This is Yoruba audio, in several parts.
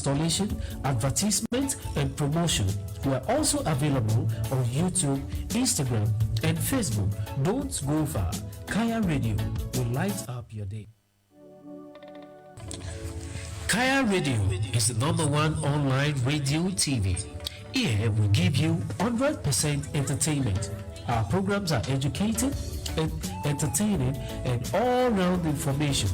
installation, advertisement, and promotion. We are also available on YouTube, Instagram, and Facebook. Don't go far. Kaya Radio will light up your day. Kaya Radio is the number one online radio TV. Here we give you 100% entertainment. Our programs are educative and entertaining and all-round information.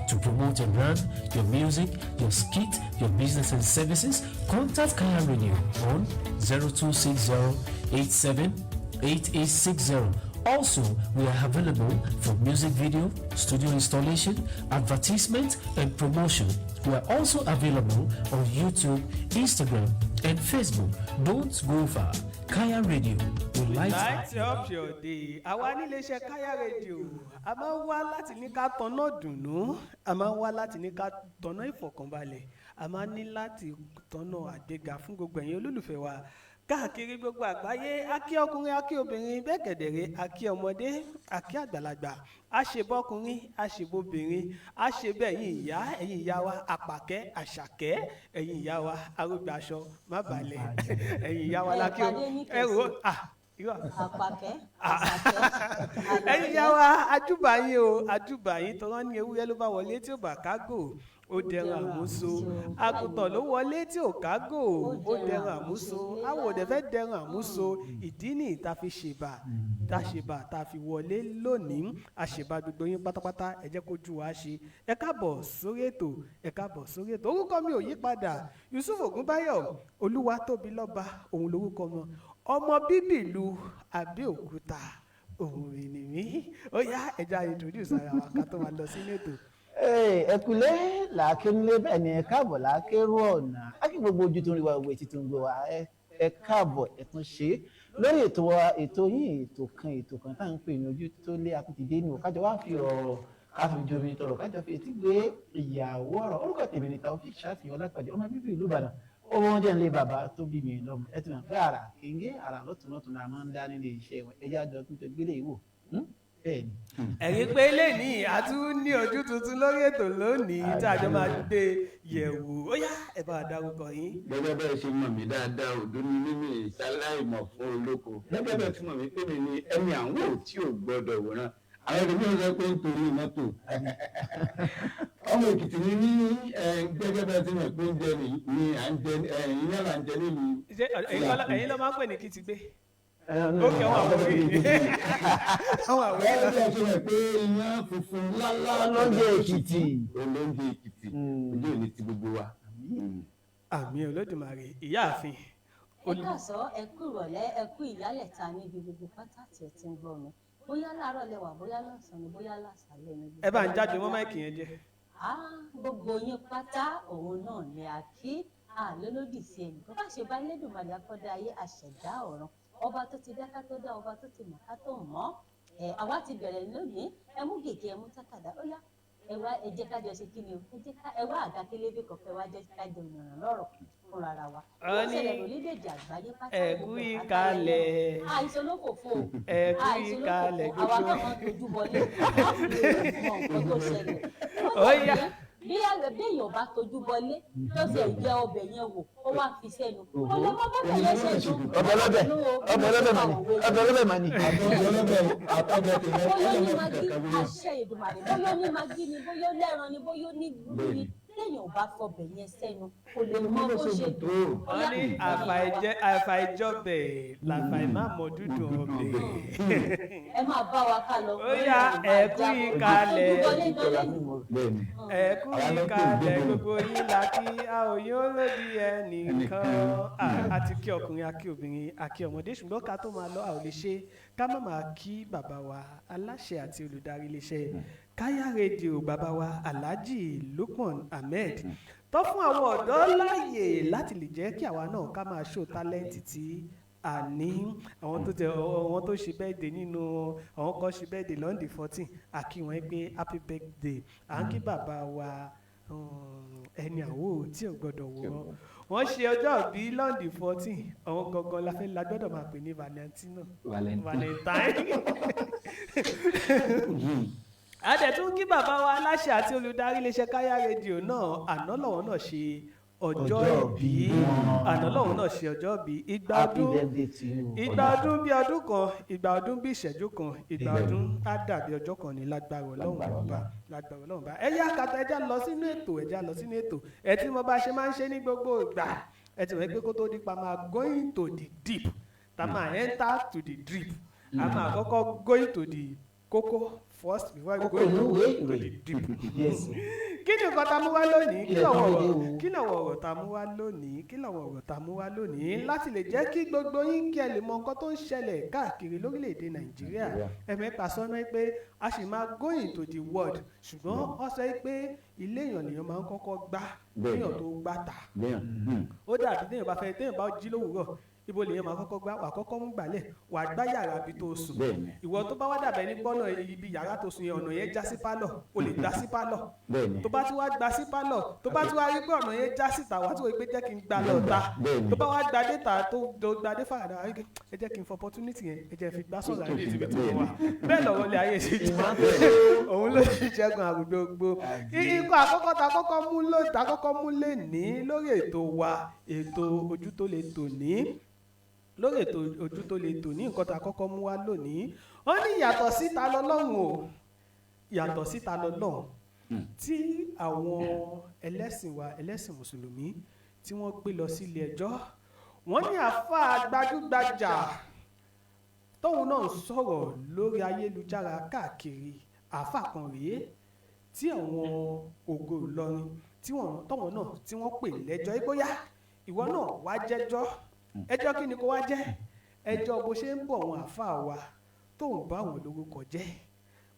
To promote your brand, your music, your skit, your business and services, contact Kaya Radio on 0260 87 8860. Also, we are available for music video, studio installation, advertisement, and promotion. We are also available on YouTube, Instagram, and Facebook. Don't go far. Kaya Radio will light Light up your day. Àwa níléeṣẹ́ Kaya Radio, a máa ń wá láti ní ká tanná dùnú, a máa ń wá láti ní ká tanná ìfọ̀kànbalẹ̀, a máa ń ní láti tanná àgbéga fún gbogbo ẹ̀yin olólùfẹ́ wa káàkiri gbogbo àgbáyé. A kí ọkùnrin, a kí obìnrin, bẹ́ẹ̀ kẹ̀dẹ̀rẹ́, a kí ọmọdé, a kí àgbàlagbà, a ṣe bọ́kùnrin, a ṣe bóbìnrin, a ṣe bẹ́ẹ̀. Ẹ̀yin ìyá, ẹ̀yin ìyá wa àpàkẹ́ àṣàkẹ́, ẹ̀yin ìyá wa arúgbó aṣọ má balẹ̀, ẹ̀yin ìyá wa lákì Ẹ pàdé ní ẹ wò ah irọ́. Àpàkẹ́, Àṣàkẹ́. Ẹ̀yin ìyá wa, ajúbà yín o, ajúbà yín. Tọ́lá ní ewúrẹ́ ló bá wọlé tí ò bá kágò, ó dẹran àmúso. Àgùntàn ló wọlé tí ò kágò, ó dẹran àmúso. Àwọn òde fẹ́ dẹran àmúso. Ìdí nìyí tá a fi ṣèbà, tá a ṣèbà, tá a fi wọlé lónìí. A ṣèbà gbogbo yín pátápátá. Ẹ jẹ́ kó ju wa ṣe. Ẹ káàbọ̀ sórí ètò, ẹ káàbọ̀ sórí ètò. Orúkọ mi ò yí padà, Yusuf Ògúnbáyọ̀ Olúwatóbilọ́ba òun lorúkọ wọn, ọmọ bíbí ìlú Abẹ́òkúta òun ni mí. Ó yá, ẹ jẹ́ á introduce ara wa ká tó máa lọ sínú ètò. Ẹkùlé làákéńlé, bẹ́ẹ̀ ni ẹ káàbọ̀ làákérò ọ̀nà. Á kí gbogbo ojú tó ń rí wa, gbogbo etí tó ń gbọ́ wa, ẹ káàbọ̀, ẹ tún ṣe é lórí ètò wa, ètò yín, ètò kan tá à ń pè ní Ojú tó lé. Akutide ní òkájọ wá fi ọ̀rọ̀ ká fi jomi tọrọ, kájọ fi etí gbé ìyàwó ọ̀rọ̀. Orúkọ tèmi ni Taofik Ṣáfihàn Ọlápàdé, ọmọ bíbí ìlú Ìbàdàn, ó wọ́n jẹ́ nílé bàbá tó bí mi lọ́mọ. Ẹ ti mọ̀ pé àrà kéńgé, àrà lọ́tún lọ́tún la máa ń dá nílé iṣẹ́ wọn. Ẹ jẹ́ àjọ tó gbélé ìwò, bẹ́ẹ̀ ni. Ẹ̀yin pé lẹ́nìí, a tún ní ojú tuntun lórí ètò lónìí tí a jọ máa gbé yẹ̀wò. Ó yá, ẹ bá wa dárúkọ yín. Gẹ́gẹ́ bẹ́ẹ̀ ṣe mọ̀ mí dáadáa, òdú ní mímì ìsáláìmọ̀ fún olóko. Gẹ́gẹ́ bẹ́ẹ̀ tí mọ̀ mí pé mi ni ẹni àwọn ò tí ò gbọ́dọ̀ wòran. Àwọn ẹlòmíràn sọ pé nítorí mọ́tò ọmọ Èkìtì ní ní gẹ́gẹ́ bẹ́ẹ̀ tí mọ̀ pé oúnjẹ ni à ń jẹ, iyán là ń jẹ nílùú. Ṣé ẹ̀yin ló máa ń pè ní Kìtìgbé? Ókè, àwọn àwòrán àwọn àwòrán. Gẹ́gẹ́ bẹ́ẹ̀ ṣe mọ̀ pé iyán funfun lálá olóúnjẹ Èkìtì. Olóúnjẹ Èkìtì, ojú òní ti gbogbo wa. Àmín Olódùmarè. Ìyáàfin. Ẹ káàsán, ẹ kú ìrọ̀lẹ́, ẹ kú ìyálẹ̀ta níbi gbogbo pátá tí ẹ ti ń gbọ́ mi. Bóyá láàárọ̀ lẹ wà, bóyá lọ́sàn-án ni, bóyá lásàálẹ̀ ni. Ẹ bá ń jáde mọ́ mic yẹn jẹ́. Ah, gbogbo yín pátá òun náà ni a kí àlólódì sí ẹnìkan bá ṣe bá Elédùmarè, akọ́dá ayé, àṣẹ̀dá ọ̀run, ọba tó ti dá ká tó dá, ọba tó ti mọ̀ ká tó mọ̀ ẹ. Àwa ti bẹ̀rẹ̀ lónìí. Ẹ mú gègé, ẹ mú tákàdá. Ó yá, ẹ wá, ẹ jẹ́ ká jọ ṣe kí ni o, ẹ jẹ́ ká ẹ wá àga kélébé kọ̀ọ̀kan, wá jẹ́ ká jọ yànnà lọ́rọ̀ fúnra ra wa. Ó Ó ní ṣẹlẹ̀ lórílẹ̀‐èdè àgbáyé pátá. Ẹ kú Gbogbo ẹ̀ pátá ìkàlẹ̀. Àìsàn ló kò fún o. Ẹ kú Àìsàn ló kò ìkàlẹ̀ fún àwa gbogbo. náà máa ń tojú bọlé láti lè mọ nǹkan tó ṣẹlẹ̀. Ó yá. Bí àgbẹ̀ bí èèyàn bá tojú bọlé tó sì jẹ ọbẹ̀ yẹn wò, ó wá fi sẹ́nu, ó lè mọ bọ́bẹ̀ yẹn ṣe dùn. Ọbẹ̀ ọlọ́bẹ̀, ọbẹ̀ ọlọ́bẹ̀ mà ní, ọbẹ̀ ọlọ́bẹ̀ mà ní. Àtọ́jọ́ ọlọ́bẹ̀, àtọ́jọ́ tèmi. Bóyá ó ní Maggi, àṣẹ Èdùmàrè, bóyá ó ní Maggi ni, bóyá ó lẹ́ran ni, bóyá ó ní gbúgbúrú ni, téèyàn ò bá fọbẹ̀ yẹn sẹ́nu, kò lè mọ bó ṣe dùn. Ó Wọ́n yá, ní ẹ̀yin ìyá wa. Àfàìjọbẹ̀ làfàìmámọ̀ dúdùn ọbẹ̀. Ẹ máa bá wa ká lọ. Ó yá, ẹ kú ìkàlẹ̀. Ojúbọlé gan lẹ́nu. Bẹ́ẹ̀ni. Ẹ kú ìkàlẹ̀ gbogbo yín la kí, a ò yóò lòdì ẹnìkan. A ti kí ọkùnrin, a kí obìnrin, a kí ọmọdé, ṣùgbọ́n ká tó máa lọ, a ò lè ṣe ká má máa kí bàbá wa aláṣẹ àti olùdarí iléeṣẹ́ Káyà Rédíò, bàbá wa Alhaji Lukman Ahmed, tó fún àwọn ọ̀dọ́ láàyè láti lè jẹ́ kí àwa náà ká máa show talent tí a ní. Àwọn tó tẹ, àwọn tó ṣe birthday nínú àwọn kan ṣe birthday lọ́ndì 14, a kí wọn pé happy birthday. À ń kí bàbá wa ẹni àwò tí ò gbọdọ̀ wò wọ́n ṣe ọjọ́ bí lọ́ndì 14. Àwọn gangan la fẹ́ la gbọ́dọ̀ máa pè ní Valentino. Valentine. Valentine. Adẹ̀tún kí bàbá wa aláṣẹ àti olùdarí iléeṣẹ́ Káyà Rédíò náà, àná lọ́wọ́ náà ṣe ọjọ́ Ọjọ́ ìbí. ìbí wọn. Àná lọ́hùn náà ṣe ọjọ́ ìbí. Ìgbà Happy ọdún, birthday to you. ìgbà ọdún bí ọdún kan, ìgbà ọdún bí ìṣẹ́jú kan, ìgbà ọdún á dàbí ọjọ́ kan ní lágbára Ọlọ́run Lágbára Ọba, lágbára Ọlọ́run Ọba. Ẹ yá kàtà, ẹ já lọ sínú ètò, ẹ já lọ sínú ètò. Ẹ tí mo bá ṣe máa ń ṣe ní gbogbo ìgbà, ẹ ti mọ̀ pé kó tó di pa máa going to the deep, tá máa enter to the drip, a máa kọ́kọ́ going to the kókó first before Kókó going inú ìwé to the ìròyìn. deep. Yes. Kí ni nǹkan tá a mú wá lónìí? Kí Ilẹ̀ làwọn tó ọ̀rọ̀ lé o. Kí làwọn ọ̀rọ̀ tá a mú wá lónìí? Kí làwọn ọ̀rọ̀ tá a mú wá lónìí láti lè jẹ́ kí gbogbo yín kí ẹ lè mọ nǹkan tó ń ṣẹlẹ̀ káàkiri lórílẹ̀‐èdè Nàìjíríà? Nàìjíríà. Ẹ̀mẹ́ta sọ́nà pé a sì máa going to the world, ṣùgbọ́n wọ́n sọ pé ilé èèyàn lèèyàn máa ń kọ́kọ́ gbá kéèyàn tó gbá ta. Bẹ́ẹ̀. Ó dàbí téèyàn bá fẹ́, téèyàn bá jí lówùúrọ̀, ibo lèèyàn máa kọ́kọ́ gbá? Wà kọ́kọ́ mú gbálẹ̀, wà gbá yàrá ibi tó sùn. Ìwọ tó bá wá dàbẹ̀ ní gbọ́nà ibi yàrá tó sùn yẹn, ọ̀nà yẹn já sí pálọ̀, o lè gbá sí pálọ̀. Tó bá tún wá gba sí pálọ̀, tó bá tún wá rí pé ọ̀nà yẹn já síta, wá tún wí pé jẹ́ kí n gbá lọ ta. Tó bá wá gba dé ta, tó gba dé fàràdà, wá rí pé ẹ jẹ́ kí n fọ opportunity yẹn, ẹ jẹ́ fi gbá sọ̀rọ̀ àyè ibi tí mo wà. Bẹ́ẹ̀ lọ́wọ́ lé ayé ṣe jẹ́, òun ló ṣe ṣẹ́gun àrùn gbogbo. Ikọ̀ àkọ́kọ́ ta kọ́kọ́ mú ló ta kọ́kọ́ mú lé ní lórí ètò wa, ètò Ojú tó lè tò ní, lórí ètò Ojú tó lè tò ní, nǹkan ta kọ́kọ́ mú wá lónìí, wọ́n ní yàtọ̀ síta lọ́lọ́run o, yàtọ̀ síta lọ́lọ́run tí àwọn ẹlẹ́sìn wa, ẹlẹ́sìn mùsùlùmí, tí wọ́n gbé lọ sílé ẹjọ́. Wọ́n ní àáfàá gbajúgbajà tóun náà ń sọ̀rọ̀ lórí ayélujára káàkiri, àáfàá kan rèé tí àwọn Ògo Ìlọrin tí wọ́n tọ́wọ́n náà tí wọ́n pè lẹ́jọ́ bóyá ìwọ náà wá jẹ́jọ́. Ẹjọ́ kí ni kó wá jẹ́? Ẹjọ́ bó ṣe ń bọ̀ wọn àáfàá wa, tóun bá wọn lórúkọ jẹ́,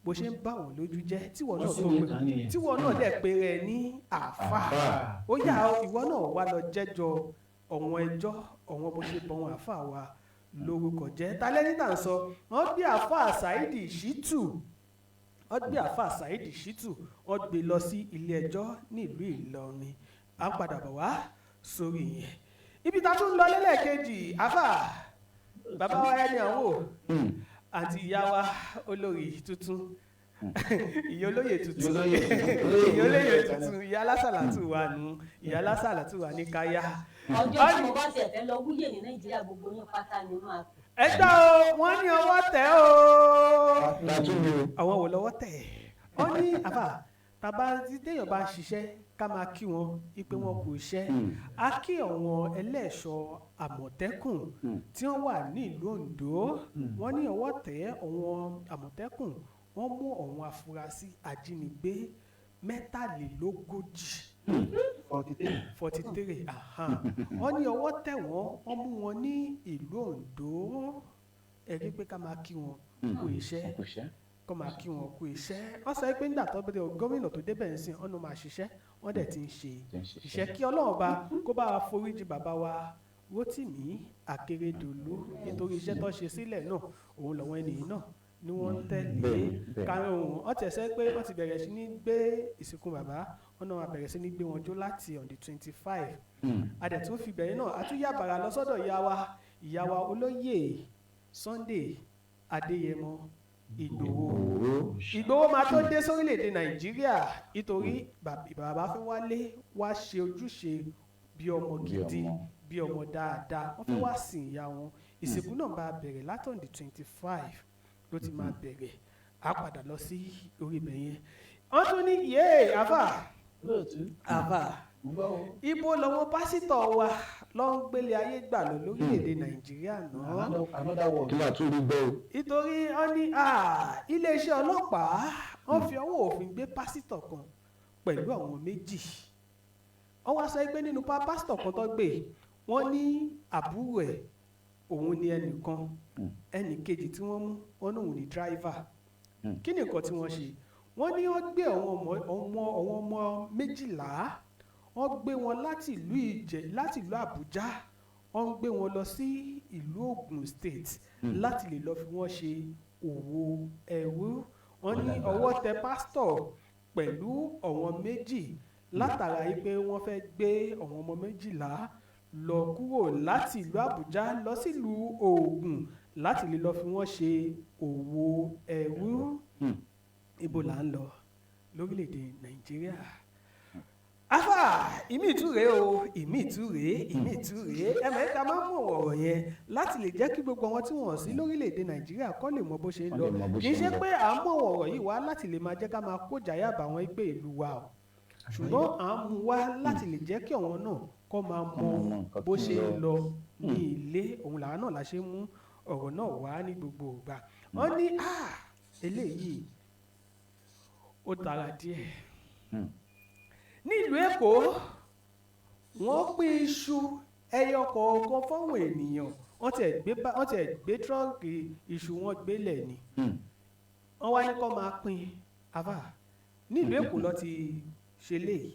bó ṣe ń bá wọn lójú jẹ́, tíwọ náà Wọ́n sì tó ní pé ìtàn nìyẹn. Tíwọ náà dẹ̀ pé rẹ ní àáfàá, ó yá o, ìwọ náà wá lọ jẹ́jọ́ ọ̀wọ́n ẹjọ́ ọ̀wọ́n bó ṣe bọ̀ wọn àáfàá wa lórúkọ jẹ́. Ta lẹ́ni tà ń sọ? Wọ́n gbé àáfàá Saheed Shittu, wọ́n gbé àáfàá Saheed Shittu, wọ́n gbé lọ sí ilé ẹjọ́ nílùú Ìlọrin. À ń padà bọ̀ wá sórí yẹn. Ibi tá a tún lọ lẹ́lẹ́kejì, àáfàá bàbá wa ẹni àwọn ò àti ìyá wa olórí tuntun, ìyá olóyè tuntun, ìyá olóyè tuntun, ìyá alásàlátù wà nù, ìyá alásàlátù wà ní káyà. Ọjọ́ tí mo bá tiẹ̀ fẹ́ lọ wúyè ní Nàìjíríà, gbogbo yín pátá ni máa pè. Ẹ gbọ́ o, wọ́n ní ọwọ́ tẹ̀ o. Tàtún ni o. Àwọn wò lọ́wọ́ tẹ̀? Wọ́n ní àbá tàbá tí téèyàn bá ń ṣiṣẹ́, ká máa kí wọn ipe wọn kò iṣẹ́. A kí àwọn ẹlẹ́ṣọ́ Àmọ̀tẹ́kùn tí wọ́n wà ní ìlú Oǹdó. Wọ́n ní ọwọ́ tẹ̀ àwọn Àmọ̀tẹ́kùn, wọ́n mú àwọn afurasí ajínigbé 43. 43. 43. Wọ́n ní ọwọ́ tẹ̀ wọ́n, wọ́n mú wọn ní ìlú Oǹdó. Ẹ rí pé ká máa kí wọn kú iṣẹ́. Kò ṣe. Kọ́ máa kí wọn kú iṣẹ́. Wọ́n sọ pé nígbà tó bẹ̀rẹ̀, gómìnà tó débẹ̀ ń sìn ọ̀nà máa ṣiṣẹ́, wọ́n dẹ̀ ti ń ṣe Ti ń ṣiṣẹ́. iṣẹ́. Kí Ọlọ́run bá kó bá wa foríjì bàbá wa Rótìmí Akérédolú, nítorí iṣẹ́ tó ṣe sílẹ̀ náà, òun lọ́wọ́ ènìyàn náà ni wọ́n ń tẹ̀lé. Bẹ́ẹ̀ni. Kárí ohun wọ́n tẹ̀sẹ̀ pé wọ́n ti bẹ̀rẹ̀ sí ní gbé ìsìnkú bàbá wọn náà, máa bẹ̀rẹ̀ sí ní gbé wọn jó láti on the 25. Adẹ̀tún fi bẹ̀rẹ̀ náà àtúnyàbàrà lọ sọ́dọ̀ ìyá wa, ìyá wa olóyè Sunday Adéyẹmọ Ìgbòho. Ìgbòho máa tó dé sórílẹ̀-èdè Nàìjíríà, nítorí bàbá fẹ́ wálé wá ṣe ojúṣe bí ọmọ Bí gidi, ọmọ. bí ọmọ dáadáa. Wọ́n fẹ́ wá sin ìyá wọn. Ìsìnkú náà máa bẹ̀rẹ̀ látọ̀n the 25 ló ti máa bẹ̀rẹ̀. Á padà lọ sí orí ibẹ̀ yẹn. Wọ́n tún ní yéé àfà. Lóòtú. Àfà. Mo gbọ́ o. Ibo lọ́wọ́ pásítọ̀ wa ló ń gbélé ayé gbà lọ lórílẹ̀‐èdè Nàìjíríà náà? Another world. Kí ló tún rí gbọ́ o? Nítorí wọ́n ní iléeṣẹ́ ọlọ́pàá, wọ́n fi ọwọ́ òfin gbé pásítọ̀ kan pẹ̀lú àwọn méjì. Wọ́n wá sọ pé nínú pásítọ̀ kan tó gbé, wọ́n ní àbúrò ẹ̀ òun ni ẹnìkan, ẹnì kejì tí wọ́n mú, wọ́n ní òun ní driver. Kí ni nǹkan tí wọ́n ṣe? Wọ́n ní wọ́n gbé àwọn ọmọ 12, wọ́n gbé wọn láti ìlú Ìjẹ, láti ìlú Àbújá, wọ́n gbé wọn lọ sí ìlú Ògùn State láti lè lọ fi wọ́n ṣe òwò ẹrú. Wọ́n ní ọwọ́ tẹ pásítọ̀ pẹ̀lú àwọn méjì látara yìí pé wọ́n fẹ́ gbé àwọn ọmọ 12 lọ kúrò láti ìlú Àbújá lọ sílùú Ògùn láti lè lọ fi wọ́n ṣe òwò ẹrú. Ibo là ń lọ lórílẹ̀‐èdè Nàìjíríà? Afa, ìmí ìtúre o, ìmí ìtúre, ìmí ìtúre. Ẹ mọ̀ ẹ́ ká máa ń mú ọ̀rọ̀ yẹn láti lè jẹ́ kí gbogbo àwọn tí wọ́n sí lórílẹ̀‐èdè Nàìjíríà kọ́ lè mọ bó ṣe ń Kán lọ. lè mọ bó Kì í ṣe ṣe ń lọ. pé à ń mú ọ̀rọ̀ yìí wá láti lè máa jẹ́ ká máa kó jàyà bá wọn pé ìlú wa o, ṣùgbọ́n à ń mú wá láti lè jẹ́ kí àwọn náà kọ́ máa mọ Kán máa mọ nǹkan bó tó ń ṣe ń lọ. lọ ní ilé òun làwọn náà la ṣe ń mú ọ̀rọ̀ náà wá ní gbogbo ìgbà. Wọ́n ní "Ah, eléyìí ó tara díẹ̀." Ní ìlú Èkó, wọ́n pín iṣu ẹyọ kọ̀ọ̀kan fáwọn ènìyàn. Wọ́n tiẹ̀ gbé trọ́ǹkì iṣu wọn gbélẹ̀ ni. Wọ́n wá ní kó máa pín. Àfà, nílùú Èkó ló ti ṣe léyìí,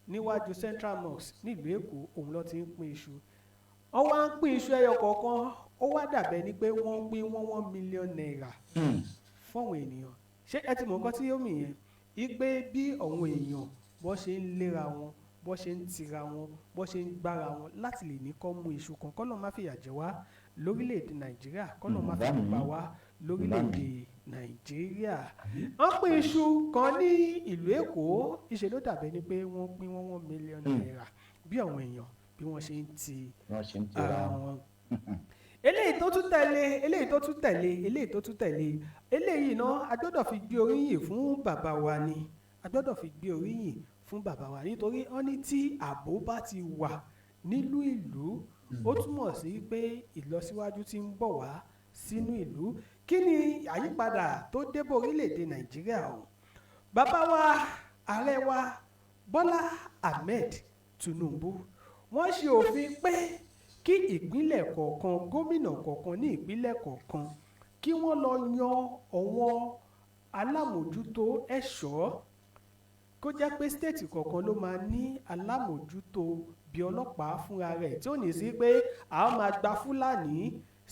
níwájú Central Mosque nílùú Èkó òun ló ti ń pín iṣu. Wọ́n wá ń pín iṣu ẹyọ kọ̀ọ̀kan, ó wá dàbẹ̀ ni pé wọ́n ń pín 1 1 million naira fáwọn ènìyàn. Ṣé ẹ ti mọ̀ nǹkan tí ó mì yẹn? Ipe bí àwọn èèyàn bó ṣe ń léra wọn, bó ṣe ń tira wọn, bó ṣe ń gbára wọn láti lè ní kó mú iṣu kan. Kọ́lọ́run má fìyà jẹ wá lórílẹ̀‐èdè Nàìjíríà, kọ́lọ́run má fi pa wá lórílẹ̀‐èdè Nàìjíríà. Wọ́n pín iṣu kan ní ìlú Èkó, ìṣe ló dàbẹ̀ ni pé wọ́n pín 1 1 million naira bí àwọn èèyàn bí wọ́n ṣe ń ti Wọ́n ṣe ń tira ara wọn. wọn. Eléyìí tó tún tẹ̀lé, eléyìí tó tún tẹ̀lé, eléyìí tó tún tẹ̀lé eléyìí náà, a gbọ́dọ̀ fi gbé oríyìn fún bàbá wa ni. A gbọ́dọ̀ fi gbé oríyìn fún bàbá wa nítorí wọ́n ní tí ààbò bá ti wà nílùú ìlú, ó túmọ̀ sí pé ìlọsíwájú ti ń bọ̀ wá sínú ìlú. Kí ni àyípadà tó dé bá orílẹ̀-èdè Nàìjíríà o? Bàbá wa, ààrẹ wa Bọ́lá Ahmed Tinubu, wọ́n ṣe òfin pé kí ìpínlẹ̀ kọ̀ọ̀kan, gómìnà kọ̀ọ̀kan ní ìpínlẹ̀ kọ̀ọ̀kan, kí wọ́n lọ yan àwọn alámòjútó ẹ̀ṣọ́, kó jẹ́ pé state kọ̀ọ̀kan ló máa ní alámòjútó bí ọlọ́pàá fúnra rẹ̀, tí ò ní sí pé a máa gba Fúlàní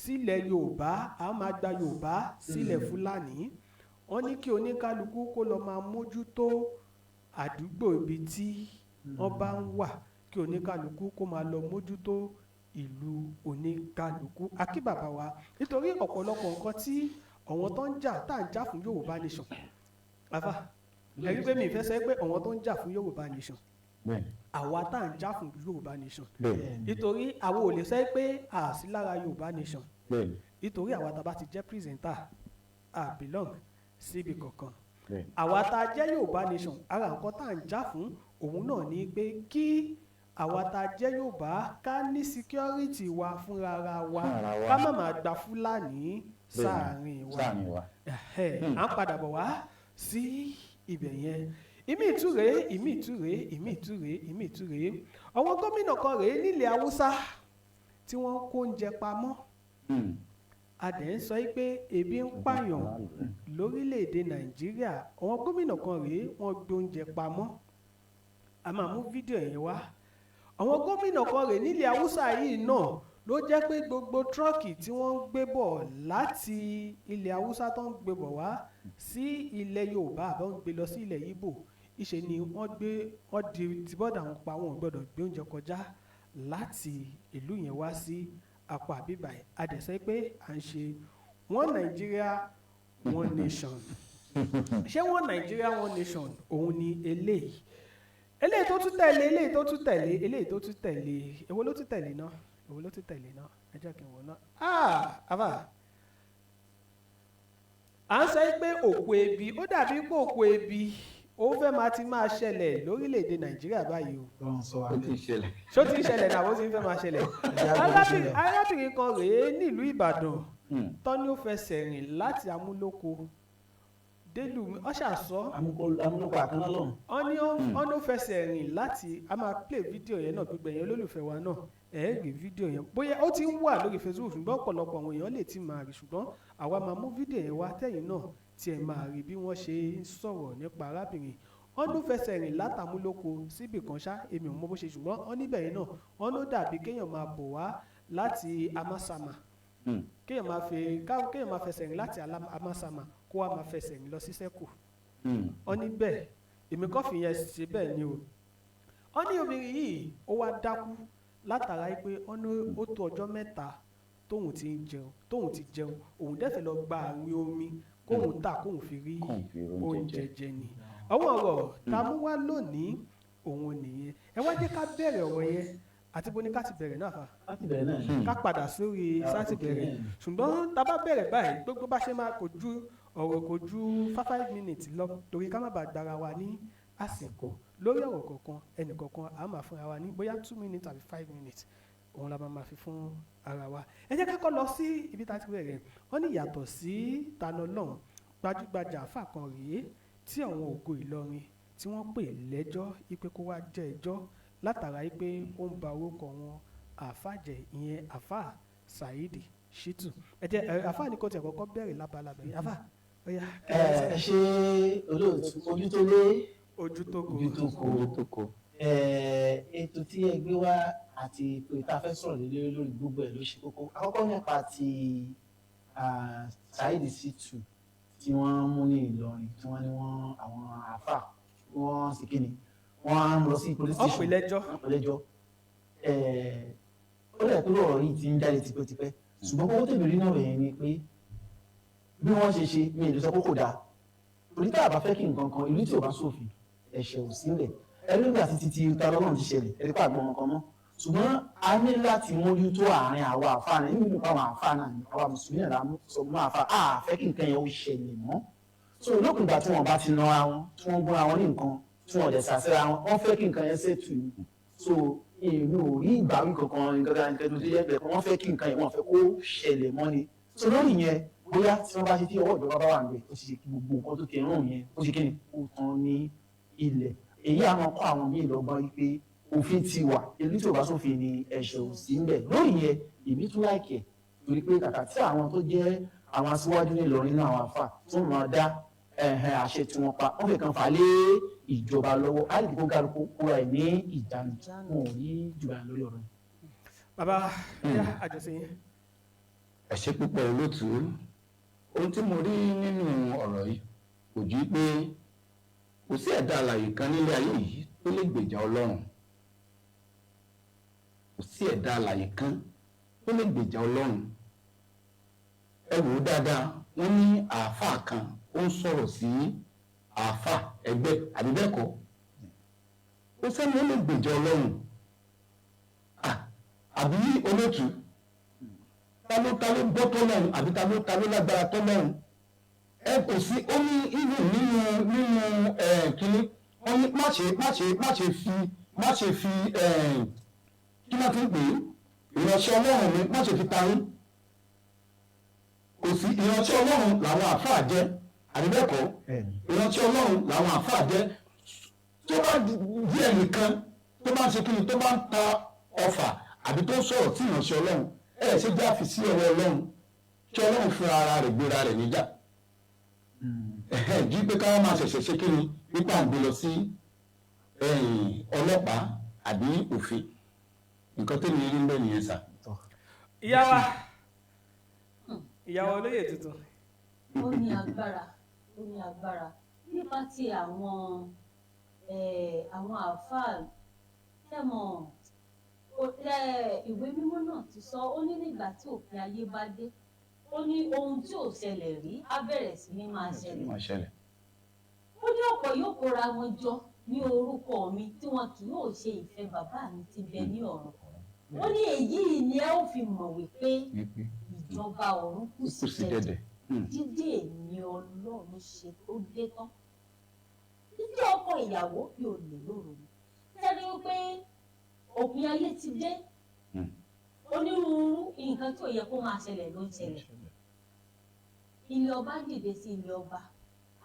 sílẹ̀ Yorùbá, a máa gba Yorùbá sílẹ̀ Fúlàní. Wọ́n ní kí oníkálukú kó lọ máa mójútó àdúgbò ibi tí wọ́n bá ń wà, kí oníkálukú kó máa lọ mójútó ìlú oníkálukú. Akí bàbá wa nítorí ọ̀pọ̀lọpọ̀ nǹkan tí àwọn tó ń jà, tá à ń jà fún Yorùbá nation. Àfà, ẹ rí pé mi ìfẹ́ sọ pé àwọn tó ń jà fún Yorùbá nation, àwa tá à ń jà fún Yorùbá nation, nítorí àwa ò lè sọ pé a sí lára Yorùbá nation, nítorí àwa tá a bá ti jẹ́ presenter, a belong síbi kankan. Àwa tá a jẹ́ Yorùbá nation, ara nǹkan tá à ń jà fún òun náà ni pé kí àwa tá a jẹ́ Yorùbá ká ní security wa fúnra ra wa, ká má máa gba Fúlàní sáàrin wa. Sáàrin wa. À ń padà bọ̀ wá sí ibẹ̀ yẹn. Ìmí ìtúre, ìmí ìtúre, ìmí ìtúre, ìmí ìtúre. Àwọn gómìnà kan rèé nílẹ̀ Haúsá tí wọ́n kó oúnjẹ pamọ́. A dẹ̀ ń sọ pé ebi ń pààyàn lórílẹ̀‐èdè Nàìjíríà. Àwọn gómìnà kan rèé, wọ́n gbé oúnjẹ pamọ́. A máa mú fídíò yẹn wá. Àwọn gómìnà kan rèé nílẹ̀ Haúsá yìí náà ló jẹ́ pé gbogbo tírọ́ọ̀kì tí wọ́n ń gbé bọ̀ láti ilẹ̀ Haúsá tó ń gbé bọ̀ wá sí ilẹ̀ Yorùbá àbọ̀ ń gbé lọ sí ilẹ̀ Ìgbò, ìṣe ni wọ́n gbé wọ́n di ti bọ́dà wọn pa, wọn ò gbọ́dọ̀ gbé oúnjẹ kọjá láti ìlú yẹn wá sí apá àbíbà. Àdẹ̀sẹ́ pé à ń ṣe one Nigeria one nation. Ṣé one Nigeria one nation òun ni eléyìí? Eléyìí tó tún tẹ̀lé, eléyìí tó tún tẹ̀lé, eléyìí tó tún tẹ̀lé, èwo ló tún tẹ̀lé náà? Èwo ló tún tẹ̀lé náà? Ẹ jẹ́ kí n wò náà. Ah, àbá, à ń sọ pé òkú ebi, ó dàbí pé òkú ebi ó fẹ́ máa ti máa ṣẹlẹ̀ lórílẹ̀‐èdè Nàìjíríà báyìí o. Ó ti ṣẹlẹ̀. Ṣó ti ń ṣẹlẹ̀ náà? Ó ti ń fẹ́ máa ṣẹlẹ̀. Arábìnrin kan rèé nílùú Ìbàdàn tọ́ni ó fẹsẹ̀ rìn láti Amúlòkó délùú ọ̀ṣàṣọ́. Amúlòkó àkànná lọ́hùn. Wọ́n ní ó fẹsẹ̀ rìn láti, a máa play fídíò yẹn náà, gbogbo ẹ̀yin olólùfẹ́ wa náà ẹ̀ rí fídíò yẹn, bóyá ó ti ń wà lórí Facebook, ṣùgbọ́n ọ̀pọ̀lọpọ̀ àwọn èèyàn lè ti máa rí, ṣùgbọ́n àwa máa mú fídíò yẹn wá tẹ̀yìn náà tí ẹ máa rí bí wọ́n ṣe ń sọ̀rọ̀ nípa arábìnrin. Wọ́n ló fẹsẹ̀ rìn látàmúlòkó síbì kan ṣá, èmi ò mọ bó ṣe, ṣùgbọ́n wọ́n níbẹ̀ yẹn náà wọ́n ló dàbí kéèyàn máa bọ̀ wá láti Amasama, kéèyàn máa fẹsẹ̀ rìn láti Amasama kó wá máa fẹsẹ̀ rìn lọ sí Sẹ́kù. Wọ́n ní bẹ́ẹ̀, èmi kọ́ fi yẹn ṣe bẹ́ẹ̀ ni o. Wọ́n ní obìnrin yìí ó wá dákú látara pé wọ́n ní ó tó ọjọ́ 3 tóun ti jẹun, òun dẹ̀ fẹ́ lọ gba àwìn omi kóun tà kóun fi rí oúnjẹ jẹ ni. Àwọn ọ̀rọ̀ tá a mú wá lónìí òun nìyẹn. Ẹ wá jẹ́ ká bẹ̀rẹ̀ ọ̀rọ̀ yẹn, àti bó ní ká ti bẹ̀rẹ̀ náà fa, Láti bẹ̀rẹ̀ náà ni. ká padà sórí sáti bẹ̀rẹ̀. Ṣùgbọ́n tá a bá bẹ̀rẹ̀ báyìí, gbogbo bá ṣe máa kò ju ọ̀rọ̀ kò ju 5 minutes lọ, torí ká má bàa gbára wa ní àsìkò lórí ọ̀rọ̀ kọ̀ọ̀kan. Ẹnì kọ̀ọ̀kan a máa fúnra wa ní bóyá 2 minutes àbí 5 minutes, òun la máa fi fún ara wa. Ẹ jẹ́ ká kọ́ lọ sí ibi tá a ti bẹ̀rẹ̀. Wọ́n ní yàtọ̀ sí Tani Olohun, gbajúgbajà àfà kan rèé tí àwọn Ògo Ìlọrin tí wọ́n pè lẹ́jọ́ ipe kó wá jẹ́ ẹjọ́ látara pé ó ń ba orúkọ wọn àfà jẹ́, ìyẹn Àfà Saheed Shittu. Ẹ jẹ́ àfà ní kò tiẹ̀ kọ́kọ́ bẹ̀rẹ̀ lábala bẹ̀rẹ̀. Àfà, ó yá. Ẹ ṣe, olóòtú. Ojú tó lé, ojú tó kò, ojú tó kò. Owó tó kọ. Ètò tí ẹ gbé wá àti pé tá a fẹ́ sọ̀rọ̀ lé lórí, gbogbo ẹ̀ ló ṣe kókó. Àkọ́kọ́ nípa ti Saheed Shittu tí wọ́n mú ní Ìlọrin, tí wọ́n ní wọ́n àwọn àáfà wọ́n sì kíni, wọ́n á lọ sí police Wọ́n station. pè lẹ́jọ́. Wọ́n pè lẹ́jọ́. Ó lẹ̀ tó lọ́rọ̀ yìí ti ń jáde tipẹ́tipẹ́, ṣùgbọ́n kókó tèmi rí náà yẹn ni pé bí wọ́n ṣe ṣe, mi ì lè sọ pé kò dáa, torí tá a bá fẹ́ kí nǹkan kan, ìlú tí ò bá sófin, ẹ̀ṣẹ̀ ò sílẹ̀. Ẹni nígbà tí títí ta lọ́lọ́run ti ṣẹlẹ̀, ẹni pàgbọ́n wọn kan mọ́. Ṣùgbọ́n a ní láti mójútó àárín àwa àfáà náà, nínú àwọn àfáà náà ni àwa mùsùlùmí náà la mú sọ mọ́ àfáà, a fẹ́ kí nǹkan yẹn ó ṣẹlẹ̀ mọ́. So lópin ìgbà tí wọ́n bá ti nara wọn, tí wọ́n gbọ́ra wọn ní nǹkan, tí wọ́n dẹ̀ sàṣẹ́ra wọn, wọ́n fẹ́ kí nǹkan yẹn ṣètù ni. So èmi ò rí ìgbàwí kankan, nǹkan kan nǹkan tó jẹ́ pé wọ́n fẹ́ kí nǹkan yẹn, wọ́n fẹ́ kó ṣẹlẹ̀ mọ́ ni. So lórí yẹn, bóyá tí wọ́n bá ṣe, tí ọwọ́ ìjọba bá wà níbẹ̀, ó ṣe kí gbogbo nǹkan tó ti rún yẹn, ó ṣe kí ni, ó tán ní ilẹ̀. Èyí àwọn kọ́ àwọn míì lọ́gbọ́n wípé òfin ti wà, ìlú tí ò bá sófin ni ẹ̀ṣẹ̀ ò sí ńbẹ̀. Lórí yẹn, èmi tún láìkẹ̀, torí pé kàkà tí àwọn tó jẹ́ àwọn aṣíwájú ní Ìlọrin náà, àwọn àfà tó máa dá ẹ̀hẹ̀n àṣẹ tí wọ́n pa, wọ́n fi kan fà lé ìjọba lọ́wọ́, á lè kó kálukú kóra ẹ̀ ní ìjánu. Wọn ò ní jù báyìí lórí ọ̀rọ̀ yìí. Bàbá yá, àjọṣe yín. Ẹ ṣé púpọ̀, olóòtú. Ohun tí mo rí nínú ọ̀rọ̀ yìí kò ju pé kò sí ẹ̀dá alààyè kan nílé ayé yìí tó lè gbèjà Ọlọ́run. Kò sí ẹ̀dá alààyè kan tó lè gbèjà Ọlọ́run. Ẹ wò ó dáadáa, wọ́n ní àáfàá kan ó ń sọ̀rọ̀ sí àáfàá ẹgbẹ́, àbí bẹ́ẹ̀ kọ́? Kò sẹ́ni ó lè gbèjà Ọlọ́run. Ah, àbí olóòtú, ta ló gbọ́ tọ́lọ́run, àbí ta ló lágbára tọ́lọ́run? Ẹ kò sí. Ó ní even nínú ẹ kínní, wọ́n ní má ṣe fi ẹ kí wọ́n ti ń pè é, ìránṣẹ́ Ọlọ́run mi, má ṣe fi ta yín. Kò sí. Ìránṣẹ́ Ọlọ́run làwọn àáfàá jẹ́, àbí bẹ́ẹ̀ kọ́? Ìránṣẹ́ Ọlọ́run làwọn àáfàá jẹ́. Tó bá di ẹnìkan tó bá ń ṣe kíni, tó bá ń ta ọfà àbí tó ń sọ̀rọ̀ sí ìránṣẹ́ Ọlọ́run, ẹ ṣe jẹ́ àfi sí ọwọ́ Ọlọ́run, kí Ọlọ́run fúnra ara rẹ̀ gbéra rẹ̀ níjà jí pé káwọn máa ṣẹ̀ṣẹ̀ ṣe kíni nípa à ń gbé lọ sí ọlọ́pàá àbí òfin. Nǹkan tó ní rí ń bẹ́ẹ̀ nìyẹn sà. Ìyá wa, ìyàwó olóyè tuntun. Ó ní agbára, ó ní agbára. Nípa ti àwọn àáfàá, tẹmọ ìwé mímọ́ náà ti sọ, ó ní nígbà tí òpin ayé bá dé, ó ní ohun tí ò ṣẹlẹ̀ rí á bẹ̀rẹ̀ sí ní máa ṣẹlẹ̀. Máa ṣẹlẹ̀. Ó ní ọ̀pọ̀ yóò kóra wọn jọ ní orúkọ mi, tí wọn kì yóò ṣe ìfẹ́ bàbá mi tí bẹ ní ọ̀run. Ó ní èyí ni ẹ ó fi mọ̀ wípé wípé ìjọba ọ̀run kù kù sí sí dẹ̀dẹ̀. dẹ̀dẹ̀. Dídé èmi Ọlọ́run ṣe tó dé tán, dídé ọkọ ìyàwó bí olè lóru ni. Tẹ́lẹ̀ wípé òpin ayé ti dé, onírúurú nǹkan tí ò yẹ kó máa ṣẹlẹ̀ ló ń ṣẹlẹ̀. Ilé ọba ń dìde sí ilé ọba,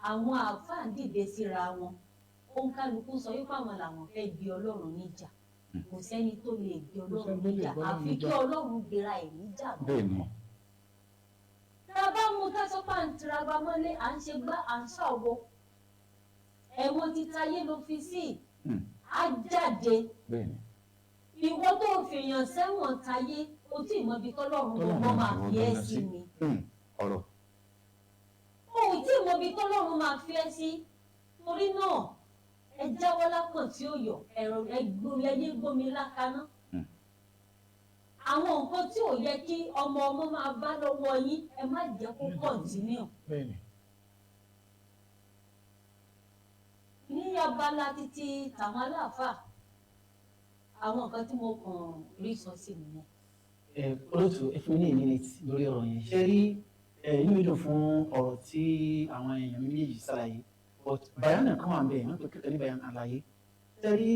àwọn àáfàá ń dìde síra wọn, òǹkálukú sọ wípé àwọn làwọn fẹ́ gbé Ọlọ́run níjà. Kò sẹ́ni tó lè gbé Ọlọ́run sẹ́ni tó lè níjà gbé Ọlọ́run àfi kí níjà. Ọlọ́run gbéra ẹ̀ níjà. Bẹ́ẹ̀ ni. Tá a bá mú tásọpá ń tiragba mọ́lé, à ń ṣe gbá, à ń ṣàwọ, ẹ̀wọ̀n títáyé ló fi sí, á jáde. Bẹ́ẹ̀ ni. Ìwọ tó fèèyàn sẹ́wọ̀n táyé, o tí ì mọ ibi tọ́lọ́run gbogbo máa fi ẹ́ sí ni. Ọ̀rọ̀. O ò tí ì mọ ibi tọ́lọ́run máa fi ẹ́ sí. Torí náà, ẹ jáwọ́ lápọ̀n tí ó yọ ẹ̀rọ, ẹyẹ gbómi lákaná. Àwọn nǹkan tí ò yẹ kí ọmọ ọmọ máa bá lọ́wọ́ yín, ẹ má jẹ́ kó continue. Bẹ́ẹ̀ni. Ní abala títí tàwọn aláàfáà, àwọn nǹkan tí mo kàn rí sọ sí nìyẹn. Ẹ olóòtú, ẹ fún mi ní a minute lórí ọ̀rọ̀ yẹn. Ṣé rí ẹ, inú mi dùn fún ọ̀rọ̀ tí àwọn èèyàn mi méjèèjì ṣàlàyé, but bayan kan wà bẹ́ẹ̀, wọ́n pè kékeré ní bayan àlàyé. Ṣé rí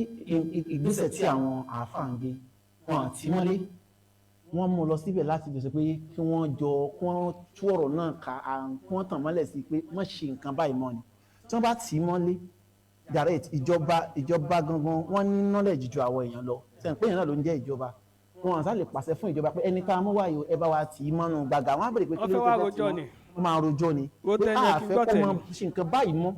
ìgbésẹ̀ tí àwọn àáfàá ń gbé, wọn àti mọ́lé, wọ́n mú un lọ síbẹ̀ láti bẹ̀sẹ̀ pé kí wọ́n jọ, kí wọ́n tú ọ̀rọ̀ náà ká, kí wọ́n tàn mọ́lẹ̀ sí pé wọ́n ṣe nǹkan báyìí mọ́ ni. Tí wọ́n bá tì í mọ́lé direct, ìjọba gangan, wọ́n ní knowledge ju àwọn èèyàn lọ. Sẹ́yìn pé èèyàn náà ló ń jẹ́ ìjọba, wọn àṣà lè pàṣẹ fún ìjọba pé ẹni tá a mú wáyò, ẹ bá wa tì í mọ́nú gbàgà. Wọ́n á bèrè pé Wọ́n kí ló fẹ́ wá dé tẹ́ tì rojọ́ mọ́? ni. Wọ́n máa rojọ́ ni Ro pé tẹ́ni a kí fẹ́ gbọ́ kó máa tẹ̀lé. ṣe nǹkan báyìí mọ́.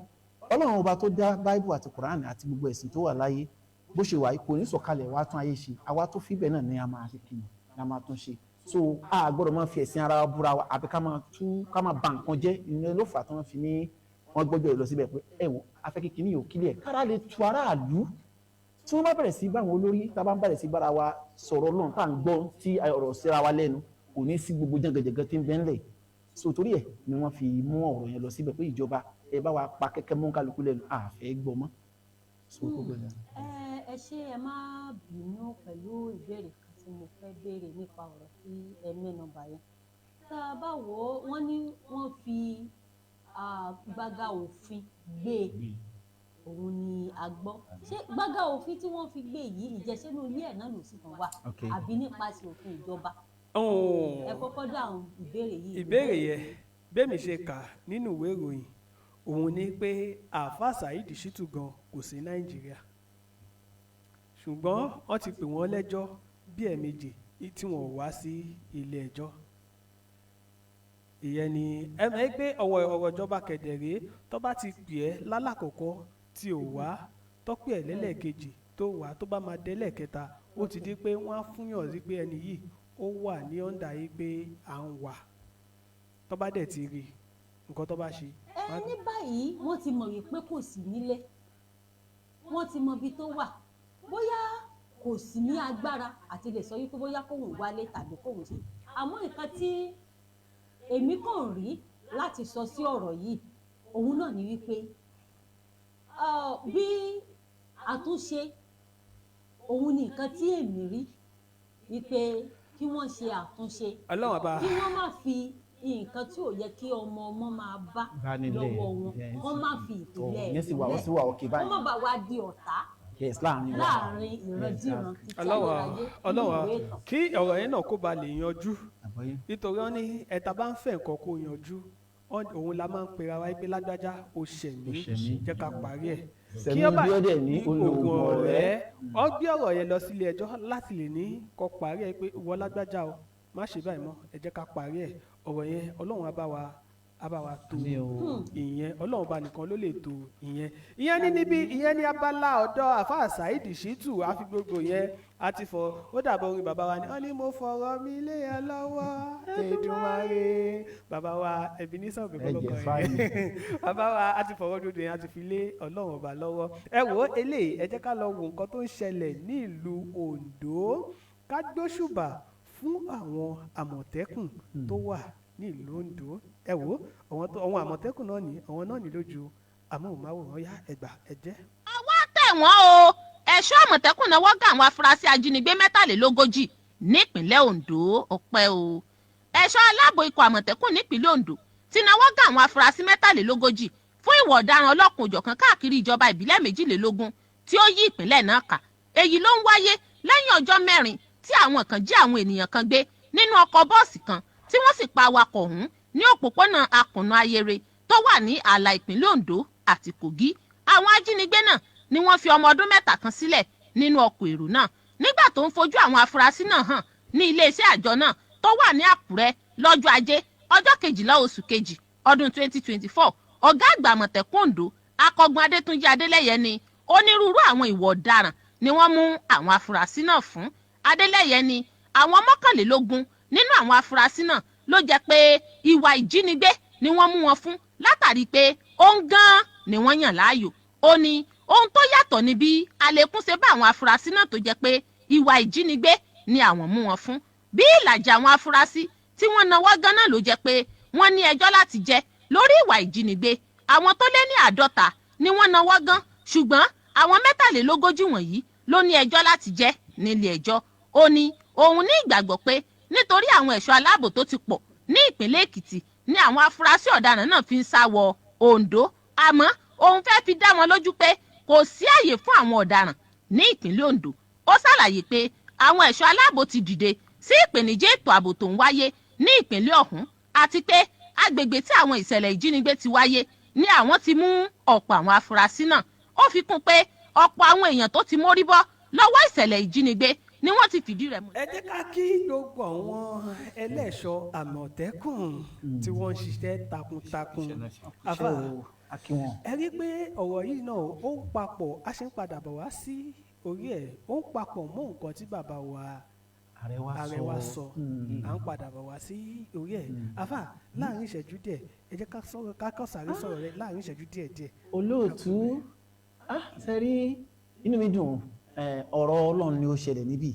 Ọlọ́run ọba tó dá Báíbù àti Kùránì àti gbogbo ẹ̀sìn tó wà láyé, bó ṣe wà yìí, kò ní sọ̀kalẹ̀ wá tún ayé ṣe. Àwa tó fíbẹ̀ náà ni a máa ṣe kìnnì ni a máa tún ṣe. So a gbọ́dọ̀ máa fi ẹ̀sìn ara wa búra wa, àbí ká máa tú, ká máa ba nǹkan jẹ́. Ìyẹn ló fà á tí wọ́n fi ní wọ́n gbọ́dọ̀ lọ síbẹ̀ pé ẹ wò, afẹ́ kíkiní yóò kílẹ̀ kára lè tu aráàlú. Tí wọ́n bá bẹ̀rẹ̀ sí báwọn olórí, tá a bá ń bẹ̀rẹ̀ sí bára wa sọ̀rọ̀ lọ́n, tá à ń gbọ́ tí ọ̀rọ̀ síra wa lẹ́nu, kò ní sí gbogbo jẹ́gẹ́jẹ́gẹ́ tí ń bẹ ńlẹ̀. So torí ẹ̀ ni wọ́n fi mú ọ̀rọ̀ yẹn lọ síbẹ̀ pé ìjọba, ẹ bá wa pa kẹ́kẹ́ mú kálukú lẹ́nu, àfẹ́ gbọ́ mọ́. So gbogbo ẹ̀. Ẹ ṣé, ẹ má bínú pẹ̀lú ìbéèrè kan tí mo fẹ́ béèrè nípa ọ̀rọ̀ tí ẹ mẹ́nu bà yẹn. Tá a bá wò ó, wọ́n ní wọ́n fi gbága òfin gbé e, òun ni a gbọ́. Ṣé gbága òfin tí wọ́n fi gbé yìí, ìjẹsẹ́nu ilé ẹ̀ náà ló sì kàn wá, àbí nípasẹ̀ òfin ìjọba? Ẹ kọ́kọ́ dáhùn ìbéèrè yìí. Ìbéèrè yẹn, bẹ́ẹ̀mi ṣe kà nínú ìwé ìròyìn, òun ni pé Àáfàá Saheed Shittu gan kò sí Nàìjíríà, ṣùgbọ́n wọ́n ti pè wọ́n lẹ́jọ́ bí ẹ̀ẹ̀mejì tí wọ́n ò wá sí ilé ẹjọ́. Ìyẹn ni ẹ mọ̀ ẹ́ pé ọ̀wọ̀ ọ̀rọ̀ ìjọba kẹ̀dẹ̀rẹ́, tó bá ti pè ẹ́ lálàkọ́kọ́ tí ò wá, tó pè ẹ́ lẹ́lẹ́kejì tó wá, tó bá máa dé lẹ́ẹ̀kẹta, ó ti di pé wọ́n á fúnyàn sí pé ẹni yìí ó wà ní ọ̀ǹda yìí pé à ń wà. Tó bá dẹ̀ ti rí nǹkan tó bá ṣe. Ẹ ní báyìí, wọ́n ti mọ̀ wípé kò sí nílé, wọ́n ti mọ ibi tó wà. Bóyá kò sí ní agbára àti lè sọ wípé bóyá kóun wálé tàbí kóun ṣe. Àmọ́ nǹkan tí èmi kàn rí láti sọ sí ọ̀rọ̀ yìí, òun náà ni wípé bí àtúnṣe, òun ni nǹkan tí èmi rí wípé kí wọ́n ṣe àtúnṣe, Ọlọ́run àbá kí wọ́n má fi nǹkan tí ò yẹ kí ọmọ ọmọ máa bá Bá nílẹ̀, lọ́wọ́ wọn, wọ́n má fi ìpìlẹ̀ ìyẹn sì wà, ó sì wà òkè wọ́n báyìí. má bàa wá di ọ̀tá Yes, láàrin wa. láàrin ìrandíran títí Ọlọ́run ayérayé nínú Ọlọ́run ìwé ìtàn. kí ọ̀rọ̀ yẹn náà kó ba lè yanjú, Àgbọ́yé. nítorí wọ́n ní ẹ̀ta bá ń fẹ́ nǹkan kó yanjú, òun la máa ń pera wa pé lágbájá, o ṣẹ̀ mí, O ṣẹ̀ mí. jẹ́ ká parí ẹ̀. Sẹ̀mí Kí ó bí ó dẹ̀ ní oògùn olóògùn ọ̀rẹ́. Wọ́n gbé ọ̀rọ̀ yẹn lọ sílé ẹjọ́ láti lè ní kó parí ẹ̀ pé ìwọ lágbájá o, má ṣe báyìí mọ́, ẹ jẹ́ ká parí ẹ̀. Ọ̀rọ̀ yẹn, Ọlọ́run á bá wa, á bá wa tó Àmín o. ìyẹn. Ọlọ́run bá nìkan ló lè tó ìyẹn. Ìyẹn ní níbi ìyẹn ní abala ọ̀dọ̀ Àfáà Saheed Shittu. Àfi gbogbo yẹn àti fọ ó dàbọ̀ orin bàbá wa ni wọ́n ní mo fọ̀rọ̀ mi lé ẹ lọ́wọ́ Èdùmàrè. Bàbá wa Ebenezer Obey Ẹ jẹ́ kọ́lọ́kọ́ fáìlì. yẹn. Bàbá wa, a ti fọ̀rọ̀ dúdú yẹn, a ti fi lé Ọlọ́run ọba lọ́wọ́. Ẹ wò ó, eléyìí, ẹ jẹ́ ká lọ wo nǹkan tó ń ṣẹlẹ̀ ní ìlú Oǹdó, ká gbóṣùbà fún àwọn Àmọ̀tẹ́kùn tó wà ní ìlú Oǹdó. Ẹ wò ó, àwọn Àmọ̀tẹ́kùn náà ní àwọn náà ní lójú amóhùnmáwòrán yá ẹgbà ẹjẹ́. Ọwọ́ tẹ̀ wọ́n o. Ẹ̀ṣọ́ Àmọ̀tẹ́kùn náà wọ́gá àwọn afurasí ajínigbé 43 nípínlẹ̀ Ondo. Ọpẹ́ o. Ẹ̀ṣọ́ aláàbò ikọ̀ Àmọ̀tẹ́kùn nípínlẹ̀ Ondo ti náwó gá àwọn afurasí 43 fún ìwà ọ̀daràn ọlọ́kùn òjọ̀kan káàkiri ìjọba ìbílẹ̀ 22 tí ó yí ìpínlẹ̀ náà ká. Èyí ló ń wáyé lẹ́yìn ọjọ́ 4 tí àwọn kan jí àwọn ènìyàn kan gbé nínú ọkọ̀ bọ́ọ̀sì kan, tí wọ́n sì pa awakọ̀ ọ̀hún ní òpópónà Akùnà Ayere tó wà ní ààlà ìpínlẹ̀ Ondo àti Kogi. Àwọn ajínigbé náà ni wọ́n fi ọmọ ọdún 3 kan sílẹ̀ nínú ọkọ̀ èrò náà. Nígbà tó ń fojú àwọn afurasí náà hàn ní iléeṣẹ́ àjọ náà tó wà ní Àkúrẹ́ lọ́jọ́ Ajé, ọjọ́ 12 oṣù kejì ọdún 2024, ọ̀gá àgbà Àmọ̀tẹ́kùn Oǹdó, Akọgun Adétúnjì Adélẹ́yẹ, ní onírúurú àwọn ìwà ọ̀daràn ni wọ́n mú àwọn afurasí náà fún. Adélẹ́yẹ ní àwọn 21 nínú àwọn afurasí náà ló jẹ́ pé ìwà ìjínigbé ni wọ́n mú wọn fún, látàrí pé òun gan-an ni wọ́n yàn láàyò. Ó ní ohun tó yàtọ̀ ni bí àlékún ṣe bá àwọn afurasí náà tó jẹ́ pé ìwà ìjínigbé ni àwọn mú wọn fún. Bí ìlàjì àwọn afurasí tí wọ́n náwó ganan ló jẹ́ pé wọ́n ní ẹjọ́ láti jẹ lórí ìwà ìjínigbé. Àwọn tó lé ní 50 ni wọ́n náwó gan Ṣùgbọ́n àwọn 43 wọ̀nyí ló ní ẹjọ́ láti jẹ́ nílé ẹjọ́. Ó ní òun ní ìgbàgbọ́ pé nítorí àwọn ẹ̀ṣọ́ aláàbò tó ti pọ̀ ní ìpínlẹ̀ Èkìtì ní àwọn afurasí ọ̀daràn náà fi ń sá wọ Oǹdó, àmọ́ òun fẹ́ fi dá wọn lójú pé kò sí àyè fún àwọn ọ̀daràn ní ìpínlẹ̀ Oǹdó. Ó ṣàlàyé pé àwọn ẹ̀ṣọ́ aláàbò ti dìde sí ìpèníjà ètò ààbò tó ń wáyé ní ìpínlẹ̀ ọ̀hún, àti pé agbègbè tí àwọn ìṣẹ̀lẹ̀ ìjínigbé ti wáyé ni àwọn ti mú ọ̀pọ̀ àwọn afurasí náà. Ó fi kún pé ọ̀pọ̀ àwọn èèyàn tó ti mórí bọ́ lọ́wọ́ ìṣẹ̀lẹ̀ ìjínigbé ni wọ́n ti fìdí rẹ̀ múlẹ̀. Ẹ jẹ́ ká kí gbogbo àwọn ẹlẹ́ṣọ́ àmọ̀tẹ́kùn tí wọ́n ń ṣiṣẹ́ takuntakun. Àfà, Akíwọn. ẹ rí i pé ọ̀rọ̀ yìí náà ó ń papọ̀, a ṣe ń padà bọ̀ wá sí orí ẹ̀, ó ń papọ̀ mọ́ nǹkan tí bàbá wa Ààrẹ wa ààrẹ wa sọ. À ń padà bọ̀ wá sí orí ẹ̀. Àfà, láàrin ìṣẹ́jú díẹ̀, ẹ jẹ́ ká sọ̀rọ̀, ká kàn sáré sọ̀rọ̀ rẹ láàrin ìṣẹ́jú díẹ̀ díẹ̀. Olóòtú, sẹ́rí inú mi dùn. Ọ̀rọ̀ Ọlọ́run ni ó ṣẹlẹ̀ níbí.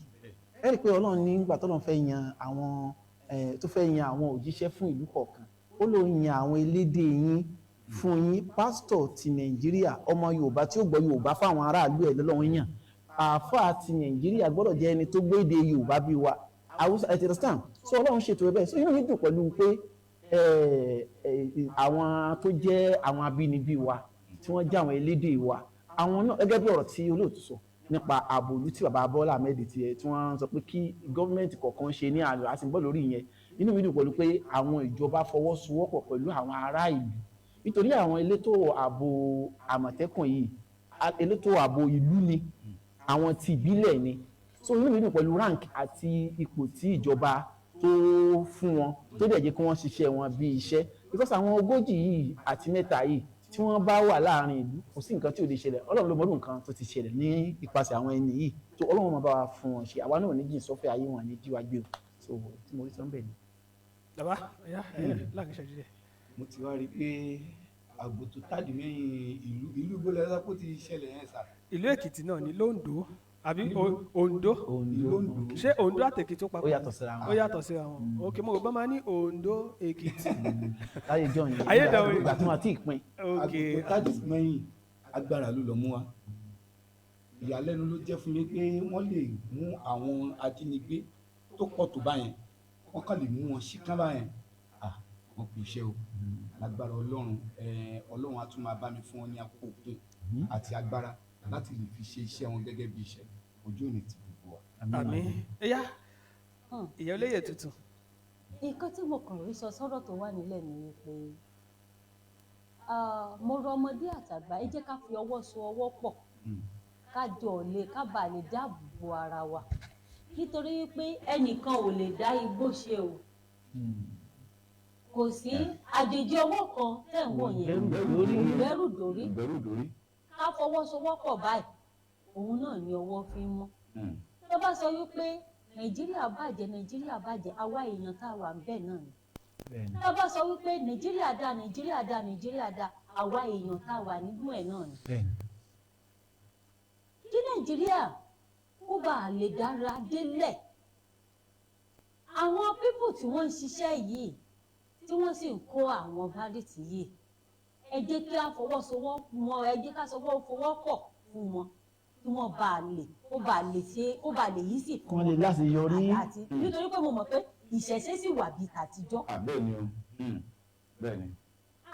Ẹ rí i pé Ọlọ́run nígbà tọ́lọ́run fẹ́ yan àwọn tó fẹ́ yan àwọn òjíṣẹ́ fún ìlú kọ̀ọ̀kan, ó ló yan àwọn elédè yín fún yín. Pásítọ̀ ti Nàìjíríà, ọmọ Yorùbá tí ó gbọ́ Yorùbá fáwọn aráàlú ẹ̀ lọ́lọ́run yàn. Àáfàá ti Nàìjíríà gbọ́dọ̀ jẹ́ ẹni tó gbé èdè Yorùbá bí wa, Haúsá, ẹ ti understand. So Ọlọ́run ṣètò ẹ bẹ́ẹ̀. So inú mi dùn pẹ̀lú pé àwọn tó jẹ́ àwọn abínibí wa tí wọ́n jẹ́ àwọn elédè wa, àwọn náà, gẹ́gẹ́ bí ọ̀rọ̀ tí olóòtú sọ nípa ààbò ìlú tí bàbá Bọ́lá Ahmed tiẹ̀ tí wọ́n sọ pé kí gọ́ọ̀mẹ̀ntì kọ̀ọ̀kan ṣe ní àlọ́ àti bọ́ lórí ìyẹn, inú mi dùn pẹ̀lú pé àwọn ìjọba fọwọ́sowọ́pọ̀ pẹ̀lú àwọn ará ìlú, nítorí àwọn elétò ààbò àmọ̀tẹ́kùn yìí, elétò ààbò ìlú ni, àwọn ti ìbílẹ̀ ni. So inú mi dùn pẹ̀lú rank àti ipò tí ìjọba tó fún wọn, tó dẹ̀ jẹ́ kí wọ́n ṣiṣẹ́ wọn bí iṣẹ́, because àwọn 43 yìí tí wọ́n bá wà láàrin ìlú, kò sí nǹkan tí ò lè ṣẹlẹ̀. Ọlọ́run ló mọdún nǹkan tó ti ṣẹlẹ̀ ní ipasẹ̀ àwọn ẹni yìí tó Ọlọ́run máa bá wa fún wọn ṣe. Àwa náà ò ní jìn sọ́fẹ̀ ayé wọn ní jíwa gbé o. So tí mo rí sọ ń bẹ̀ ni. Bàbá ẹ̀yà ẹ̀yà, láàrin ìṣẹ́jú díẹ̀. Mo ti wá rí i pé àgbò tó tàdí mẹ́yìn ìlú gbọ́dọ̀ ẹ̀ kó ti ṣẹlẹ̀ yẹn sà. Ìlú Èkìtì náà ní lóńdó àbí Oǹdó? Ìlú Oǹdó. Ṣé Oǹdó àtèkìtì ó papọ̀? Ó yàtọ̀ síra wọn. Ó yàtọ̀ síra wọn. Ok, mo rò bá máa ní Oǹdó Èkìtì. Láyé john yìí Ayé ìdánwò. ìgbà tí wọ́n ti pín. Ok. Àgbò tó tàdí mẹ́yìn, agbára ló lọ mú wa. Ìyàlẹ́nu ló jẹ́ fún mi pé wọ́n lè mú àwọn ajínigbé tó pọ̀ tó báyẹn, wọ́n kàn lè mú wọn ṣíkán báyẹn. Wọn kò ṣe o. Lágbára Ọlọ́run, Ọlọ́run á tún máa bá mi fún wọn ní àkókò àti agbára láti lè fi ṣe iṣẹ́ wọn gẹ́gẹ́ bí iṣẹ́. Ojú òní ti gbogbo wa. Àmín. Ẹ̀yà, ìyá olóyè tuntun. Nǹkan tí mo kàn rí sọ sọ́rọ̀ tó wà nílẹ̀ ni wípé, mo rọ ọmọdé àtàgbà, ẹ jẹ́ ká fi ọwọ́ so ọwọ́ pọ̀, ká jọ lè ká bàa lè dáàbò bo ara wa, nítorí wípé ẹnìkan ò lè dá igbó ṣe o. Kò sí àjèjì ọwọ́ kan tẹ̀ ń wò yẹn gbẹ́rù dórí. Ìbẹ̀rù dórí. Ká fọwọ́sowọ́pọ̀ báyìí, òun náà ni ọwọ́ fi ń mọ́. Tó bá sọ wípé Nàìjíríà bàjẹ́, Nàìjíríà bàjẹ́, àwa èèyàn tá a wà ńbẹ̀ náà ni. Tó bá sọ wípé Nàìjíríà dá, Nàìjíríà dá, Nàìjíríà dá, àwa èèyàn tá a wà nínú ẹ̀ náà ni. Kí Nàìjíríà kó bá a lè dára délẹ̀, àwọn people tí wọ́n ń ṣiṣẹ́ yìí, tí wọ́n sì ń kó àwọn bandits yìí, ẹ jẹ́ kí a fọwọ́sowọ́pọ̀ wọn, ẹ jẹ́ ká fọwọ́pọ̀ fún wọn, kí wọ́n bá a lè kó bá a lè ṣe, kó bá a lè yí sí Kí wọ́n lè láṣeyọrí. Àti nítorí pé mo mọ̀ pé ìṣẹ̀ṣe sì wà bíi tàtijọ́. Bẹ́ẹ̀ ni o, bẹ́ẹ̀ ni.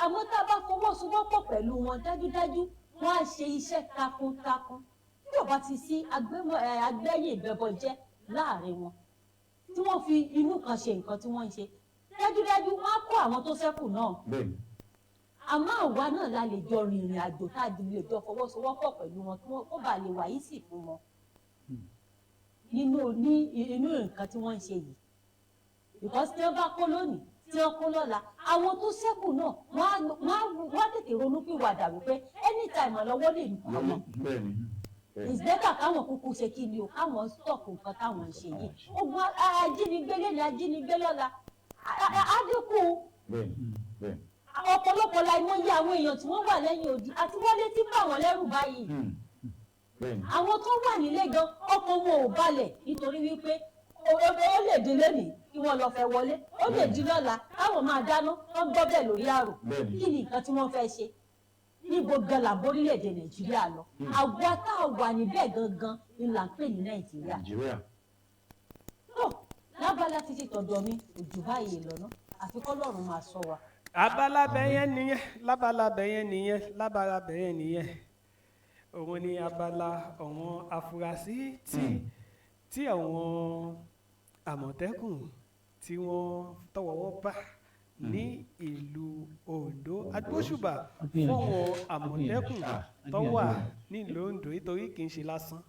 Àmọ́ tá a bá fọwọ́sowọ́pọ̀ pẹ̀lú wọn, dájúdájú wọ́n á ṣe iṣẹ́ takuntakun. Tí ò bá ti sí agbẹ́yìn ìbẹ́bọjẹ́ láàrin wọn, tí wọ́n fi inú kan ṣe nǹkan tí wọ́n ń ṣe, dájúdájú wọ́n á kó àwọn tó ṣẹ́kù náà. Bẹ́ẹ̀ ni. Àmọ́ àwa náà la lè jọ rìnrìn àjò, tá a lè jọ fọwọ́sowọ́pọ̀ pẹ̀lú wọn, kí wọ́n kó bàa lè wà yìí sì fún wọn nínú ní inú nǹkan tí wọ́n ń ṣe yìí, because tí wọ́n bá kó lónìí, tí wọ́n kó lọ́la, àwọn tó ṣẹ́kù náà wọ́n á tètè ronú pìwàdà wípé anytime lọ́wọ́ lè nù àwọn. Bẹ́ẹ̀ ni. It's better káwọn kúkú ṣe kí ni o, káwọn stop nǹkan táwọn ń ṣe yìí. Ogun ajínigbé lẹ́ni, ajínigbé lọ́la, á dínkù. Bẹ́ẹ̀ ni, bẹ́ẹ̀ ni. Ọ̀pọ̀lọpọ̀ la ìmọ̀ye àwọn èèyàn tí wọ́n wà lẹ́yìn odi àti wọlé tí ń bà wọ́n lẹ́rù báyìí. Bẹ́ẹ̀ ni. Àwọn tó wà nílé gan, ọkàn wọn ò balẹ̀, nítorí wípé ó lè di lónìí kí wọ́n lọ fẹ́ wọlé, ó lè di lọ́la káwọn máa dáná, wọ́n gbọ́ bẹ́ẹ̀ lórí àrò. Bẹ́ẹ̀ ni. Kí ni nǹkan tí wọ́n fẹ́ ṣe? Níbo gan la borílẹ̀-èdè Nàìjíríà lọ? Àwa tá a wà níbẹ̀ gangan ni là ń pè ní Nàìjíríà. Nàìjíríà. Tó lábala títí tọ̀dọ̀ mi kò jù báyìí lọ ná, àfi kọ́lọ́run máa sọ wa. Abala bẹyẹn nìyẹn, lábala bẹyẹn nìyẹn, lábala bẹyẹn nìyẹn. Òun ni abala àwọn afurasí tí àwọn Àmọ̀tẹ́kùn tí wọ́n tọwọ́ wọn bá ní ìlú Oǹdó. Agbóṣùbà fọwọn Àmọ̀tẹ́kùn tó wà nílùú Oǹdó, nítorí kì í ṣe lásán.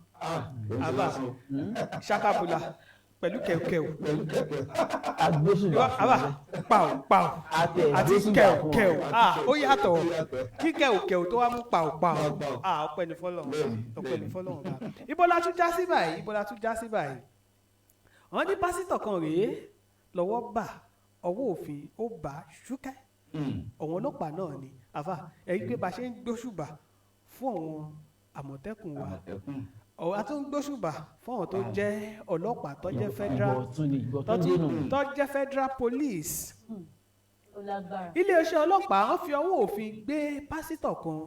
Àbá ṣakabula pẹ̀lú kẹ̀kẹ́ Pẹ̀lú kẹ̀kẹ́. Agbóṣùbà fún àbá ọ. pàù pàù Àti àti ẹ̀gbóṣùbà kẹ̀ù fún ọ. kẹ̀ù. Ah, ó yàtọ̀. Ó yàtọ̀. Kí kẹ̀ù kẹ̀ù tó wá mú pàù pàù. Pàù, pàù. Ah, ọpẹ́ ní fọ́lọ́run. Bẹ́ẹ̀ni, Ọpẹ́ ní bẹ́ẹ̀ni. fọ́lọ́run bá. Ibo la tún já sí báyìí? Ibo la tún já sí báyìí? Wọ́n ní pásítọ̀ kan rèé lọ́wọ́ bà, ọwọ́ òfin ó bà ṣúkẹ́. Àwọn ọlọ́pàá náà ni àfà ẹ̀yìn pé bá ṣe ń gbóṣùbà fún àwọn Àmọ̀tẹ́kùn wa, Àmọ̀tẹ́kùn. ọ̀rọ̀ a tún ń gbóṣùbà fún àwọn tó jẹ́ ọlọ́pàá tó jẹ́ federal Ìgbọ̀ tún ni ìgbọ̀ tó tún dénú. tó jẹ́ federal police. Ó lágbára. Iléeṣẹ́ ọlọ́pàá wọ́n fi ọwọ́ òfin gbé pásítọ̀ kan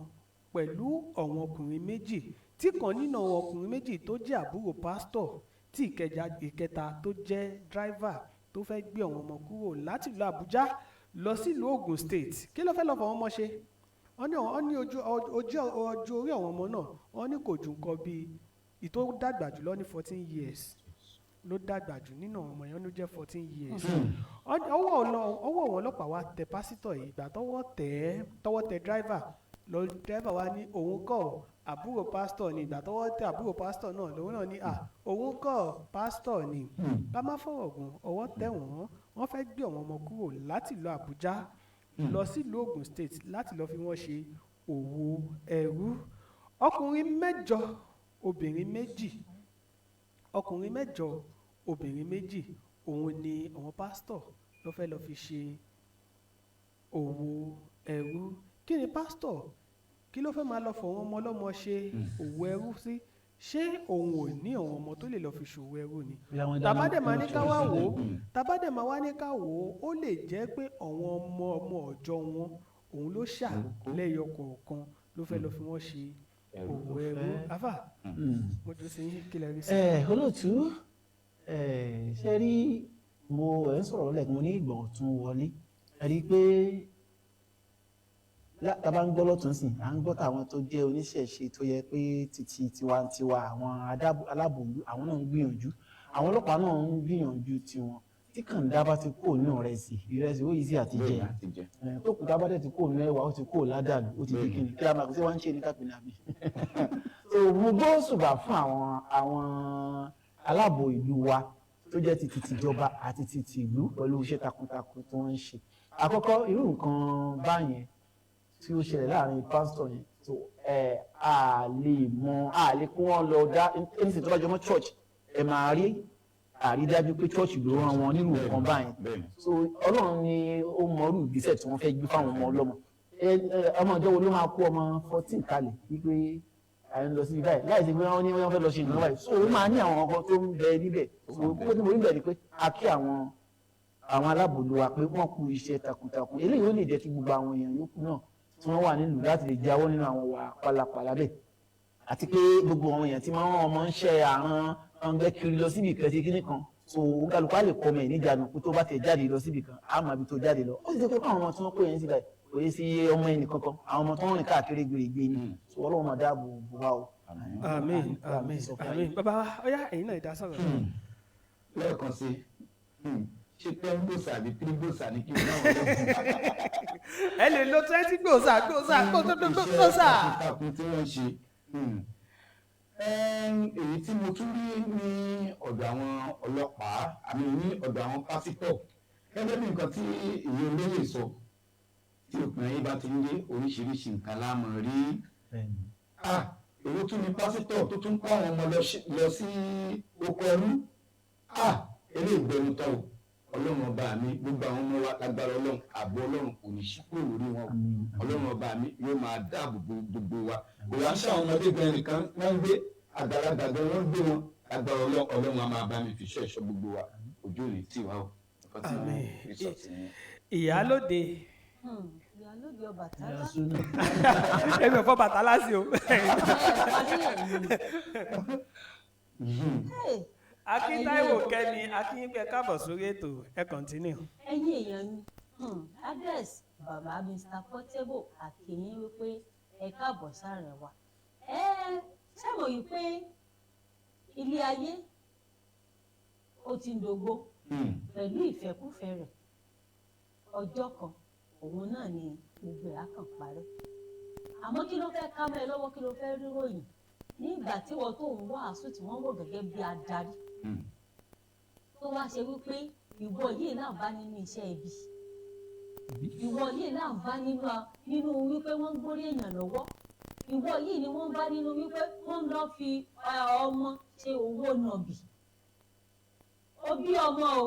pẹ̀lú àwọn ọkùnrin méjì, tí kan nínú àwọn ọkùnrin méjì tó jẹ́ àbúrò pásítọ̀, tí ìkẹta tó jẹ́ dráìvà tó fẹ́ gbé àwọn ọmọ kúrò láti ìlú Àbújá lọ sílùú Ogun State. Kí ló fẹ́ lọ fọwọ́n mọ́ ṣe? Wọ́n ní ojú ojú ọjọ́ orí àwọn ọmọ náà, wọ́n ní kò ju nǹkan bíi ìtó dàgbà jùlọ ní 14 years ló dàgbà jù nínú àwọn ọmọ yẹn, ló jẹ́ 14 years. Ọwọ́ àwọn ọlọ́pàá wa tẹ pásítọ̀ yìí. Ìgbà tọwọ́ tẹ̀ ẹ́, tọwọ́ tẹ dráìvà lọ, dráìvà wa ní òun kọ́, àbúrò pásítọ̀ ni. Ìgbà tọwọ́ tẹ àbúrò pásítọ̀ náà, lòun náà ní à òun kọ́, pásítọ̀ ni. Ká má fọ̀rọ̀ gùn, ọwọ́ tẹ̀ wọ́n. Wọ́n fẹ́ gbé àwọn ọmọ kúrò láti ìlú Àbújá lọ sílùú Ogun State láti lọ́ọ́ fi wọ́n ṣe òwò ẹrú. Ọkùnrin mẹ́jọ, obìnrin méjì, ọkùnrin mẹ́jọ, obìnrin méjì, òun ni àwọn pásítọ̀ ló fẹ́ lọ́ọ́ fi ṣe òwò ẹrú. Kí ni pásítọ̀, kí ló fẹ́ máa lọ fọwọ́n ọmọ ọlọ́mọ ṣe òwò ẹrú sí? Ṣé òun ò ní àwọn ọmọ tó lè lọ́ọ́ fi ṣòwò ẹrú ni? Tàbádẹ̀ máa ní ká wá wò ó, tàbádẹ̀ máa wá ní ká wò ó, ó lè jẹ́ pé àwọn ọmọ ọmọ ọ̀jọ́ wọn òun ló ṣà lẹ́yọ kọ̀ọ̀kan ló fẹ́ lọ́ọ́ fi wọ́n ṣe òwò ẹrú. Afa, mo jù sí yín, kílẹ̀ rí sí. Ẹ olóòtú, ẹ ṣe rí, mo ẹ ń sọ̀rọ̀ lẹ́ẹ̀kan, mo ní ìgbọ̀n ọ̀tún wọlé. Ẹ rí i pé tá a bá ń gbọ́ lọ́tún sìn, à ń gbọ́ tàwọn tó jẹ́ oníṣẹ̀ṣe tó yẹ pé títí tiwantiwa, àwọn alábòlú àwọn náà ń gbìyànjú, àwọn ọlọ́pàá náà ń gbìyànjú tiwọn. Tí kàńdá bá ti kúrò nínú ìrẹsì, ìrẹsì ó yìí sí àti jẹ. Àti jẹ. Tó kùtà bá dẹ̀ ti kúrò nínú ẹwà, ó ti kúrò ládàlú, ó ti di kíni kí la máa kó sí wá ń ṣe ní kápẹ́nà àbí. So mo gbọ́ ṣùgbà fún àwọn aláàbò ìlú wa tó jẹ́ ti tìjọba àti ti tìlú pẹ̀lú iṣẹ́ takuntakun tí wọ́n ń ṣe. Àkọ́kọ́, irú nǹkan báyẹn tí ó ṣẹlẹ̀ láàrin pásítọ̀ yẹn tó ẹ a lè mọ, a lè kó wọn lọ dá ẹni tó bá jọmọ́ church, ẹ máa rí àrídájú pé church ló rán wọn nírú nǹkan báyẹn. So Ọlọ́run ni ó mọrú ìgbésẹ̀ tí wọ́n fẹ́ gbé fáwọn ọmọ ọlọ́mọ. Ọmọ ìjọ wo ló máa kó ọmọ 14 kalẹ̀ wípé à ń lọ síbi báyìí láì sí pé wọ́n ní wọ́n fẹ́ lọ ṣe nǹkan báyìí? So ó máa ní àwọn ọkọ tó ń bẹ níbẹ̀. So kókó tí mo rí bẹ̀ ni pé a kí àwọn alábòlú wa pé wọ́n kú iṣẹ́ takuntakun. Eléyìí ó lè jẹ́ kí gbogbo àwọn èèyàn yòókù náà tí wọ́n wà nílùú láti lè jáwọ́ nínú àwọn wà pálapàla bẹ́ẹ̀, àti pé gbogbo àwọn èèyàn tí wọ́n rán ọmọ ń ṣe àrùn ọ̀ngbẹ́ kiri lọ síbi kan sí kíní kan. So kálukú á lè kọ́ ọmọ ẹ̀ níjànú pé tó bá tẹ̀ jáde lọ síbi kan, á mọ ibi tó jáde lọ. Ó sì jẹ́ pé àwọn ọmọ tí wọ́n kó yẹn síbẹ̀ kò yẹ sí ọmọ ẹnì kankan, àwọn ọmọ tó ń rìn káàkiri gbèrègbè ni. So Ọlọ́run máa dáàbò bò wá o. Àmín, àmín, àmín. Bàbá wa, ọyá, ẹ̀yin náà ìdá sọ̀rọ̀. Lẹ́ẹ̀kan sí i, ṣé 10 gbòòsà àbí 3 gbòòsà ní kí n náà wọlé? Ẹ lè lo 20 gbòòsà gbòòsà gbòòsà. Iṣẹ́ takuntakun tí wọ́n ṣe. Èyí tí mo tún rí ní ọ̀dọ̀ àwọn ọlọ́pàá àmì ní ọ̀dọ̀ àwọn pásítọ̀, gẹ́gẹ́ bí nǹkan tí ìwé olóyè sọ, tí òpin ayé bá ti ń dé, oríṣiríṣi nǹkan la máa rí. Ah, èwo tún ni pásítọ̀ tó tún kó àwọn ọmọ lọ sí oko ẹrú? Ah, eléyìí gbẹnu tán o. Ọlọ́run ọba mi, gbogbo àwọn ọmọ wa, lágbára Ọlọ́run, ààbò Ọlọ́run kò ní ṣí kúrò lórí wọn o. Ọlọ́run ọba mi yóò máa dáàbò bo gbogbo wa. Kò wá ń ṣe àwọn ọmọdé gan nìkan wọ́n ń gbé, àgbàlagbà gan wọ́n ń gbé wọn. Lágbára Ọlọ́run, Ọlọ́run á máa bá mi fi ṣọ́ ẹ̀ṣọ́ gbogbo wa. Ojú ò ní tì wá o. Nǹkan tí mo Àmín. rí sọ sí ni. Ìyálóde. Ìyálóde Ọbàtálá. Èmi ò fọ́ Bàtálá sí o. Hey, Akíntaiwo Kẹ́mi Akínyìnpẹ káàbọ̀ sórí ètò, ẹ kọ̀ntínú. Ẹ̀yin èèyàn mi, address bàbá Mr Portable àkìyín wípé ẹ káàbọ̀ sáàrin wa. Ẹ ṣàmọ̀ yìí pé ilé ayé ó ti ń dògbò pẹ̀lú ìfẹ́kúfẹ̀ẹ́ rẹ̀. Ọjọ́ kan òun náà ni gbogbo ẹ̀ á kàn parẹ́. Àmọ́ kí ló fẹ́ ká mọ́ ẹ lọ́wọ́? Kí ló fẹ́ ríròyìn nígbà tí wọ́n tó ń wàásù tí wọ́n wò gẹ́gẹ́ bí adarí, tó wá ṣe wípé ìwọ yìí náà bá nínú iṣẹ́ ibi, ìwọ yìí náà bá nínú wípé wọ́n ń gbórí èèyàn lọ́wọ́, ìwọ yìí ni wọ́n bá nínú wípé wọ́n ń lọ fi ọmọ ṣe owó nàbì? Ó bí ọmọ o,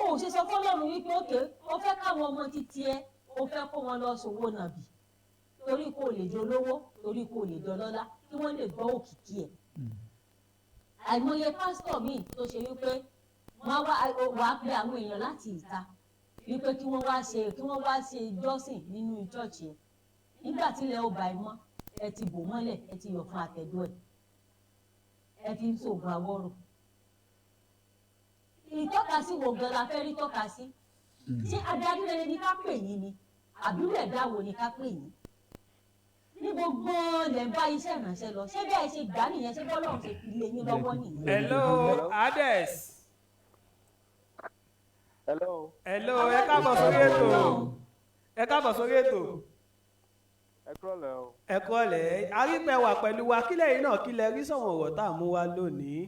ó ṣe sọ fọ́lọ́run wípé òkè ó fẹ́ káwọn ọmọ títí ẹ, ó fẹ́ kó wọn lọ ṣòwò nàbì torí kò lè dolówó, torí kò lè dọlọ́lá, kí wọ́n lè gbọ́ òkìkí ẹ̀. Àìmọye pásítọ̀ míì tó ṣe wípé wọ́n wá wàá pe àwọn èèyàn láti ìta wípé kí wọ́n wá ṣe ìjọsìn nínú ìjọ́ọ̀ṣì ẹ̀. Nígbà tí ilẹ̀ ọba ẹ̀ mọ́, ẹ ti bò mọ́lẹ̀, ẹ ti yọ̀ fún àtẹ̀dọ́ ẹ̀, ẹ fi ń ṣoògùn àwọ̀rò. Ìtọ́kasí wo gan la fẹ́ rí tọ́ka sí? Ṣé adarí rere ni ká pè yín ni, àbúrò ẹ̀dá wo ni ká pè yín? Ní gbogbo lẹ̀ ń bá iṣẹ́ ìrànṣẹ́ lọ, ṣé bẹ́ẹ̀ ṣe gbà nìyẹn? Ṣé bọ́lọ́run ṣe fi lé yín lọ́wọ́ nìyẹn? Hello, Ades. Hello. Hello, ẹ káàbọ̀ sórí ètò, ẹ káàbọ̀ sórí ètò. Ẹ kúrọ̀lẹ́ o. Ẹ kọ́lẹ̀ arípẹ́ wà pẹ̀lú wa. Kílẹ̀ yìí náà, kílẹ̀ rí sọ̀wọ́n ọ̀rọ̀ tá à ń mú wá lónìí?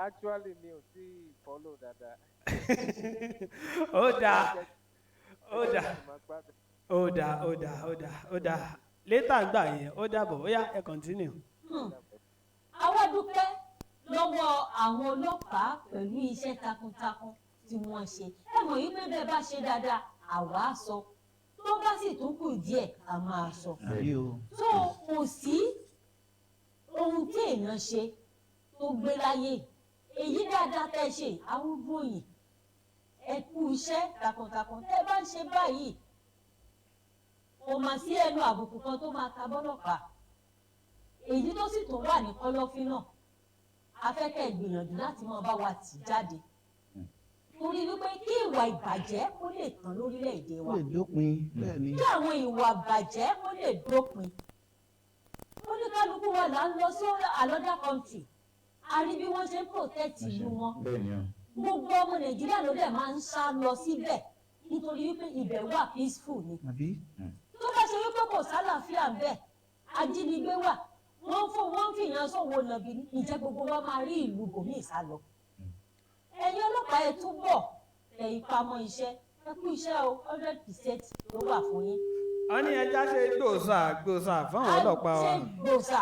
Actually, mi ò tí ì follow dáadáa. Ó dáa, ó dáa. Mo máa gbádùn. Ó dáa, ó dáa, ó dáa, ó dáa. Later ń gbà yẹn. Ó dàbọ̀, ó yá, ẹ continue. Àwa dúpẹ́ lọ́wọ́ àwọn ọlọ́pàá pẹ̀lú iṣẹ́ takuntakun tí wọ́n ṣe. Ẹ mọ̀ yí pé bẹ́ẹ̀ bá ṣe dáadáa, àwa á sọ. Tó bá sì tún kù díẹ̀, a máa sọ. Àbí o. Tó kò sí ohun tí èèyàn ṣe tó gbé láyé. Èyí dáadáa tẹ́ ṣe, arúgbó yìí, ẹ kú iṣẹ́ takuntakun tẹ́ bá ń ṣe báyìí. Kò mà sí ẹnu àbùkù kan tó máa ta bọ́lọ́pàá. Èyí tó sì tún wà ní kọ́lọ́fín náà, afẹ́kẹ́ gbìyànjú láti máa bá wa tì jáde, torí wípé kí ìwà ìbàjẹ́ kó lè tán lórílẹ̀‐èdè Ó wa, lè dópin, bẹ́ẹ̀ ni. Kí àwọn ìwà ìbàjẹ́ kó lè dópin. Oníkálukú wa là ń lọ sí another country, a rí bí wọ́n ṣe ń protect ìlú wọn. Bẹ́ẹ̀ ni o. Gbogbo ọmọ Nàìjíríà ló dẹ̀ máa ń sá lọ síbẹ̀ nítorí wípé ibẹ̀ wà peaceful ni. Àbí. Tó bá ṣe wípé kò sálàáfíà ń bẹ̀, ajínigbé wà, wọ́n fún wọ́n ń fìyàn sọ̀wọ́ nàbí, ìjẹ́ gbogbo wa máa rí ìlú bòmíì sá lọ? Ẹ̀yin ọlọ́pàá, ẹ túbọ̀ tẹ ipá mọ́ iṣẹ́. Ẹ kú iṣẹ́ o, 100% ló wà fún yín. Wọ́n ní ẹja ṣe gbòòsà gbòòsà fáwọn ọlọ́pàá wa. Ṣe gbòòsà.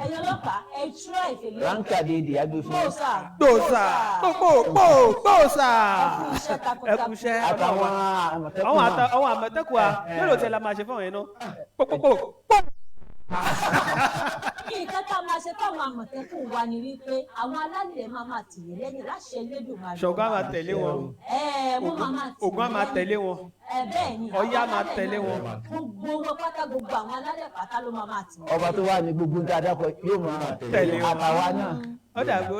Ẹ̀yin ọlọ́pàá, ẹ try ìfèlè. Ránkà déédéé agbófinró. Gbòòsà. Gbòòsà, gbòògbò gbòòsà. Ẹ kú iṣẹ́ Ẹ takuntakun. kú iṣẹ́. Àtàwọn àmọ̀tẹ́kùn àwọn náà. Àwọn àmọ̀tẹ́kùn wa mélòó tẹ la máa ṣe fáwọn yẹn náà? Pòpòpò pò. Nǹkan tá a máa ṣe fáwọn àmọ̀tẹ́kùn wa ni wípé àwọn alálẹ̀ máa máa tì yín lẹ́yìn láṣẹ Elédùmarè. Ṣọ̀gbọ́n á máa tẹ̀lé wọn. Ẹ wọ́n máa máa tì Ògún á máa yín tẹ̀lé wọn. Ẹ bẹ́ẹ̀ ni. Ọya Àwọn máa alálẹ̀ tẹ̀lé náà, wọn. gbogbo wọn pátá, gbogbo àwọn alálẹ̀ pátá ló máa máa tì wọ́n. Ọba tó wà ní gbogbo nǹkan àdàkọ yóò máa tẹ̀lé wọn. Àtàwa náà. Ó dàbí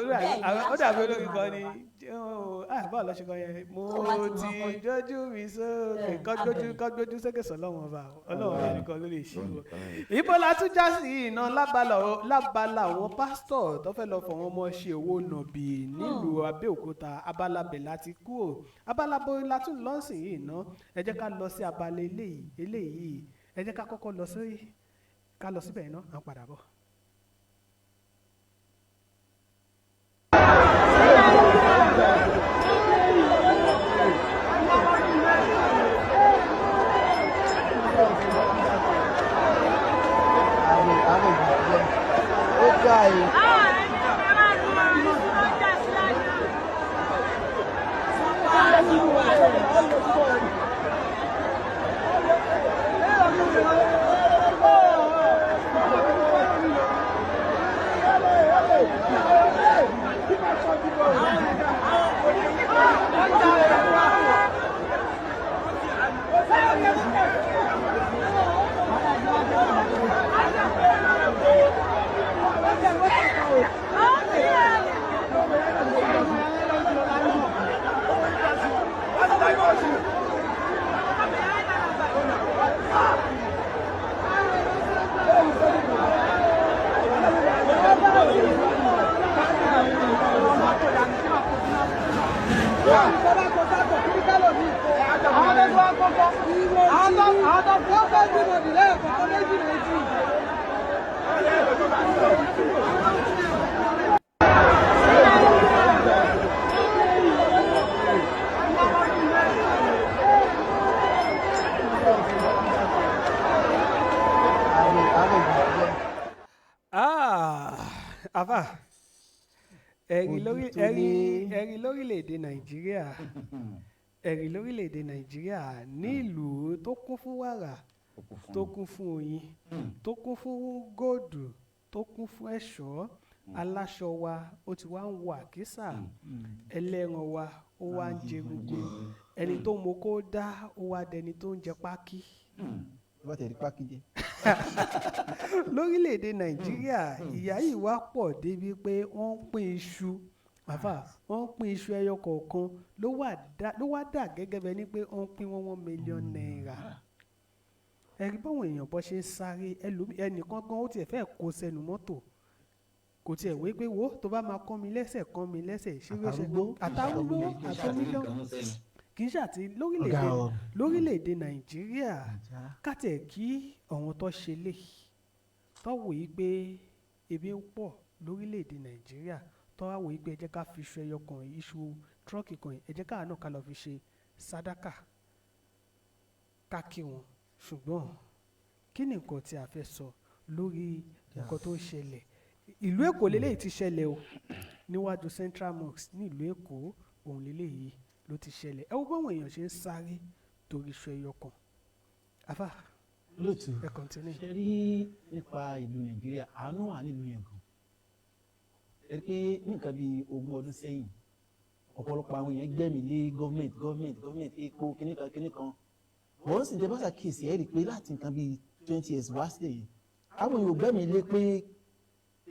olórí kan ni. Báwo lọ ṣe kan yẹn? Mo ti jójú mi sókè, kọ́ gbójú sókè sọ́lọ́wọ́n ọba. Ọlọ́run ọba nìkan ló lè ṣe o. Ibo la tún já sí iná lábala àwọn pásítọ̀ tó fẹ́ lọ fọwọ́n ọmọ ṣe owó nàbì nílùú Abẹ́òkúta? Abala bẹ̀ láti kú o. Abala bo la tún lọ sí yìí ná? Ẹ jẹ́ ká lọ sí abala eléyìí. Ẹ jẹ́ ká kọ́kọ́ lọ sí, ká lọ síbẹ̀ iná, à ń padà bọ̀. Ó gbà yìí. Ẹ̀rí Ojú lórí tó ẹ̀rí lé. Ẹ̀rí lórílẹ̀‐èdè Nàìjíríà, ẹ̀rí lórílẹ̀‐èdè Nàìjíríà, ní ìlú tó kún fún wàrà, tó kún fún oyin, tó kún fún góòdù, tó kún fún ẹ̀ṣọ́, aláṣọ wa ó ti wá ń wọ àkísà, ẹlẹ́ran wa ó wá ń jẹ egungun, ẹni tó mọ kó dá ó wá dẹni tó ń jẹ pákí. Tó bá tẹ̀lé pákí jẹ. Lórílẹ̀‐èdè Nàìjíríà, ìyà yìí wá pọ̀ débi pé wọ́n ń pín iṣu, àfà, wọ́n ń pín iṣu ẹyọ kọ̀ọ̀kan ló wá dà gẹ́gẹ́ bẹ́ẹ̀ ni pé wọ́n ń pín 1 million naira. Ẹ̀rí báwọn èèyàn bọ́ ṣe ń sáré. Ẹnìkan gan ó tiẹ̀ fẹ́ kó sẹ́nu mọ́tò, kò tiẹ̀ wé pé wo tó bá máa kán mi lẹ́sẹ̀, kán mi lẹ́sẹ̀ ṣé ló ṣe. Àtàrúgbó. Àtàrúgbó, àtòmídán, kì í ṣàti lórílẹ̀‐èdè Ọ̀gá o. lórílẹ̀‐èdè Nàìjíríà. Kátẹ̀ kí àwọn tó ṣe lè tó wò yí pé ebi ń pọ̀ lórílẹ̀‐èdè Nàìjíríà, tó wá wò yí pé ẹ jẹ́ ká fi iṣu ẹyọ kan yìí, iṣu tírọ́ọ̀kì kan yìí, ẹ jẹ́ káà náà ká lọ fi ṣe sàdákà, ká kí wọn. Ṣùgbọ́n kí ni nǹkan tí a fẹ́ sọ lórí nǹkan tó ń ṣẹlẹ̀? Ìlú Èkó lélẹ́yìí ti ṣẹlẹ̀ o, níwájú Central Mosque ní ìlú Èkó òun lélẹ́yìí ló ti ṣẹlẹ̀. Ẹ wo báwọn èèyàn ṣe ń sáré torí iṣu ẹyọ kan. Àfà, Lóòtú, ẹ continue. ṣe rí nípa ìlú Nàìjíríà, àánú wà nílùú yẹn gan. Ẹ rí pé ní nǹkan bíi 20 ọdún sẹ́yìn, ọ̀pọ̀lọpọ̀ àwọn èèyàn gbẹ̀mí lé gọ́ọ̀mẹ̀ntì, gọ́ọ̀mẹ̀ntì, gọ́ọ̀mẹ̀ntì, epo kíníkan kíníkan. Wọ́n sì tẹ bá ṣàkíyèsí, ẹ rí pé láti nǹkan bíi 20 years wá sílẹ̀ yìí, àwọn èèyàn ò gbẹ̀mí lé pé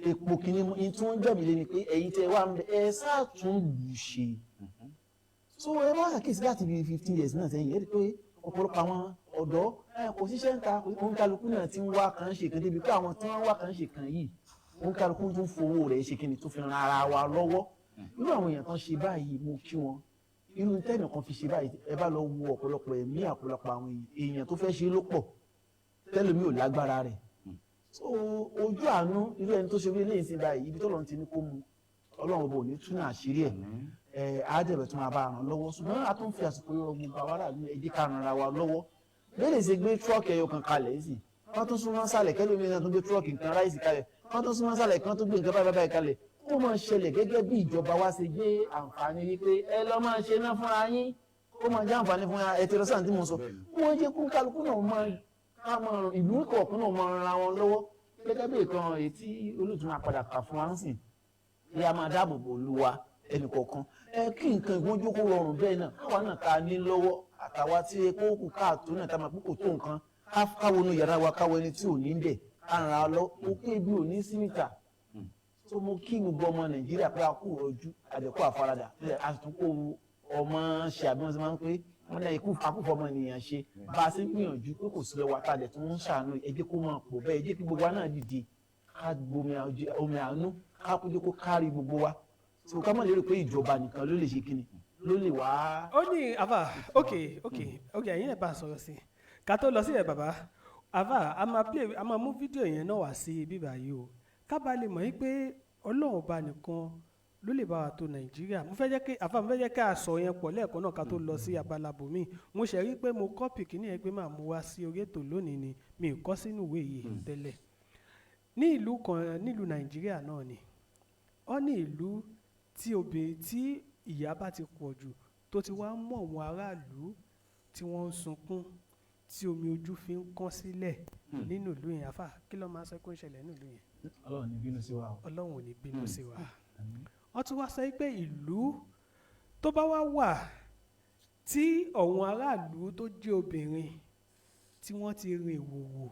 epo kíní mọ́. Ní tí wọ́n gbẹ̀mí lé ni pé ẹ̀yin tẹ wá ń bẹ, ẹ sáà tún lù ṣe. So ẹ bá ṣàkíyèsí láti bíi 15 years náà sẹ́yìn, ẹ rí pé ọ̀pọ̀lọpọ̀ àwọn ọ̀dọ́ ẹ kò síṣẹ́ ń ta, òǹkálukú náà ti ń wá kan ṣe kan, débi pé àwọn tí wọ́n ń wá kan ṣe kan yìí, òǹkálukú tún fowó rẹ̀ ṣe kíni tó fi ran ara wa lọ́wọ́. Irú àwọn èèyàn tán ṣe báyìí, mo kí wọn. Irú tẹ́nì kan fi ṣe báyìí, ẹ bá lọ wo ọ̀pọ̀lọpọ̀ ẹ̀mí ọ̀pọ̀lọpọ̀ àwọn èèyàn tó fẹ́ ṣe ló pọ̀ tẹ́lómi ò lágbára rẹ̀. So ojú àánú irú ẹni tó ṣe wí léyìn sí báyìí, ibi tọ́lọ́run ti ní kó mu, Ọlọ́run ọba ò ní túnú àṣírí ẹ̀. Ẹ̀ á dẹ̀bẹ̀ tún máa bá ràn lọ́wọ́. Ṣùgbọ́n a tún fi àsìkò yọ gbogbo àwọn aráàlú, ẹ jẹ́ ká ran ara wa lọ́wọ́. Bẹ́ẹ̀ lè ṣe gbé tírọ́ọ̀kì ẹyọ kan kalẹ̀ sí, wọ́n tún súnmọ́ sálẹ̀, kẹ́lómi náà tún gbé tírọ́ọ̀kì nǹkan ráìsì kalẹ̀, wọ́n tún súnmọ́ sálẹ̀, kí wọ́n tún gbé nǹkan báyìí báyìí kalẹ̀. Kó máa ṣẹlẹ̀ gẹ́gẹ́ bí ìjọba wa ṣe gbé àǹfààní wípé ẹ lọ́ máa ṣe ná fúnra yín, kó máa jẹ́ àǹfààní fúnra ẹ. Ti lọ sáà tí mo sọ, wọ́n jẹ́ kó kálukú náà máa ká máa ìlú kọ̀ọ̀kan náà máa ran wọn lọ́wọ́, gẹ́gẹ́ bí ìkan èyí tí olóòtú máa padà kà fún wa ń sìn bí a máa dáàbò bò lu wa ẹnì kọ̀ọ̀kan. Ẹ kí nǹkan ìgbọ́njú kó rọrùn bẹ́ẹ̀ náà, káwa náà ká ní lọ́wọ́, àtàwa tí kó kù káàtó náà tá a máa pé kò tó nǹkan, káwo inú yàrá wa, káwo ẹni tí ò ní bẹ̀, ká ràn án lọ. Ó ké bí ò ní sí níta. Tó mú kí gbogbo ọmọ Nàìjíríà pé a kú rọjú, àdẹ̀kú àfaradà, a sì tún kó ọmọ ṣe àbí wọ́n ti máa ń pé wọ́n ní ikú akúfọ̀ ọmọ ènìyàn ṣe bá a ṣe ń gbìyànjú pé kò sí lọ́wọ́ àtàlẹ̀ tó ń ṣàánú. Ẹ jẹ́ kó máa pọ̀ bẹ́ẹ̀, ẹ jẹ́ kí gbogbo wa náà dìde, ká gbomi omi àánú, ká kó jẹ́ kó kárí gbogbo wa. So ká má lérò pé ìjọba nìkan ló lè ṣe kíni, ló lè wá. Ó ní àfà, ok, ẹ̀yin ẹ̀ bá a sọ̀rọ̀ sí i ká tó lọ sí ẹ̀. Bàbá àfà, a máa play, a máa mú fídíò yẹn náà wá sí bíbá yìí o, ká bá lè mọ̀ yín pé Ọlọ́run ọba nìkan ló lè bá wa tó Nàìjíríà. Mo fẹ́ jẹ́ kí àfà, mo fẹ́ jẹ́ ká sọ yẹn pọ̀ lẹ́ẹ̀kan náà ká tó lọ sí abala bòmíì. Mo ṣe rí pé mo copy kíní yẹn pé máa mú wá sí orí ètò lónìí ni, mi ò kọ́ sínú ìwé yìí tẹ́lẹ̀. Ní ìlú kan nílùú Nàìjíríà náà ni ó ní ìlú tí obìnrin tí ìyà bá ti pọ̀ jù, tó ti wá mú àwọn aráàlú tí wọ́n ń sunkún, tí omi ojú fi ń kán sílẹ̀ nínú ìlú yẹn. Àfà, kí ló máa sọ pé ó ń ṣẹlẹ̀ nínú ìlú yẹn? Ọlọ́run ní bínú sí wa o. Ọlọ́run ò ní bínú sí wa. Wọ́n tún wá sọ pé ìlú tó bá wá wà tí ọ̀wọ́n aráàlú tó jẹ́ obìnrin tí wọ́n ti rìn ìwòwò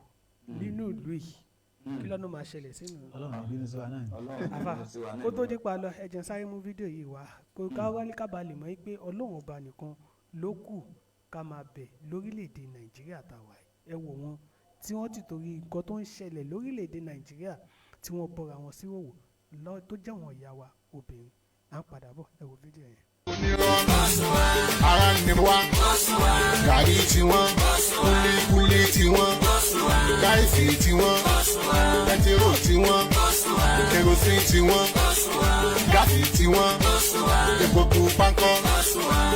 nínú ìlú yìí, kí lọ́nà máa ṣẹlẹ̀ sínú? Ọlọ́run ní bínú sí wa náà ni. Àfà, kó tó dípa lọ, ẹ jẹ́ n sáré mú fídíò yìí wá kó ká wálé, ká ba lè mọ̀ pé Ọlọ́run ọba nìkan ló kù ká máa bẹ̀ lórílẹ̀‐èdè Nàìjíríà tá a wà yìí. Ẹ wò wọ́n tí wọ́n ti torí nǹkan tó ń ṣẹlẹ̀ lórílẹ̀‐èdè Nàìjíríà tí wọ́n bọ́ra wọn sí òwò lọ, tó jẹ́ wọn ìyá wa obìnrin. À ń padà bọ̀, ẹ wo fídíò yẹn. Ara ni wá, gàrí tiwọn, kúlíkúlí tiwọn, gáìsì tiwọn, pẹtiró tiwọn, kerosene tiwọn, gáàsì tiwọn, epo pupa ńkọ́,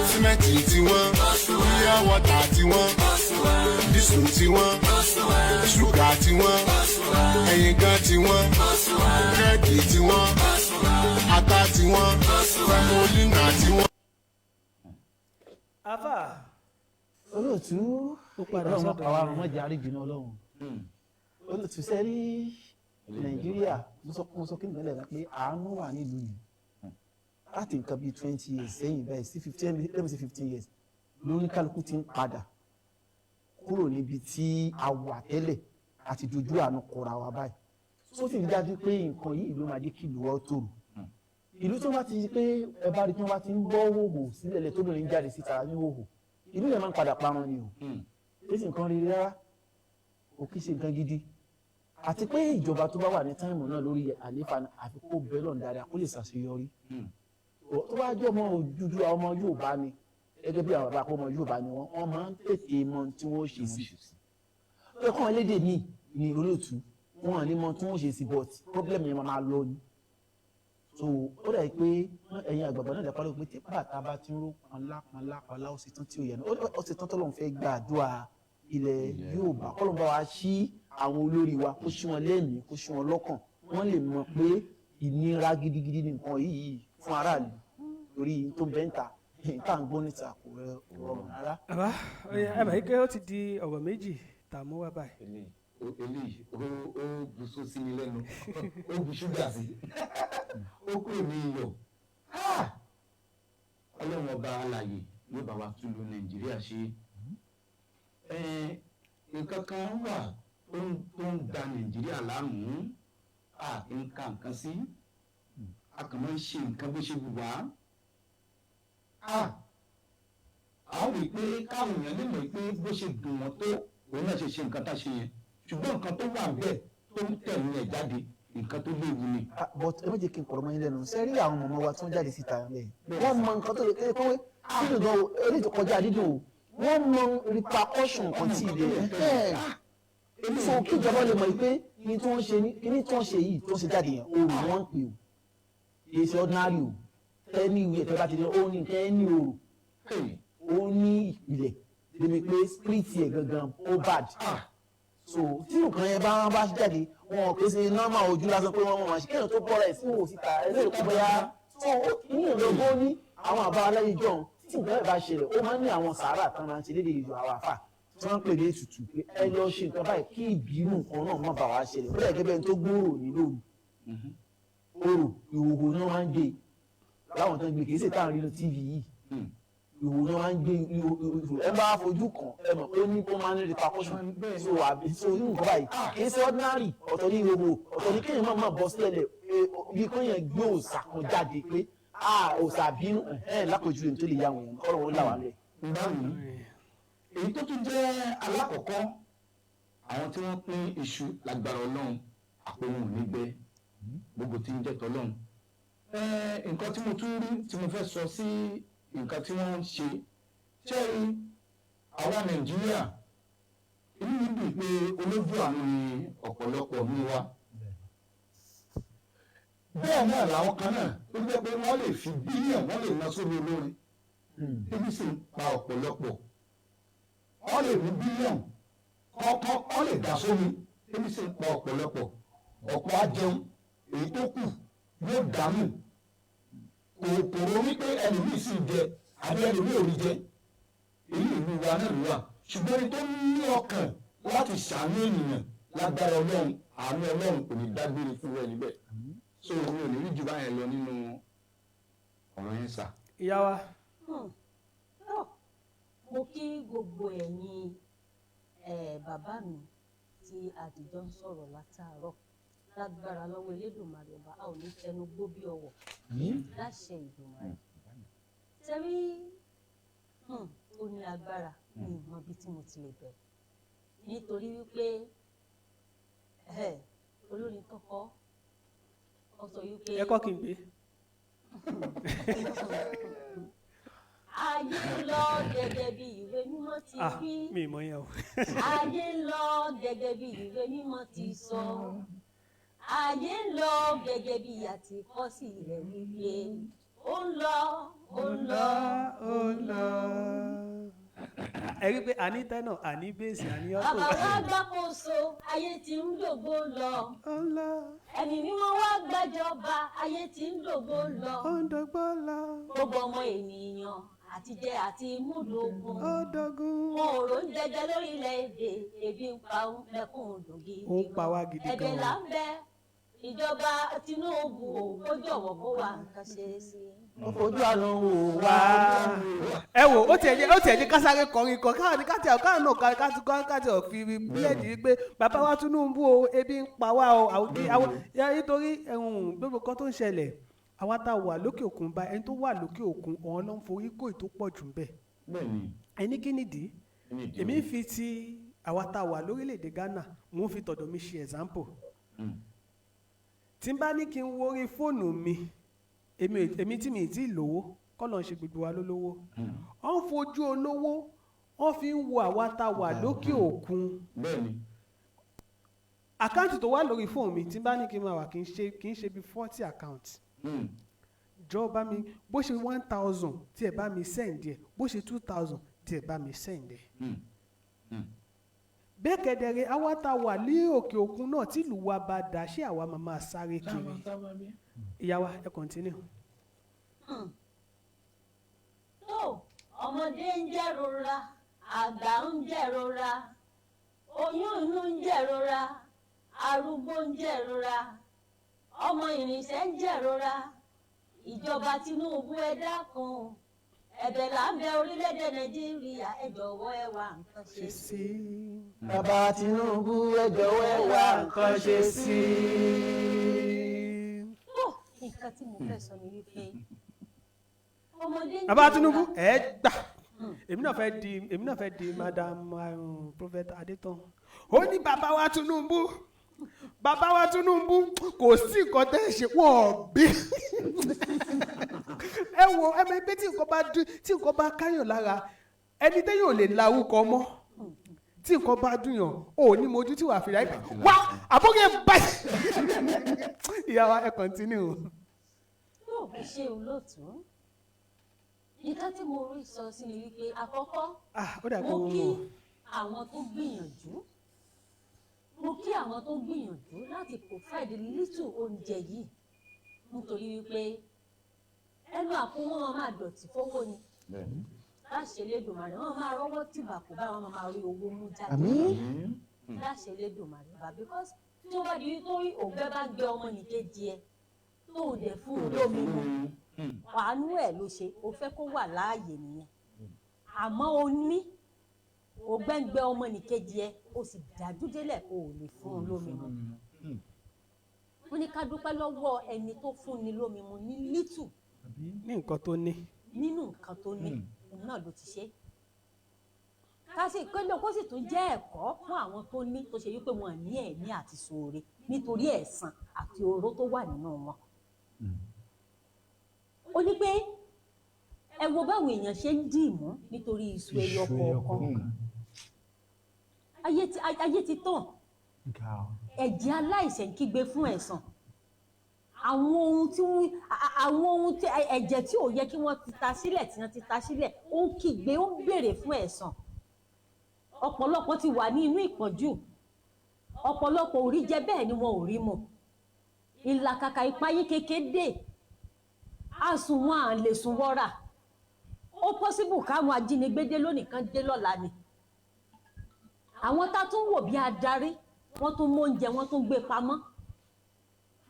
símẹ́ǹtì tiwọn, pure water tiwọn, dísù tiwọn, ṣúgà tiwọn, ẹyin gan tiwọn, búrẹ́dì tiwọn, ata tiwọn. Semolina tiwọn. Afa. Olóòtú, Ó padà Ọlọ́run sọ́dọ̀ pa wá rẹ̀. rún mọ́jà àríjìnà Ọlọ́run. Olóòtú, sẹ́rí Nàìjíríà, mo sọ kí nìkan lẹ́ẹ̀kan pé àánú wà nílùú yìí. Láti nǹkan bíi 20 years sẹ́yìn báyìí sí 15, let me say 15 years, lórí kálukú ti ń padà kúrò níbi tí a wà tẹ́lẹ̀ àti dojú àánú kọra wa báyìí. Tó sì ń dájú pé nǹkan yìí ló máa jẹ́ kí ìlú wa ó tòrò. Ìlú tó bá ti di pé ẹ bá rí tí wọ́n bá ti ń gbọ́ hòhò sílẹ̀ lẹ̀, tóbìnrin jáde síta ní hòhò, ìlú yẹn máa ń padà parun ni o. Kì í ṣe nǹkan rere rárá, kò kí ṣe nǹkan gidi. Àti pé ìjọba tó bá wà ní time náà lórí àlééfà náà, àfi kó bẹ́ẹ̀ lọ́n dáadáa kó lè ṣàṣeyọrí. Tó bá jẹ́ ọmọ Odùduwà, ọmọ Yorùbá ni, gẹ́gẹ́ bí àwọn bàbá pé ọmọ Yorùbá ni wọ́n, wọ́n máa ń tètè mọ ohun tí wọ́n ṣe sí. Ó yẹ kọ́ elédè míì ní, olóòtú, wọn à ní mọ tí wọ́n ṣe sí, but problem yẹn máa lọ ni. So ó dà pé ẹ̀yin àgbààgbà náà lẹ́pàá ló pé tí bàtà bá ti ń ró panlá panlá panlá, ó sì tán tí ó yẹ náà, ó sì tán tọ́lọ́run fẹ́ gba àdúrà ilẹ̀ Yorùbá. Kọ́lọ́run bá wa ṣí àwọn olórí wa, kó ṣí wọn lẹ́mìí, kó ṣí wọn lọ́kàn, wọ́n lè mọ̀ pé ìnira gidigidi ni nǹkan yìí fún aráàlú, torí tó ń bẹ́ ń ta tá à ń gbọ́ níta kò rọrùn rárá. Bàbá, ẹ bàá yí pé ó ti di ọ̀rọ̀ méjì tá a mú wá báyìí. Eléyìí ó bu só sí mi lẹ́nu, ó bu ṣúgà sí, ó kúrò ní iyọ̀. Ọlọ́run ọba alààyè yóò bá wa túlù Nàìjíríà ṣe. Nǹkan kan wà tó ń da Nàìjíríà láàmú. A kì í ka nǹkan sí, a kàn máa ń ṣe nǹkan bó ṣe wù wá. A ó rí i pé káwọn èèyàn lè mọ̀ pé bó ṣe dùn wọ́n tó, òun náà ṣe ṣe nǹkan tá a ṣe yẹn, ṣùgbọ́n nǹkan tó wà bẹ́ẹ̀ tó ń tẹ̀lé ẹ̀ jáde, nǹkan tó léwu ni. Ah, but ẹ má jẹ́ kí n pọ̀rọ̀ mọ́ yín lẹ́nu. Ṣé rí àwọn mọ̀mọ́ wa tí wọ́n jáde síta rẹ̀, wọ́n mọ nǹkan tó lè kéde pé dídùn gan o, eléyìí tó kọjá dídùn o. Wọ́n mọ repercussion nǹkan tí ilé ẹ̀ so kí ìjọba lè mọ̀ pé kí tí wọ́n ṣe ní kí ní tí wọ́n ṣe yìí tí wọ́n ṣe jáde yẹn, òòrùn wọ́n ń pè o, kì í ṣe ordinary o. Tẹ́ni ìwé ẹ̀tọ́ bá ti dé, ó ní tẹ́ni òòrùn, ó ní ìpìlẹ̀ débi pé spirit yẹ gangan ó bad. So tí nǹkan yẹn bá jáde, wọn ò pèsè normal ojú lásán pé wọ́n máa ṣe kéèyàn tó bọ́ra ẹ̀ sí wò síta ẹ̀ lè kó bóyá. So ó ní ìrọ̀gbọ́n ní àwọn àbá aláyé jọ̀hún, tí nǹkan yẹn bá ṣẹlẹ̀, ó máa ń ní àwọn sàárà tán máa ń ṣe lédè ìlú àwọn àfà tí wọ́n ń pè ní ètùtù pé ẹ lọ ṣe nǹkan báyìí kí ìbínú nǹkan náà má bàa wá ṣẹlẹ̀. Ó dẹ̀ gẹ́gẹ́ bẹ́ẹ̀ tó gbòòrò ní lóru orò, ìhòòhò náà máa ń gbé láwọn tó ń gbé, kì í ṣe táwọn nínú TV yìí, ìhòòhò náà máa ń gbé. Ìhòòhò ẹ bá fojú kàn, ẹ mọ̀ pé ó ní kó máa ń ní repercussion. So àbí so irú nǹkan báyìí kì í ṣe ordinary. Ọ̀tọ̀ ní ìhòòhò, ọ̀tọ̀ ní kéèyàn máa máa bọ́ sílẹ̀ lẹ̀ bí kéèyàn gbé òòṣà kan jáde pé ah, òòṣà bínú ẹ̀ lápèjúwe tó lè yá àwọn èèyàn kọ́ lọ́wọ́ làwọn lẹ̀. Báwo èyí tó tún jẹ́ alákọ̀ọ́kọ́, àwọn tí wọ́n pín iṣu, lágbára Ọlọ́run, àpò wọn ò ní gbẹ, gbogbo tí ń jẹ́ tọ́lọ́run. Nǹkan tí mo tún rí tí mo fẹ́ sọ sí nǹkan tí wọ́n ń ṣe, ṣé rí àwa Nàìjíríà, inú mi dùn pé olójú àánú ni ọ̀pọ̀lọpọ̀ mi wa. Bẹ́ẹ̀ náà làwọn kan náà tó jẹ́ pé wọ́n lè fi bílíọ̀nù, wọ́n lè ná sórí olórin, ebi sì ń pa ọ̀pọ̀lọpọ̀. Wọ́n lè ní bílíọ̀nù kọ́kọ́, wọ́n lè dà sómi, ebi sì ń pa ọ̀pọ̀lọpọ̀. Ọ̀pọ̀ á jẹun, èyí tó kù yóò dànù. Kò rò wípé ẹlòmíì sì ń jẹ àbí ẹlòmíì ò rí jẹ. Èyí ìlú wa náà ló wà, ṣùgbọ́n ẹni tó ní ọkàn láti ṣàánú ènìyàn, lágbára Ọlọ́run, àánú Ọlọ́run kò ní dágbére fún ẹni bẹ́ẹ̀. So mi ò ní rí jù báyẹn lọ nínú ọ̀rọ̀ yẹn sà. Ìyá wa. Tó, mo kí gbogbo ẹ̀yin bàbá mi tí àdìjọ ń sọ̀rọ̀ látàárọ̀. Lágbára lọ́wọ́ Elédùmarè ọba, a ò ní tẹnu gbó bí ọwọ̀ láṣẹ Ìdùmarè. Tẹ́rí ó ní agbára, ní ìmọ̀ ibi tí mo ti lè bẹ̀rẹ̀, nítorí wípé olórin tó kọ ọ sọ wípé Ẹ kọ́ kí n gbé. Ayé ń lọ gẹ́gẹ́ bí ìwé mímọ́ ti Ah, wí. mi ì mọ̀ yẹn o. Ayé ń lọ gẹ́gẹ́ bí ìwé mímọ́ ti sọ. Ayé ń lọ gẹ́gẹ́ bí àtikọ́ sí rẹ̀ wípé ó ń lọ, ó ń lọ, ó ń lọ. Ẹ rí i pé àní tenor, àní bass, àní Bàbá alto. wa gbàkóso, ayé tí ń dògbò lọ. Ó ń lọ, Ẹ̀mí mímọ́ wá gbàjọba, ayé tí ń dògbò lọ. ó ń dọ́gbọ́ lọ, Gbogbo ọmọ ènìyàn àti jẹ àti múdògùn. ó dọ́gún. Wọn ò rò ń jẹjẹ lórílẹ̀-èdè, ebi ń pa ń mẹ́kún dùn gidi. Ó ń pa wá gidi Ẹ̀bẹ̀ gan-an. là ń bẹ ìjọba Tinubu ò kó jọ̀wọ́ kó wá nǹkan ṣe sí i. Ó fojú àánú wò wá. Ẹ wò ó tiẹ̀ jẹ́ kásáré kọrin kan káwọn ní káti káwọn náà ká ká ká káti ọ̀ fi bílẹ̀dì pé bàbá wa Tinubu o, ebi ń pa wá o, àwọn kí àwọn ya, nítorí ẹ̀hún gbogbo kan tó ń ṣẹlẹ̀, àwa tá a wà lókè òkun bá ẹni tó wà lókè òkun ọ̀hún ló ń forí kó ètò pọ̀ jù ń bẹ̀. Bẹ́ẹ̀ni. Ẹni kí nìdí? Nídìí. Èmi fi ti àwa tá a wà lórílẹ̀‐èdè Ghana, mò ń fi tọ̀dọ̀ mi ṣe example. Tí n bá ní kí n wo orí fóònù mi, èmi tí mi ì tí ì lówó, kọ́ ló ń ṣe gbogbo wa lólówó, wọ́n ń fojú olówó wọ́n fi ń wo àwa tá a wà lókè òkun. Account tó wà lórí fóònù mi, tí n bá ní kí n máa wà, kì í ṣe bí 40 account. Jọ bá mi, bó ṣe 1,000 tí ẹ bá mi send ẹ, bó ṣe 2,000 tí ẹ bá mi send ẹ. Bẹ́ẹ̀ kẹ́dẹ̀rẹ́, àwa tá a wà ní òkè òkun náà, tí ìlú wa bá dà, ṣé àwa máa máa sáré kiri? Ìyá wa, ẹ continue. Tó ọmọdé ń jẹ̀rora, àgbà ń jẹ̀rora, oyún inú ń jẹ̀rora, arúgbó ń jẹ̀rora, ọmọ ìrìnsẹ̀ ń jẹ̀rora. Ìjọba Tinubu, ẹ dákun, ẹ̀bẹ̀ là ń bẹ orílẹ̀-èdè Nàìjíríà, ẹ jọ̀wọ́ ẹ wá nǹkan ṣe sí i. Bàbá Tinubu, ẹ jọ̀wọ́ ẹ wá nǹkan ṣe sí i. Tó nǹkan tí mo fẹ́ sọ ni wípé ọmọdé ń Bàbá jẹ̀rora. Tinubu, ẹ gbà, èmi náà fẹ́ di Madam Prophet Adétàn. Ó ní bàbá wa Tinubu, bàbá wa Tinubu, kò sí nǹkan tẹ́ ẹ ṣe wọ́n bí. Ẹ wo, ẹ mọ̀ pé tí nǹkan bá dún, tí nǹkan bá káyàn lára, ẹni tẹ́yàn ò lè larúkọ mọ́, tí nǹkan bá dùn yàn ò ní mojú tí wàá fi ráyè wá àbókè báyìí. Ìyá wa, ẹ continue. Tó ṣe olóòtú, nǹkan tí mo rí sọ sí ni wípé àkọ́kọ́, Ah, ó dà pé mo wọ́n kí mọ̀. àwọn tó gbìyànjú, mo kí àwọn tó gbìyànjú láti provide little oúnjẹ yìí, nítorí wípé ẹnu àpò wọn máa dọ̀tí fowó ni. Láṣẹ Elédùmarè, wọn máa rọ́wọ́ tìbà kó bá wọn máa rí owó mú jáde. Àmín. Láṣẹ Elédùmarè bá, because tí ó bá di wípé òǹgbẹ bá gbé ọmọ nìkejì ẹ, tó o dẹ̀ fún un lómi mu, àánú ẹ̀ ló ṣe, o fẹ́ kó wà láàyè nìyẹn. Àmọ́ o ní ògbẹ́ngbẹ́ ọmọ nìkejì ẹ, o sì dájú délẹ̀, o ò lè fún un lómi mu. Ó ní ká dúpẹ́ lọ́wọ́ ẹni tó fún ni lómi mu ní little ní nǹkan tó ní. Nínú nǹkan tó ní, òun náà ló ti ṣe. Ká sì kéde, kó sì tún jẹ́ ẹ̀kọ́ fún àwọn tó ní, tó ṣe wípé wọn ní ẹ̀mí àti ṣoore nítorí ẹ̀san àti oró tó wà nínú wọn. Ó ní pé ẹ wo báwọn èèyàn ṣe ń dìímú nítorí iṣu ẹyọ kọ̀ọ̀kan. Ayé ti tàn, ẹ̀jẹ̀ aláìṣẹ̀ ń kígbe fún ẹ̀san. Àwọn ohun tí ẹ̀jẹ̀ tí ò yẹ kí wọ́n ti ta sílẹ̀, tí wọ́n ti ta sílẹ̀, ó ń kígbe, ó ń béèrè fún ẹ̀san. Ọ̀pọ̀lọpọ̀ ti wà ní inú ìpọ́njú, ọ̀pọ̀lọpọ̀ ò rí jẹ, bẹ́ẹ̀ ni wọn ò rí mu. Ìlàkàkà ìpayín kékeré dé, àsùn wọn à lè sùn wọ́ra. Ó possible káwọn ajínigbé dé lónìí kan dé lọ́la ni. Àwọn tá tún wò bí adarí, wọ́n tún mú oúnjẹ, wọ́n tún gbé pamọ́,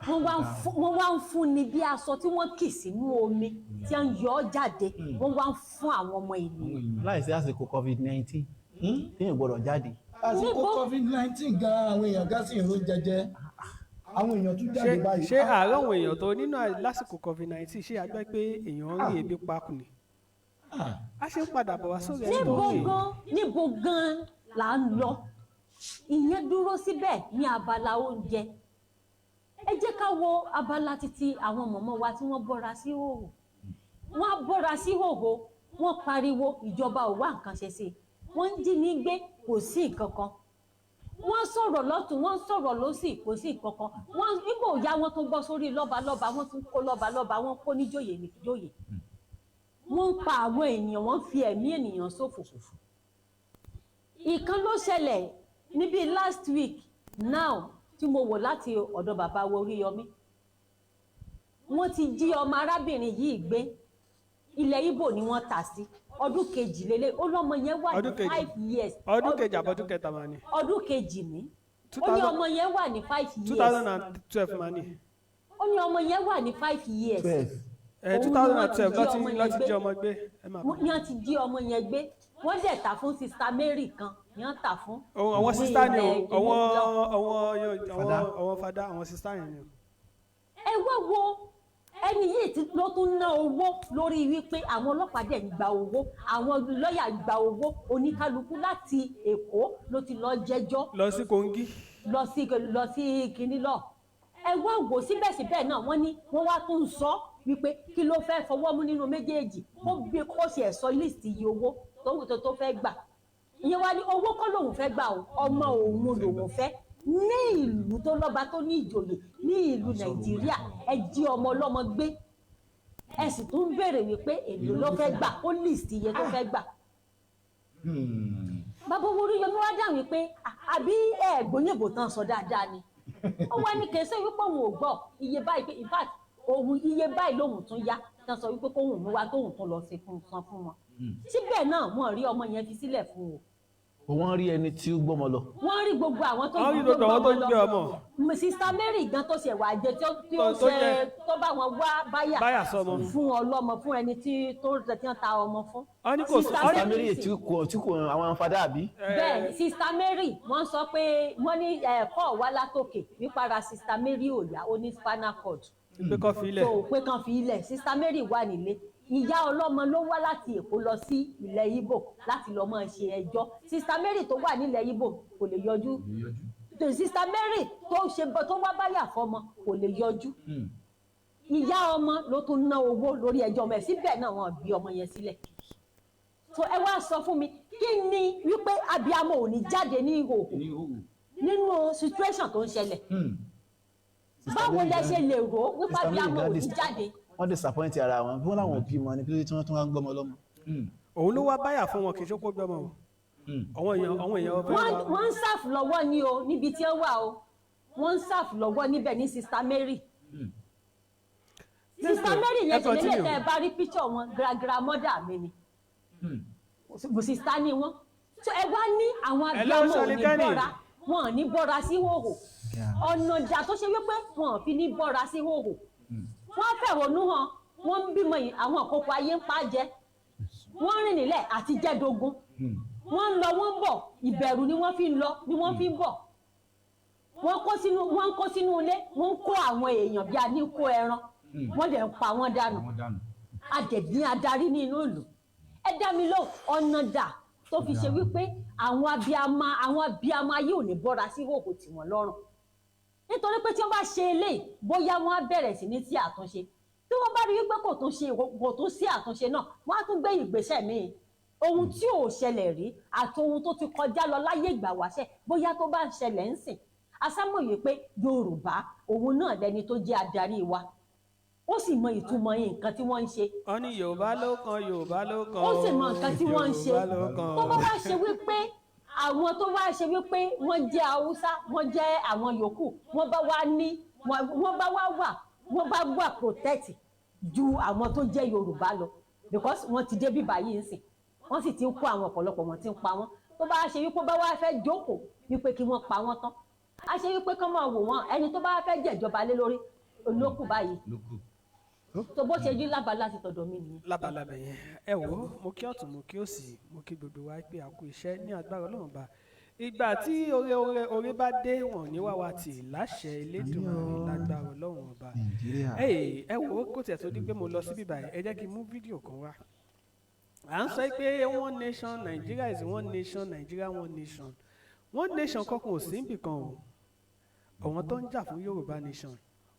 wọ́n wá ń fún ni bí aṣọ tí wọ́n kì sínú omi tí wọ́n yọ ọ́ jáde, wọ́n wá ń fún àwọn ọmọ ènìyàn. Láìsí àsìkò COVID-19 téèyàn gbọ́dọ̀ jáde. Àsìkò Níbo? COVID-19 gan, àwọn èèyàn gan sì ń ro jẹjẹ, àwọn èèyàn tún jáde báyìí. Ṣé àárọ̀ àwọn èèyàn tó nínú lásìkò COVID-19, ṣé a gbọ́ pé èèyàn ń rí ebi pa kù ni? A ṣe ń padà bọ̀ wá sórí ẹni tó Níbo ń rìn. gan, níbo gan là ń lọ? Ìyẹn dúró síbẹ̀ ní abala oúnjẹ. Ẹ jẹ́ ká wo abala títí àwọn mọ̀mọ́ wa tí wọ́n bọ́ra sí hòhò. Wọ́n á bọ́ra sí hòhò, wọ́n pariwo, ìjọba ò wá nǹkan ṣe sí i. Wọ́n ń jí ní gbé, kò sí nǹkan kan. Wọ́n sọ̀rọ̀ lọ́tún, wọ́n sọ̀rọ̀ lọ́sì, kò sí nǹkan kan. Wọ́n nígbò ya, wọ́n tún bọ́ sórí lọ́balọ́ba, wọ́n tún kó lọ́balọ́ba, wọ́n kó níjòyè níjòyè. Wọ́n ń pa àwọn ènìyàn, wọ́n ń fi ẹ̀mí ènìyàn ṣòfò. Ìkan ló ṣẹlẹ̀ níbi last week now tí mo wò láti ọ̀dọ̀ bàbá wo Oríyọmí. Wọ́n ti jí ọmọ arábìnrin yìí gbé. Ilẹ̀ Ìgbò ni wọ́n tà sí. Ọdún kejì lélẹ̀, ó lọ́mọ yẹn wà ní Ọdún kejì. 5 years. Ọdún 2 àbọ̀dún kẹta máa ní. Ọdún 2 ní. Ó ní ọmọ yẹn wà ní 5 years. 2012 máa ní. Ó ní ọmọ yẹn wà ní 5 years. Ẹ Òun two ni thousand wọ́n and ti twelve jí lọ́ti ọmọ yẹn lọ́ti gbé. jí ọmọ gbé. Ẹ máa Ní wọ́n ti jí ọmọ yẹn gbé, wọ́n dẹ̀ tà fún Sister Mary kan ní wọ́n tà fún. Àwọn ní sister ni o. ilẹ̀ Àwọn Ìgbò lọ. àwọn fada, àwọn sister yẹn ni o. Ẹ wá wo ẹni yìí tí ló tún ná owó lórí wípé àwọn ọlọ́pàá dẹ̀ ń gba owó, àwọn lọ́ọ̀yà gba owó, oníkálukú láti Èkó ló ti lọ jẹ́jọ́. Lọ sí Kogi. Lọ sí kinní lọ. Ẹ wá wò, síbẹ̀síbẹ̀ náà wọ́n ní wọ́n wá tún ń sọ wípé kí ló fẹ́ fọwọ́ mú nínú méjèèjì, kó bí kó ṣe ẹ̀ sọ list iye owó tó fẹ́ gbà. Ìyẹn wá ní owó kọ́ lòun fẹ́ gbà o, ọmọ òun lòun fẹ́. Ní ìlú tó lọ́ba, tó ní ìjòyè, ní ìlú Nàìjíríà, ẹ jí ọmọ ọlọ́mọ gbé, ẹ sì tún ń béèrè wípé èlò ló fẹ́ gbà, ó list iye tó fẹ́ gbà. Bàbá Oríyọmí wá dáhùn wípé, "À, àbí ẹ gbóyìnbó tán sọ dáadáa ni?" Ó wá ní kẹsẹ́ wípé òun ò gbọ́ iye báyìí, pé in fact òun iye báyìí lòun tún yá tán sọ wípé kóun mú wá, tóun tún lọ sí fún san fún wọn. Síbẹ̀ náà wọ́n rí ọmọ yẹn fi sílẹ̀ fún o. Wọ́n rí ẹni tí ó gbọ́mọ lọ. Wọ́n rí gbogbo àwọn tó Wọ́n rí gbogbo àwọn tó gbé ọmọ. Sister Mary gan tó ṣe wà jẹ tí ó Tó ṣe tó bá wọn wá báyà Báyà sọmọ. fún ọlọ́mọ, fún ẹni tí tó tí wọ́n ta ọmọ fún. Wọ́n ní kò sí- Sister wọ́n ní- Sister Mary tí kò àwọn fada àbí. Bẹ́ẹ̀, Sister Mary, wọ́n sọ pé wọ́n ní ẹ̀kọ́ wá látòkè wípé ara Sister Mary ò yá, ó ní spinal cord. Pé kọ́ fi ilẹ̀. Tó pé kan fi ilẹ̀. Sister Mary wà nílé. Ìyá ọlọ́mọ ló wá láti Èkó lọ sí ilẹ̀ Ìgbò láti lọ máa ṣe ẹjọ́. Sister Mary tó wà nílẹ̀ Ìgbò kò lè yọjú. Tó Sister Mary tó ṣe tó wá báyà fọmọ kò lè yọjú. Ìyá ọmọ ló tún ná owó lórí ẹjọ́ ọmọ ẹ̀. Síbẹ̀ náà wọ́n bí ọmọ yẹn sílẹ̀. So ẹ wá sọ fún mi, kí ni wípé abiyamọ ò ní jáde ní ìhòòhò nínú situation tó ń ṣẹlẹ̀? Báwo lẹ ṣe lè rò ó wípé Sister Mary abiyamọ ò gan ní jáde? Wọ́n disappoint ara wọn bí wọ́n láwọn òbí wọn ni. Kí ló dé tí wọ́n tún wá ń gbọ́mọ lọ́mọ? Òun ló wá báyà fún wọn, kì í ṣe kó gbọ́mọ o. Àwọn èèyàn fẹ́ Wọ́n ń serve lọ́wọ́ ni o, níbi tí ó wà o. Wọ́n ń serve lọ́wọ́ níbẹ̀ ní Sister Mary. Sister Mary Ẹ yẹn sì continue. nílẹ̀. Tẹ́ ẹ bá rí picture wọn, grandmother mi ni, sister ni wọ́n. So ẹ wá ní àwọn Hello, abiyamọ ò ní Ṣọlí-Kẹ́nì. bọ́ra, wọn ò ní bọ́ra sí hòhò. Ọ̀nà ìjà tó ṣe wípé wọn ò fi ní bọ́ra sí hòhò, wọ́n fẹ̀hónú hàn, wọ́n ń bímọ yìí, àwọn àkókò ayé ń pa jẹ, wọ́n rìn nílẹ̀ àti jẹ́dogun, wọ́n ń lọ, wọ́n ń bọ̀, ìbẹ̀rù ni wọ́n fi ń lọ ni wọ́n fi ń bọ̀. Wọ́n ń kó sínú ilé, wọ́n ń kó àwọn èèyàn bí a ní kó ẹran, wọ́n dẹ̀ ń pa wọ́n dànù. Adẹ̀bí adarí ní inú ìlú, ẹ dá mi lóhùn, ọ̀nà dà tó fi ṣe wípé àwọn abiyamọ ayé ò ní bọ́ra sí ìhòòhò tí wọ́n lọ́rùn? Nítorí pé tí wọ́n bá ṣe eléyìí, bóyá wọ́n á bẹ̀rẹ̀ sí ní sí àtúnṣe. Tí wọ́n bá rí wípé kò tún sí àtúnṣe náà, wọ́n á tún gbé ìgbésẹ̀ míì. Ohun tí ò ṣẹlẹ̀ rí àti ohun tó ti kọjá lọ láyé ìgbà wáṣẹ̀, bóyá tó bá ń ṣẹlẹ̀ ń sìn asámọ̀ yìí pé Yorùbá òun náà lẹni tó jẹ́ adarí wa, ó sì mọ ìtumọ̀ nǹkan tí wọ́n ń ṣe. Wọ́n ní Yorùbá ló kan, Yorùbá ló kan. Ó sì mọ nǹkan tí wọ́n ń ṣe. Yorùbá ló kan. Tó bá wá ṣe wípé àwọn tó wá ṣe wípé wọ́n jẹ́ Haúsá, wọ́n jẹ́ àwọn yòókù, wọ́n bá wá ní wọ́n bá wá wà, wọ́n bá wà protect ju àwọn tó jẹ́ Yorùbá lọ, because wọ́n ti dé bíbá yìí ń sìn, wọ́n sì ti ń kó àwọn ọ̀pọ̀lọpọ̀, wọn ti ń pa wọ́n. Tó bá ṣe wípé bá wá fẹ́ jókòó wípé kí wọ́n pa wọ́n tán, a ṣe wípé kán máa wò wọ́n, ẹni tó bá fẹ́ jẹ̀jọba lé lórí olókù báyìí. Tó bó ṣe rí lábala ti tọ̀dọ̀ mi nìyẹn. Lábalábẹ yẹn, ẹ wò ó, mo kí ọ̀tún, mo kí òsì, mo kí gbogbo wa pé a kú iṣẹ́. Ní agbára Ọlọ́run bá, ìgbà tí oore oore oore bá dé, wọn ní wá wa tì láṣẹ Elédùmarè, lágbára Ọlọ́run ọba. Nàìjíríà. Ẹ wò ó, kó tiẹ̀ tó di pé mo lọ síbí báyìí, ẹ jẹ́ kí n mú fídíò kan wá. À ń sọ pé one nation, Nigeria is one nation, Nigeria one nation. One nation kankan ò sí níbì kan o. Àwọn tó ń jà fún Yorùbá nation,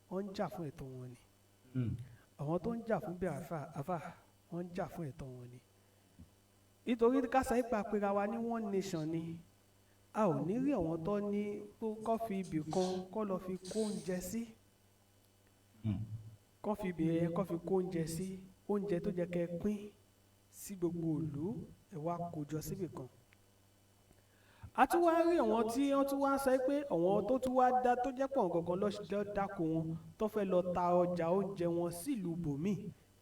wọ́n ń jà fún ẹ̀tọ́ wọn ni. Àwọn tó ń jà fún Biafra afa, wọ́n ń jà fún ẹ̀tọ́ wọn ni. Nítorí kásá ipa pera wa ní one nation ni, a ò ní rí àwọn tó ní tó kọ́ fi ibì kan kọ́ lọ fi kó oúnjẹ sí, kọ́ fi ibì yẹn kọ́ fi kó oúnjẹ sí, oúnjẹ tó jẹ́ kẹ́ ẹ pín sí gbogbo ìlú, ẹ wá kó jọ síbì kan. A tún wá rí àwọn tí wọ́n tún wá sọ pé àwọn tó tún wá dá tó jẹ́ pọ̀ gangan lọ́ dáko wọn, tó fẹ́ lọ ta ọjà oúnjẹ wọn sílùú bòmíì,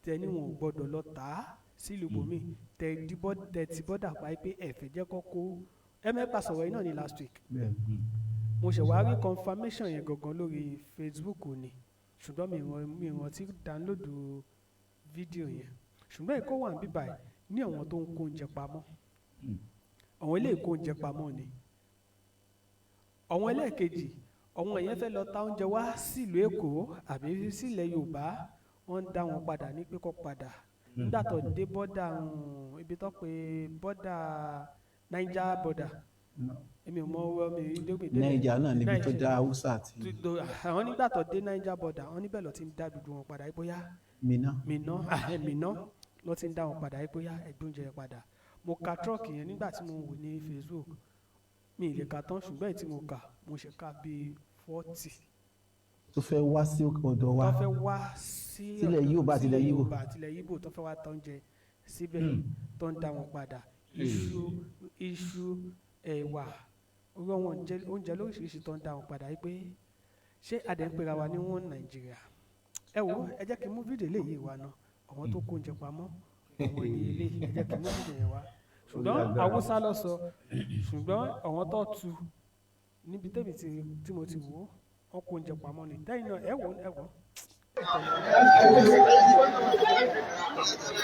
tẹ ní wọn ò gbọ́dọ̀ lọ tà á sílùú bòmíì, tẹ dìbọ́ tẹ ti bọ́dà pa pé ẹ fẹ́ jẹ́ kó kó ẹ mẹ́pa sọ̀rọ̀ yìí náà ní last week. Mo ṣẹ̀ wá rí confirmation yẹn gangan lórí Facebook ni, ṣùgbọ́n mi rántí download fídíò yẹn. Ṣùgbọ́n ìkó wà níbí báyìí ní àwọn tó ń kó oúnjẹ pamọ́, àwọn ilé ìkó oúnjẹ pamọ́ ni. Àwọn ẹlẹ́ẹ̀kejì, àwọn èèyàn fẹ́ lọ ta oúnjẹ wá sílùú Èkó àbí sílẹ̀ Yorùbá, wọ́n ń dá wọn padà ní pé kó padà. Nígbà tó dé bọ́dà, ibi tó pé bọ́dà Niger border, èmi ò mọ ọwọ́ mi dógbè débẹ̀. Niger náà níbi tó dá Haúsá àti Àwọn nígbà tó dé Niger border, àwọn níbẹ̀ lọ ti ń dá gbogbo wọn padà bóyá Minna. Minna, Minna lọ ti ń dá wọn padà bóyá ẹgbẹ́ oúnjẹ yẹn padà. Mo ka truck yẹn nígbà tí mo wò ní Facebook, mi ì lè ka tán, ṣùgbọ́n èyí tí mo kà, mo ṣe ká bíi 40 tó fẹ́ wá sí ọ̀dọ̀ wa tó fẹ́ wá sí sílẹ̀ Yorùbá àti ilẹ̀ Yíbò. Yorùbá àti ilẹ̀ Yíbò, tó fẹ́ wá tán jẹ síbẹ̀, tó ń dá wọn padà. Iṣu, ẹ̀wà, irú àwọn oúnjẹ lóríṣiríṣi tó ń dá wọn padà yìí pé ṣé adẹ̀ ń pera wa ní wọ́n Nàìjíríà. Ẹ wo, ẹ jẹ́ kí n mú fídíò eléyìí wá ná. Àwọn tó kó oúnjẹ pamọ́, àwọn ní ilé, ẹ jẹ́ kí n mú fídíò yẹn wá. Ṣùgbọ́n Haúsá lọ sọ, ṣùgbọ́n àwọn tó tu níbi tẹ́mi tí mo ti wò ó, wọ́n kó oúnjẹ pamọ́ ni. Tẹ́yìn náà, ẹ wò ó, ẹ wò ó.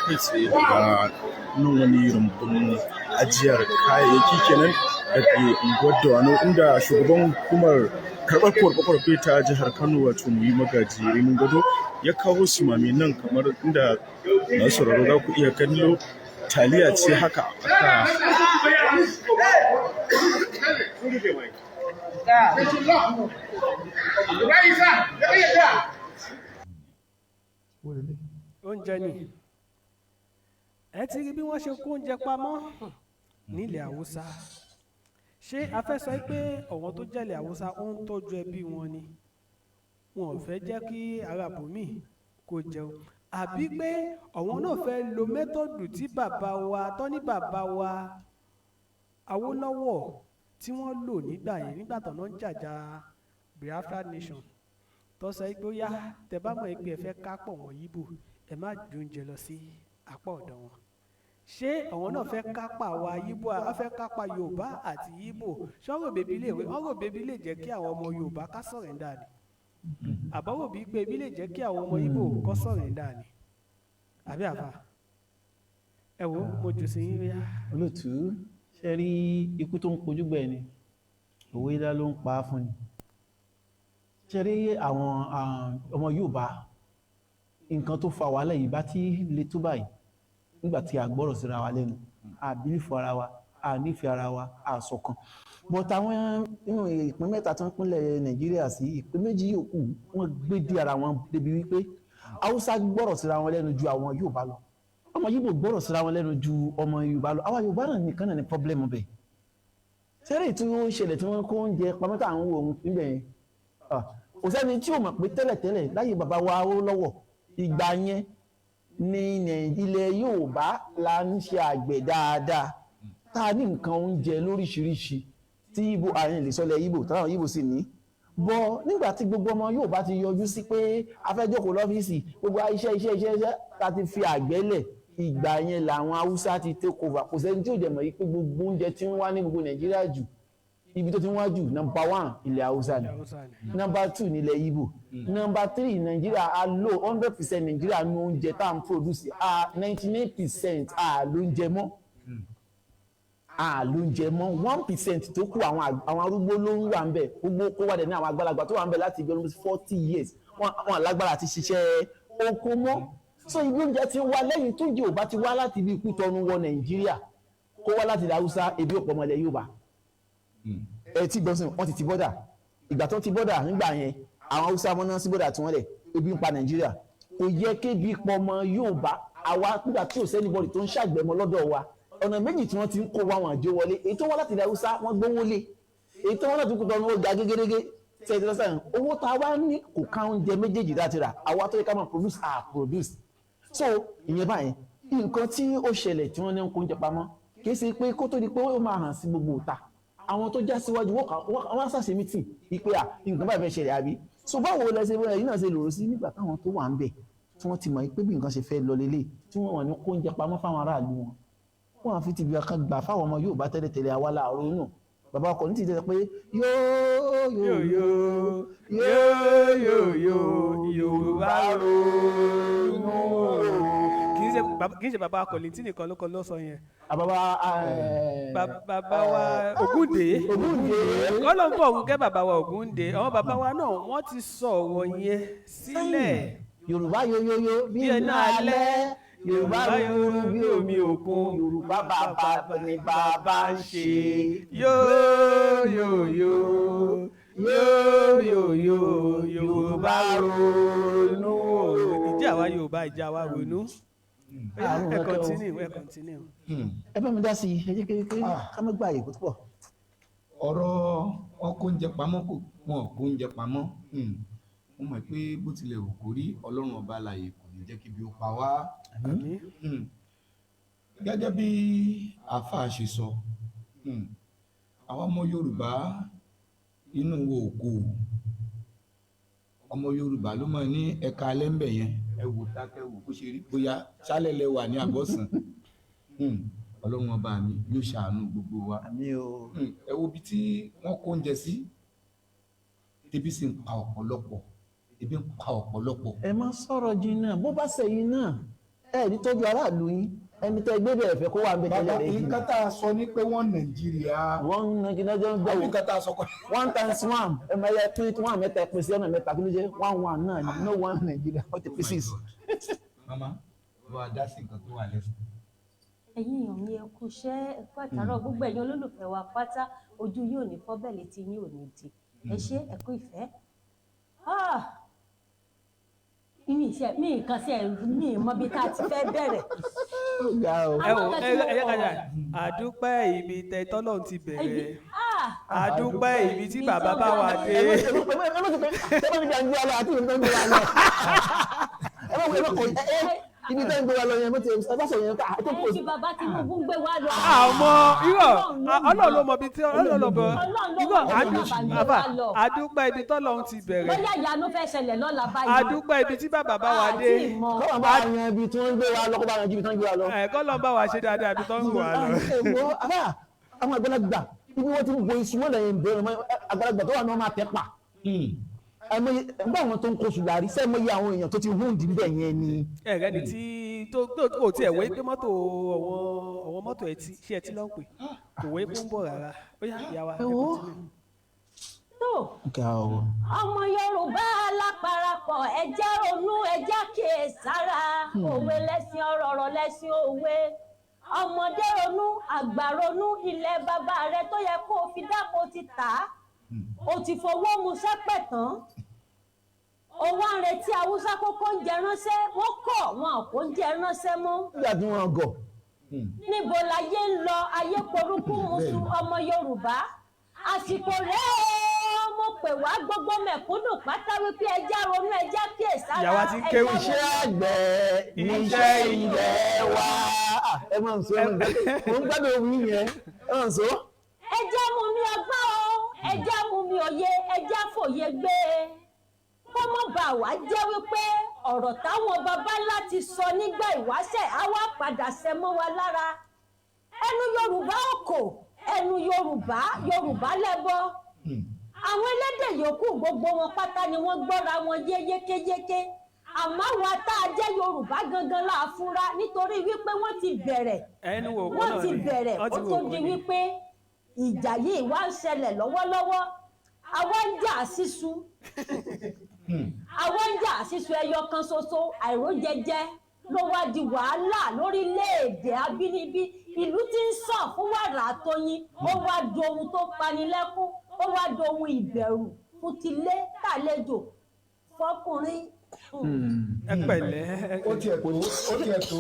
Kai tsaye daga nan wani rumbun ajiyar kayayyaki kenan da ke unguwar Dawanau, inda shugaban hukumar karɓar korafe-korafe ta jihar Kano, wato Muyi Magaji Rimin Gado, ya kawo sumame nan. Kamar inda masu sauraro za ku iya kallo, taliya ce haka aka Oúnjẹ ni ẹ ti rí bí wọ́n ṣe kó oúnjẹ pamọ́ nílẹ̀ Haúsá. Ṣé a fẹ́ sọ pé àwọn tó jẹ́lẹ̀ Haúsá ó ń tọ́jú ẹbí wọn ni, wọn ò fẹ́ jẹ́ kí ará bòmíì kó jẹun, àbí pé àwọn náà fẹ́ lo method tí bàbá wa tọ́ ní bàbá wa Awólọ́wọ̀ tí wọ́n lò nígbà yẹn, nígbà tó náà ń jàjà Biafra nation, tó sọ pé ó yá, tẹ bá mọ̀ pé ẹ fẹ́ kápọ̀ wọ́n Yíbò, ẹ má gbé oúnjẹ lọ sí apá ọ̀dọ̀ wọn? Ṣé àwọn náà fẹ́ kápá wa Yíbò, á fẹ́ kápá Yorùbá àti Yíbò? Ṣọ́rọ̀ bèbí lè wé ọ̀rọ̀ bèbí lè jẹ́ kí àwọn ọmọ Yorùbá ká surrender ni, àbọ̀wò bíi pé ebi lè jẹ́ kí àwọn ọmọ Yíbò kó surrender ni, àbí àfà? Ẹ wo, mo jù sí yín ríà. Olóòtú, ṣe rí ikú tó ń pojú gbẹ ni, òwe dá ló ń pa á fún ni. Ṣe rí àwọn ọmọ Yorùbá, nǹkan tó fa wàhálà yìí bá ti le tó báyìí nígbà tí a gbọ́rọ̀ síra wa lẹ́nu, a believe ara wa, a nífẹ̀ẹ́ ara wa, a ṣọ̀kan. But àwọn nínú ìpín mẹ́ta tó ń pínlẹ̀ Nàìjíríà sí, ìpín méjì yòókù, wọ́n gbé dé ara wọn débi wípé Haúsá gbọ́rọ̀ síra wọn lẹ́nu ju àwọn Yorùbá lọ, ọmọ Yíbò gbọ́rọ̀ síra wọn lẹ́nu ju ọmọ Yorùbá lọ. Àwa Yorùbá náà nìkan náà ní problem bẹ̀. Sẹ́rẹ̀ tí wọ́n ń ṣẹlẹ̀ tí wọ́n kó oúnjẹ pamọ́ tá à ń wo òun níbẹ̀ yẹn, kò sẹ́ni tí ò mọ̀ pé tẹ́lẹ̀tẹ́lẹ̀ láyé bàbá wa Awólọ́wọ̀, ìgbà yẹn ní ilẹ̀ Yorùbá la ń ṣe àgbẹ̀ dáadáa, tá a ní nǹkan oúnjẹ lóríṣiríṣi tí Ìgbò àyìn lè sọlẹ̀ Ìgbò táwọn Ìgbò sì ní bọ́. Nígbà tí gbogbo ọmọ Yorùbá ti yọjú sí pé a fẹ́ jókòó lọ́fíìsì, gbogbo iṣẹ́ iṣẹ́ iṣẹ́ iṣẹ́ ta ti fi àgbẹ̀ lẹ̀, ìgbà yẹn làwọn Haúsá ti take over. Kò sẹ́ni tí ò dẹ̀ mọ̀ yìí pé gbogbo oúnjẹ tí ń wá ní gbogbo Nàìjíríà jù, ibi tó ti ń wá jù, number one, ilẹ̀ Haúsá ni, number two nílẹ̀ Ìgbò, number three Nàìjíríà. A lò 100% Nàìjíríà ní oúnjẹ tá à ń produce, a 99% a ló ń jẹ mọ́, a ló ń jẹ mọ́. 1% tó kù, àwọn arúgbó ló ń wà ń bẹ̀. Gbogbo kó wà dẹ̀ ní àwọn àgbàlagbà tó wà ń bẹ̀ láti ibi almost 40 years, wọn lágbára àti ṣiṣẹ́ oko mọ́. So ibi oúnjẹ ti wá lẹ́yìn tó jẹ́ ò bá ti wá láti ibi ikú tọnu wọ Nàìjíríà, kó wá láti ilẹ̀ Haúsá, ebi ò pọ̀ mọ́ ilẹ̀ Yorùbá. Ẹ tí gbọ́n sìn, wọ́n ti ti bọ́dà. Ìgbà tó ti bọ́dà nígbà yẹn, àwọn Haúsá mọ́ná sí bọ́dà tí wọ́n lẹ̀, ebi ń pa Nàìjíríà. Kò yẹ kébi pọ̀ mọ́ Yorùbá àwa nígbà tí ò sí anybody tó ń ṣàgbẹ̀mọ́ lọ́dọ̀ wa. Ọ̀nà méjì tí wọ́n ti ń kó wa, wọn àjò wọlé. Èyí tó wá láti ilẹ̀ Haúsá, wọ́n gbówó lé. Èyí tó wọ́n láti kú tọ́nu, ó ga gégérégé tẹ́tí lọ́sàn. Owó tá a wá ní kò ká oúnjẹ méjèèjì láti rà. Àwa tó yẹ ká máa produce, à produce. So ìyẹn báyẹn. Nǹkan tí ó ṣẹlẹ̀ tí wọ́n ní ń kó oúnjẹ pamọ́, kì í ṣe pé kó tó di pé ó máa hàn sí gbogbo ìta. Àwọn tó já síwájú wọ́n á ṣàṣe meeting ìpè à nǹkan báyìí fẹ́ ṣẹlẹ̀ àbí. So báwo lẹ ṣe ẹ̀yin náà ṣe lòrò sí nígbà táwọn tó wà ń bẹ̀ tí wọ́n ti mọ̀ pé bí nǹkan ṣe fẹ́ lọ lélẹ̀, tí wọ́n wà ní kó oúnjẹ pamọ́ fáwọn aráàlú wọn, wọ́n á fi ti gbà kan gbà fáwọn ọmọ Yorùbá tẹ́lẹ̀tẹ́lẹ̀ àwa láàárọ̀ nù. Bàbá ọkọ ní ti jẹ́ pé yóò yóò yóò yóò yóò Yorùbá ronú. Kì í ṣe bàbá Kollington nìkan ló kọ ló sọ yẹn. Bàbá Bàbá wa Ògúndé. Ògúndé. Kọ́lọ́ ń bọ̀ òun kẹ́ bàbá wa Ògúndé. Àwọn bàbá wa náà wọ́n ti sọ ọ̀rọ̀ yẹn sílẹ̀. Yorùbá yoyoyo bí iná alẹ́, Yorùbá rúru bí omi òkun, Yorùbá bàbá ni bàbá ń ṣe. Yóò yóò yóò yóò yóò yóò Yorùbá ronú. Ìjà wa Yorùbá, ìjà wa ronú. Ẹ continue, ẹ continue. Ẹ bá mi dá sí i, ẹ jẹ́ kékeré ká má gbà àyè púpọ̀. Ọ̀rọ̀ wọn kó oúnjẹ pamọ́, kò wọn kó oúnjẹ pamọ́. Mo mọ̀ pé bó tilẹ̀ wù kó rí, Ọlọ́run ọba alààyè kò ní jẹ́ kí ibi ó pa wá. Gẹ́gẹ́ bí àáfàá ṣe sọ, àwọn ọmọ Yorùbá inú wo kò, ọmọ Yorùbá ló mọ̀ ní ẹ̀ka alẹ́ ńbẹ̀ yẹn, ẹ wò dákẹ́ wò bó ṣe rí, bóyá sálẹ̀ lẹ wà ní àbọ̀sán. Ọlọ́run ọba mi yóò ṣàánú gbogbo wa. Ẹ wo ibi tí wọ́n kó oúnjẹ sí, ebi sì ń pa ọ̀pọ̀lọpọ̀, ebi ń pa ọ̀pọ̀lọpọ̀. Ẹ má sọ̀rọ̀ jìnnà, bó bá sẹ́yìn náà ẹ ní tọ́jú aráàlú yín, ẹni tẹ́ gbé bẹ̀rẹ̀ fẹ́ kó wà ń bẹ tẹ́lẹ̀ rẹ̀ jìnnà. Nǹkan tá a sọ ni pé wọ́n Nàìjíríà. Wọ́n Nàìjíríà jẹ́ ń gbọ́. Nǹkan tá a sọ kọ́. One times one, ẹ máa yẹ pín one mẹ́ta pín sí ọ̀nà mẹ́ta, kí ló jẹ́ one one náà ni no one Nàìjíríà, ó ti pín six. Mama, wọ́n á dá sí nǹkan tó wà lẹ́sìn. Ẹ̀yin èèyàn mi, ẹ kú iṣẹ́, ẹ kú àtàárọ̀, gbogbo ẹ̀yin olólùfẹ́ wa pátá, ojú yóò ní fọ́ bẹ́ẹ̀ létí yín ò ní di. Ẹ ṣé, ẹ kú ìfẹ́. Mi ṣe mi nǹkan sí ẹ, mi mọ ibi tá a ti fẹ́ bẹ̀rẹ̀. Ẹ wò, ẹ yẹ kájà àdúpẹ́ ibi tẹ tọ́lọ́run ti bẹ̀rẹ̀, àdúpẹ́ ibi tí bàbá bá wà dé. Ẹ ibi tẹ́ ń gbé wa lọ yẹn, mo ti ẹ bá sọ yẹn ká tó kò sí. Bàbá Tinubu ń gbé wa lọ. Àmọ́ irọ́, Ọlọ́run ló mọ ibi tí Ọlọ́run ló mọ irọ́. Àdúpẹ́ ibi tọ́lọ́run ti bẹ̀rẹ̀. Bóyá ìyanu fẹ́ ṣẹlẹ̀ lọ́la báyìí. Àdúpẹ́ ibi tí bàbá bá wa dé. Kọ́lọ́n bá yan ibi tí wọ́n ń gbé wa lọ, kó bá yan ibi tí wọ́n ń gbé wa lọ. Ẹ kọ́lọ́n bá wa ṣe dáadáa ibi tó ń gbé wa lọ. Àwọn àgbàlagbà ibi wọ́n ti ń bo iṣu wọn lẹ́yìn bẹ̀rẹ̀, àgbàlagbà tó wà ní wọ́n máa tẹ́ pa. Ẹgbẹ́ àwọn tó ń kóṣù láàrí sẹ́ẹ̀ mọ́ iye àwọn èèyàn tó ti hún dì bẹ́ẹ̀ yẹn ni. Ẹ̀rẹ́ ni tí tó kò tiẹ̀ wé pé mọ́tò ọ̀wọ́n mọ́tò ẹtí ṣé ẹtí ló ń pè kò wé pé ń bọ̀ rárá, ó yá ìyá wa ẹ continue. Tó ọmọ Yorùbá láparapọ̀, ẹ jẹ́ ronú, ẹ jẹ́ kíyèsára, òwe lẹ́sìn ọ̀rọ̀, ọ̀rọ̀ lẹ́sìn òwe. Ọmọdé ronú, àgbà ronú, ilẹ̀ bàbá rẹ tó yẹ kó o fi dáko ti tà á, o ti fowó mu sẹ́pẹ̀ tán, ó wá ń retí Haúsá kókó oúnjẹ ránṣẹ́, wọ́n kọ̀ wọn kò ń jẹ ránṣẹ́ mọ́. Nígbà tí wọ́n gọ̀. Níbo láyé ń lọ, ayé porúkú musu ọmọ Yorùbá, àsìkò rẹ̀ ó mo pè wá gbogbo mẹ̀kúnnù pátá wípé ẹja ronú, ẹja kíyèsára. Ìyàwó ti ń kéwì. Iṣẹ́ àgbẹ̀ iṣẹ́ ilẹ̀ wa. Ẹ máa ń sọ, mo ń gbádùn omi yẹn, ẹ máa ń sọ. Ẹja mú mi ọgbọ́n o, ẹja mú mi òye, ẹja fòye gbé e, kó mọ́ bá wa jẹ́ wípé ọ̀rọ̀ táwọn baba ńlá ti sọ nígbà ìwáṣẹ̀ á wá padà ṣẹ mọ́ wa lára. Ẹnu Yorùbá ò kò, ẹnu Yorùbá Yorùbá lẹ́bọ. Àwọn elédè yòókù gbogbo wọn pátá ni wọ́n gbọ́ra wọn yé yékéyéké, àmọ́ àwa tá a jẹ́ Yorùbá gangan la fura, nítorí wípé wọ́n ti bẹ̀rẹ̀, wọ́n ti bẹ̀rẹ̀ ó tó di wípé ìjà yìí wá ń ṣẹlẹ̀ lọ́wọ́lọ́wọ́. Àwa ń jà sísun, àwa ń jà sísun ẹyọ kan ṣoṣo, àìrójẹjẹ ló wá di wàhálà lórílẹ̀‐èdè abínibí. Ìlú tí ń sàn fún wàrà àtọyìn, ó wá di ohun tó panilẹ́kún, ó wá di ohun ìbẹ̀rù fún tilé tàlejò fọkùnrin. Ẹ pẹ̀lẹ́. Ó tiẹ̀ tó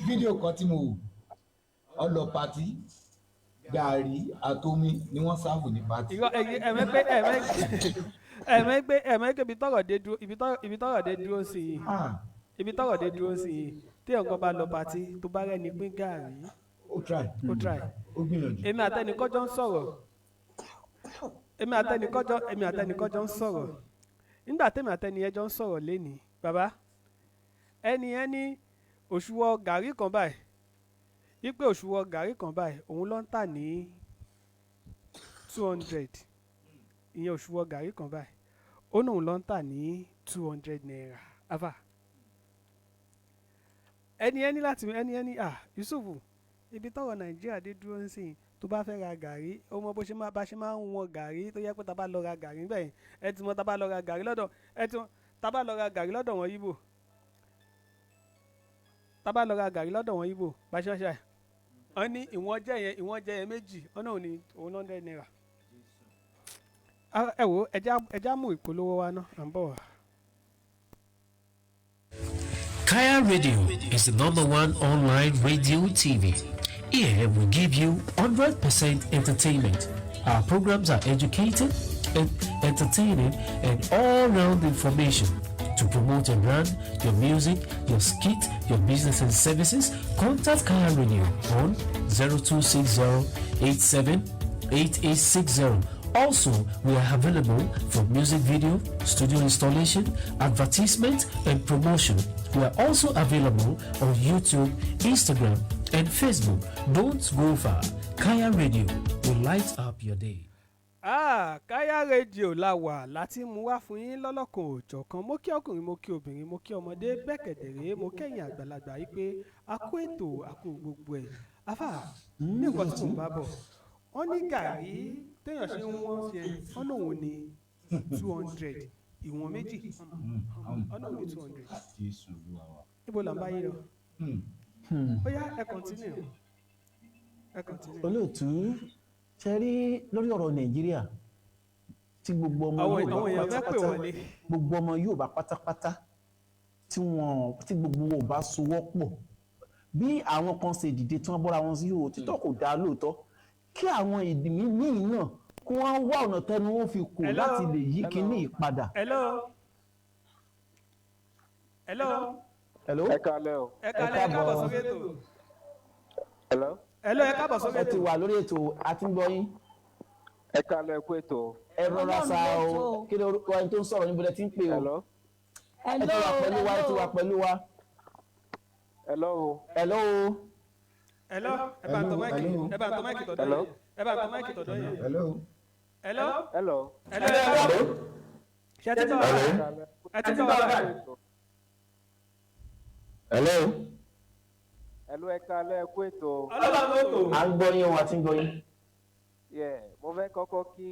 fídíò kan tí mo wò, ọ lọ patí, gàrí àtomi ni wọ́n sáàfù ní pátì. Irọ́, ẹ̀mẹ́gbẹ́ ibi tọ́rọ̀ dé dúró, ibi tọ́rọ̀ dé dúró sí i, ibi tọ́rọ̀ dé dúró sí i, tí nǹkan bá lọ pátì tó bá rẹ́ni pín gàrí. Ó try. Ó try. Ó gbìyànjú. Èmi àtẹnìkọ́jọ́ ń sọ̀rọ̀, Èmi àtẹnìkọ́jọ ń sọ̀rọ̀ nígbà tẹ́mi àtẹnìyẹn jọ ń sọ̀rọ̀ lénìí. Bàbá, ẹni yẹn ní òṣùwọ̀n gàrí kan báyìí, wípé òṣùwọ̀n gàrí kan báyìí òun ló ń tà ní 200. Ìyẹn òṣùwọ̀n gàrí kan báyìí, ó ní òun ló ń tà ní ₦200. Afa, ẹni ẹni láti ẹni ẹni, ah, Yusuf, ibi tọ́rọ̀ Nàìjíríà dé dúró ń sìn, tó bá fẹ́ ra gàrí, ó mọ bó ṣe máa bá ṣe máa ń wọn gàrí, tó yẹ pé tá a bá lọ ra gàrí níbẹ̀ yẹn, ẹ ti mọ, tá a bá lọ ra gàrí lọ́dọ̀, ẹ ti mọ, tá a bá lọ ra gàrí lọ́dọ̀ wọn Yíbò, tá a bá lọ ra gàrí lọ́dọ̀ wọn Yíbò, bá ṣe máa ṣe wọ́n ní ìwọ̀n jẹ́ yẹn, ìwọ̀n jẹ́ yẹn méjì, wọ́n náà ní òun ₦100. Ah, ẹ wo, ẹja mú ìpolówó wa náà, à ń bọ̀ wá. Kaya Radio is the number one online radio TV. Here we give you 100% entertainment. Our programs are educated and entertaining and all-round information. To promote your brand, your music, your skit, your business and services, contact Kaya Radio on 0260 87 8860. Also, we are available for music video, studio installation, advertisement, and promotion. We are also available on YouTube, Instagram, and Facebook. Don't go far. Kaya Radio will light up your day. Ah, Kaya Radio la wà láti mú wá fún yín lọ́lọ́kan òjọ̀kan. Mo kí ọkùnrin, mo kí obìnrin, mo kí ọmọdé, bẹ́ẹ̀kẹ̀dẹ̀rẹ́ mo kẹ́yìn àgbàlagbà yìí pé a kó ètò, a kó gbogbo ẹ̀. Afa, ní nǹkan tí mò ń bá bọ̀, wọ́n ní gàrí téèyàn ṣe ń wọ́n ṣe, wọ́n náà òun ní 200, ìwọ̀n méjì, wọ́n náà ní 200. Níbo là ń bá yín lọ? Ó yá, ẹ continue, ẹ continue. Olóòtú, ṣe rí lórí ọ̀rọ̀ Nàìjíríà tí gbogbo ọmọ Àwọn Yorùbá àwọn èèyàn fẹ́ pè pátápátá, wọlé. gbogbo ọmọ Yorùbá pátápátá tí wọn tí gbogbo wọn ò bá sowọ́ pọ̀, bí àwọn kan ṣe dìde tí wọ́n bọ́ra wọn sí yòó títọ́, kò dáa lóòótọ́ kí àwọn ìdí míì náà kí wọ́n wá ọ̀nà tẹnu wọn fi kò Hello? láti lè yí kinní ìpadà. Hello, hello. Hello? Ẹ kalẹ́ o. Ẹ kálẹ́, ẹ káàbọ̀ sórí ètò. Hello. Hello, ẹ káàbọ̀ sórí Ẹ ti ètò. wà lórí ètò, àti ń gbọ́ yín. Ẹ kalẹ́, kú ètò. Ẹ rọra Ọlọ́run sa ló o. tó o. Kí ló orúkọ ẹni tó ń sọ̀rọ̀? Níbo lẹ ti ń pè o? Hello. Ẹ ti wà pẹ̀lú wa, ẹ ti wà pẹ̀lú wa. Hello. Hello. Hello, ẹ bá ń tọ mic, ẹ bá ń tọ mic tọ̀dọ̀ Hello. yẹn, ẹ bá ń tọ mic tọ̀dọ̀ yẹn. Hello. Hello. Hello. Hello, ẹ káàbọ̀. Ṣé ẹ ti gbọ́ wa báyìí? Ẹ ti gbọ́ wa báyìí? Hello. Hello, ẹ kalẹ́, kú ètò. Ọlọ́run ló tò. À ń gbọ́ yín o, àti ń gbọ́ yín. Yeah, mo fẹ́ kọ́kọ́ kí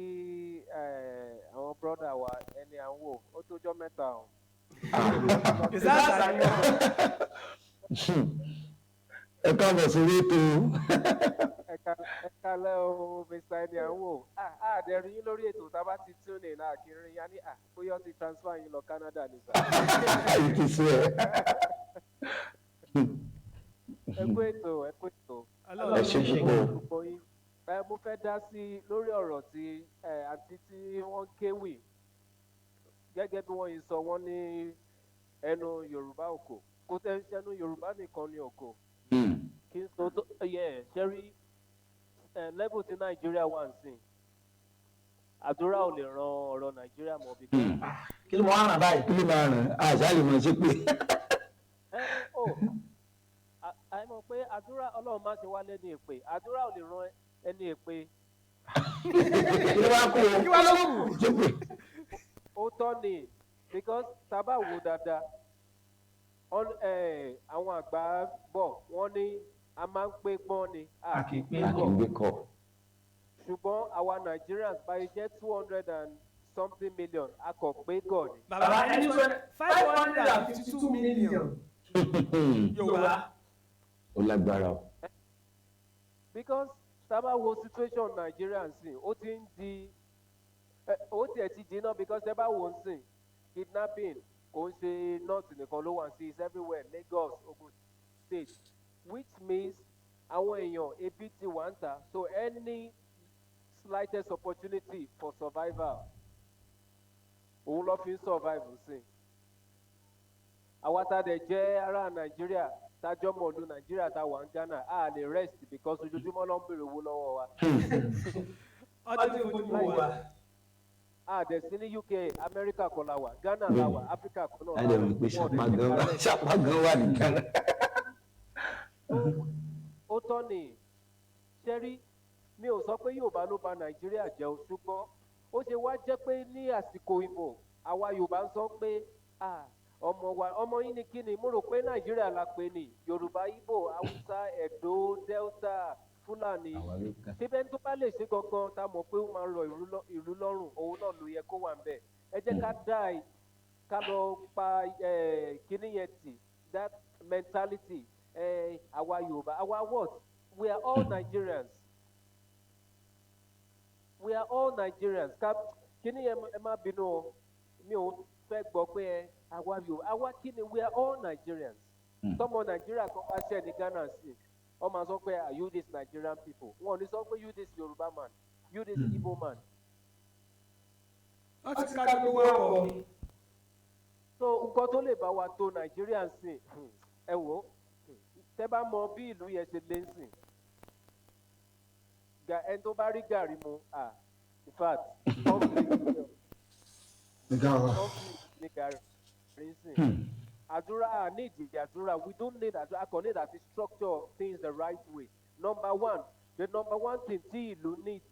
àwọn brother wa, ẹni à ń wò ó tójọ́ mẹ́ta o. Ìsáàsà ni wọ́n. Ẹ káàbọ̀ sórí ètò. Ẹ kalẹ́ o, Mr. ẹni à ń wò. Ah, ah, dẹ̀ rí yín lórí ètò. Tá a bá ti tune in náà kí n rí yín, á ní ah, bóyá ó ti transfer yín lọ Canada ní sà. It is well. Ẹ kú ètò, ẹ kú ètò. Ọlọ́run Ẹ ṣe púpọ̀. Gbogbo yín. Ẹ mo fẹ́ dá sí lórí ọ̀rọ̀ tí ẹ àǹtí tí wọ́n kéwì, gẹ́gẹ́ bí wọ́n yìí sọ, wọ́n ní ẹnu Yorùbá òkò kò tẹ́ ń ṣẹnu Yorùbá nìkan ni òkò kí n sọ tó yẹ. Ṣẹ́rí ẹ level tí Nàìjíríà wà ń sìn, àdúrà ò lè ran ọ̀rọ̀ Nàìjíríà mọ́ bí. Kí ló mọ àràn báyìí? Kí ló máa ràn àṣà lè mọ̀ sí pé. Ẹ ó àìmọ̀ pé àdúrà, Ọlọ́run má ṣe wá lẹ́ni èpè, àdúrà ò lè ran ẹni èpè. Kí ló wá kú o? Kí wá ló kù? Ó tọ́ ni, because tá a bá wò dáadáa, àwọn àgbà bọ̀, wọ́n ní a máa ń pé gbọ́n ni a kì í pé gọ̀. Àkìgbé kọ. Ṣùgbọ́n àwa Nigerians báyìí jẹ́ 200 and something million, a kò pé gọ̀ ni. Bàbá, ẹni 552 million Yorùbá. Ó lágbára o. Because tá a bá wo situation Nigeria nsìn, ó ti ń di ó tiẹ̀ ti jiná, because ẹ bá wo nsìn, kidnapping kò ń ṣe north nìkan ló wà sí, it's everywhere, Lagos, Ogun State, which means àwọn èèyàn, ebi ti wà ń ta, so any slightest opportunity for survival, òun ló fi ń survive nsìn. Àwa tá a dẹ̀ jẹ́ ará Nàìjíríà, tá a jọ́ mọ̀lú Nàìjíríà, tá a wà ń Ghana, a lè rest because ojoojúmọ́ ló ń béèrè owó lọ́wọ́ wa. Ọtí fojú wò wá. A dẹ̀ sí ní UK, America kọ́ la wà, Ghana la wà, Africa kọ́ náà A la dẹ̀ wà. mọ̀ pé Wọn ò ṣàpá dẹ̀ gan ṣe wà, kárẹ̀. ṣàpá gan wà ní Ghana. Ó tọ́ ni ṣẹ́rí, mi ò sọ pé Yorùbá ló ba Nàìjíríà jẹ́ o, ṣùgbọ́n ó ṣe wá jẹ́ pé ní àsìkò ìbò, àwa Yorùbá ń sọ pé, "Ah, ọmọ wa, ọmọ yín ni kíni?" Mo rò pé Nàìjíríà la pè ní Yorùbá, Ìgbò, Haúsá, Ẹdó, Delta, Fúlàní. Àwa ló kàn. Síbẹ̀ tó bá lè ṣe gangan tá a mọ̀ pé ó máa rọ ìlú lọ́rùn, òun náà ló yẹ kó wà ń bẹ̀. Ẹ jẹ́ ká dá ì ká lọ pa kíní yẹn tì, that mentality, àwa Yorùbá, àwa what? We are all Nigerians, we are all Nigerians. Ká kíní yẹn, ẹ má bínú o, mi ò fẹ́ gbọ́ pé ẹ àwa Yorùbá, àwa kíni? We are all Nigerians. Tọmọ Nàìjíríà kan bá ṣẹ̀ ní Ghana sí, wọ́n máa sọ pé, "Are you this Nigerian people?" Wọn ò ní sọ pé, "You this Yorùbá man, you this Igbo man." Wọ́n ti ká gbogbo wa pọ̀. So nǹkan tó lè bá wa tó Nàìjíríà sìn, ẹ wò ó, tẹ bá mọ bí ìlú yẹn ṣe lé sìn, ẹni tó bá rí gàrí mu, ah, in fact, conflict conflict ní gàrí sìn. Àdúrà need àdúrà, we don't need àdúrà, a kàn need àti structure things the right way. Number one, the number one thing tí ìlú need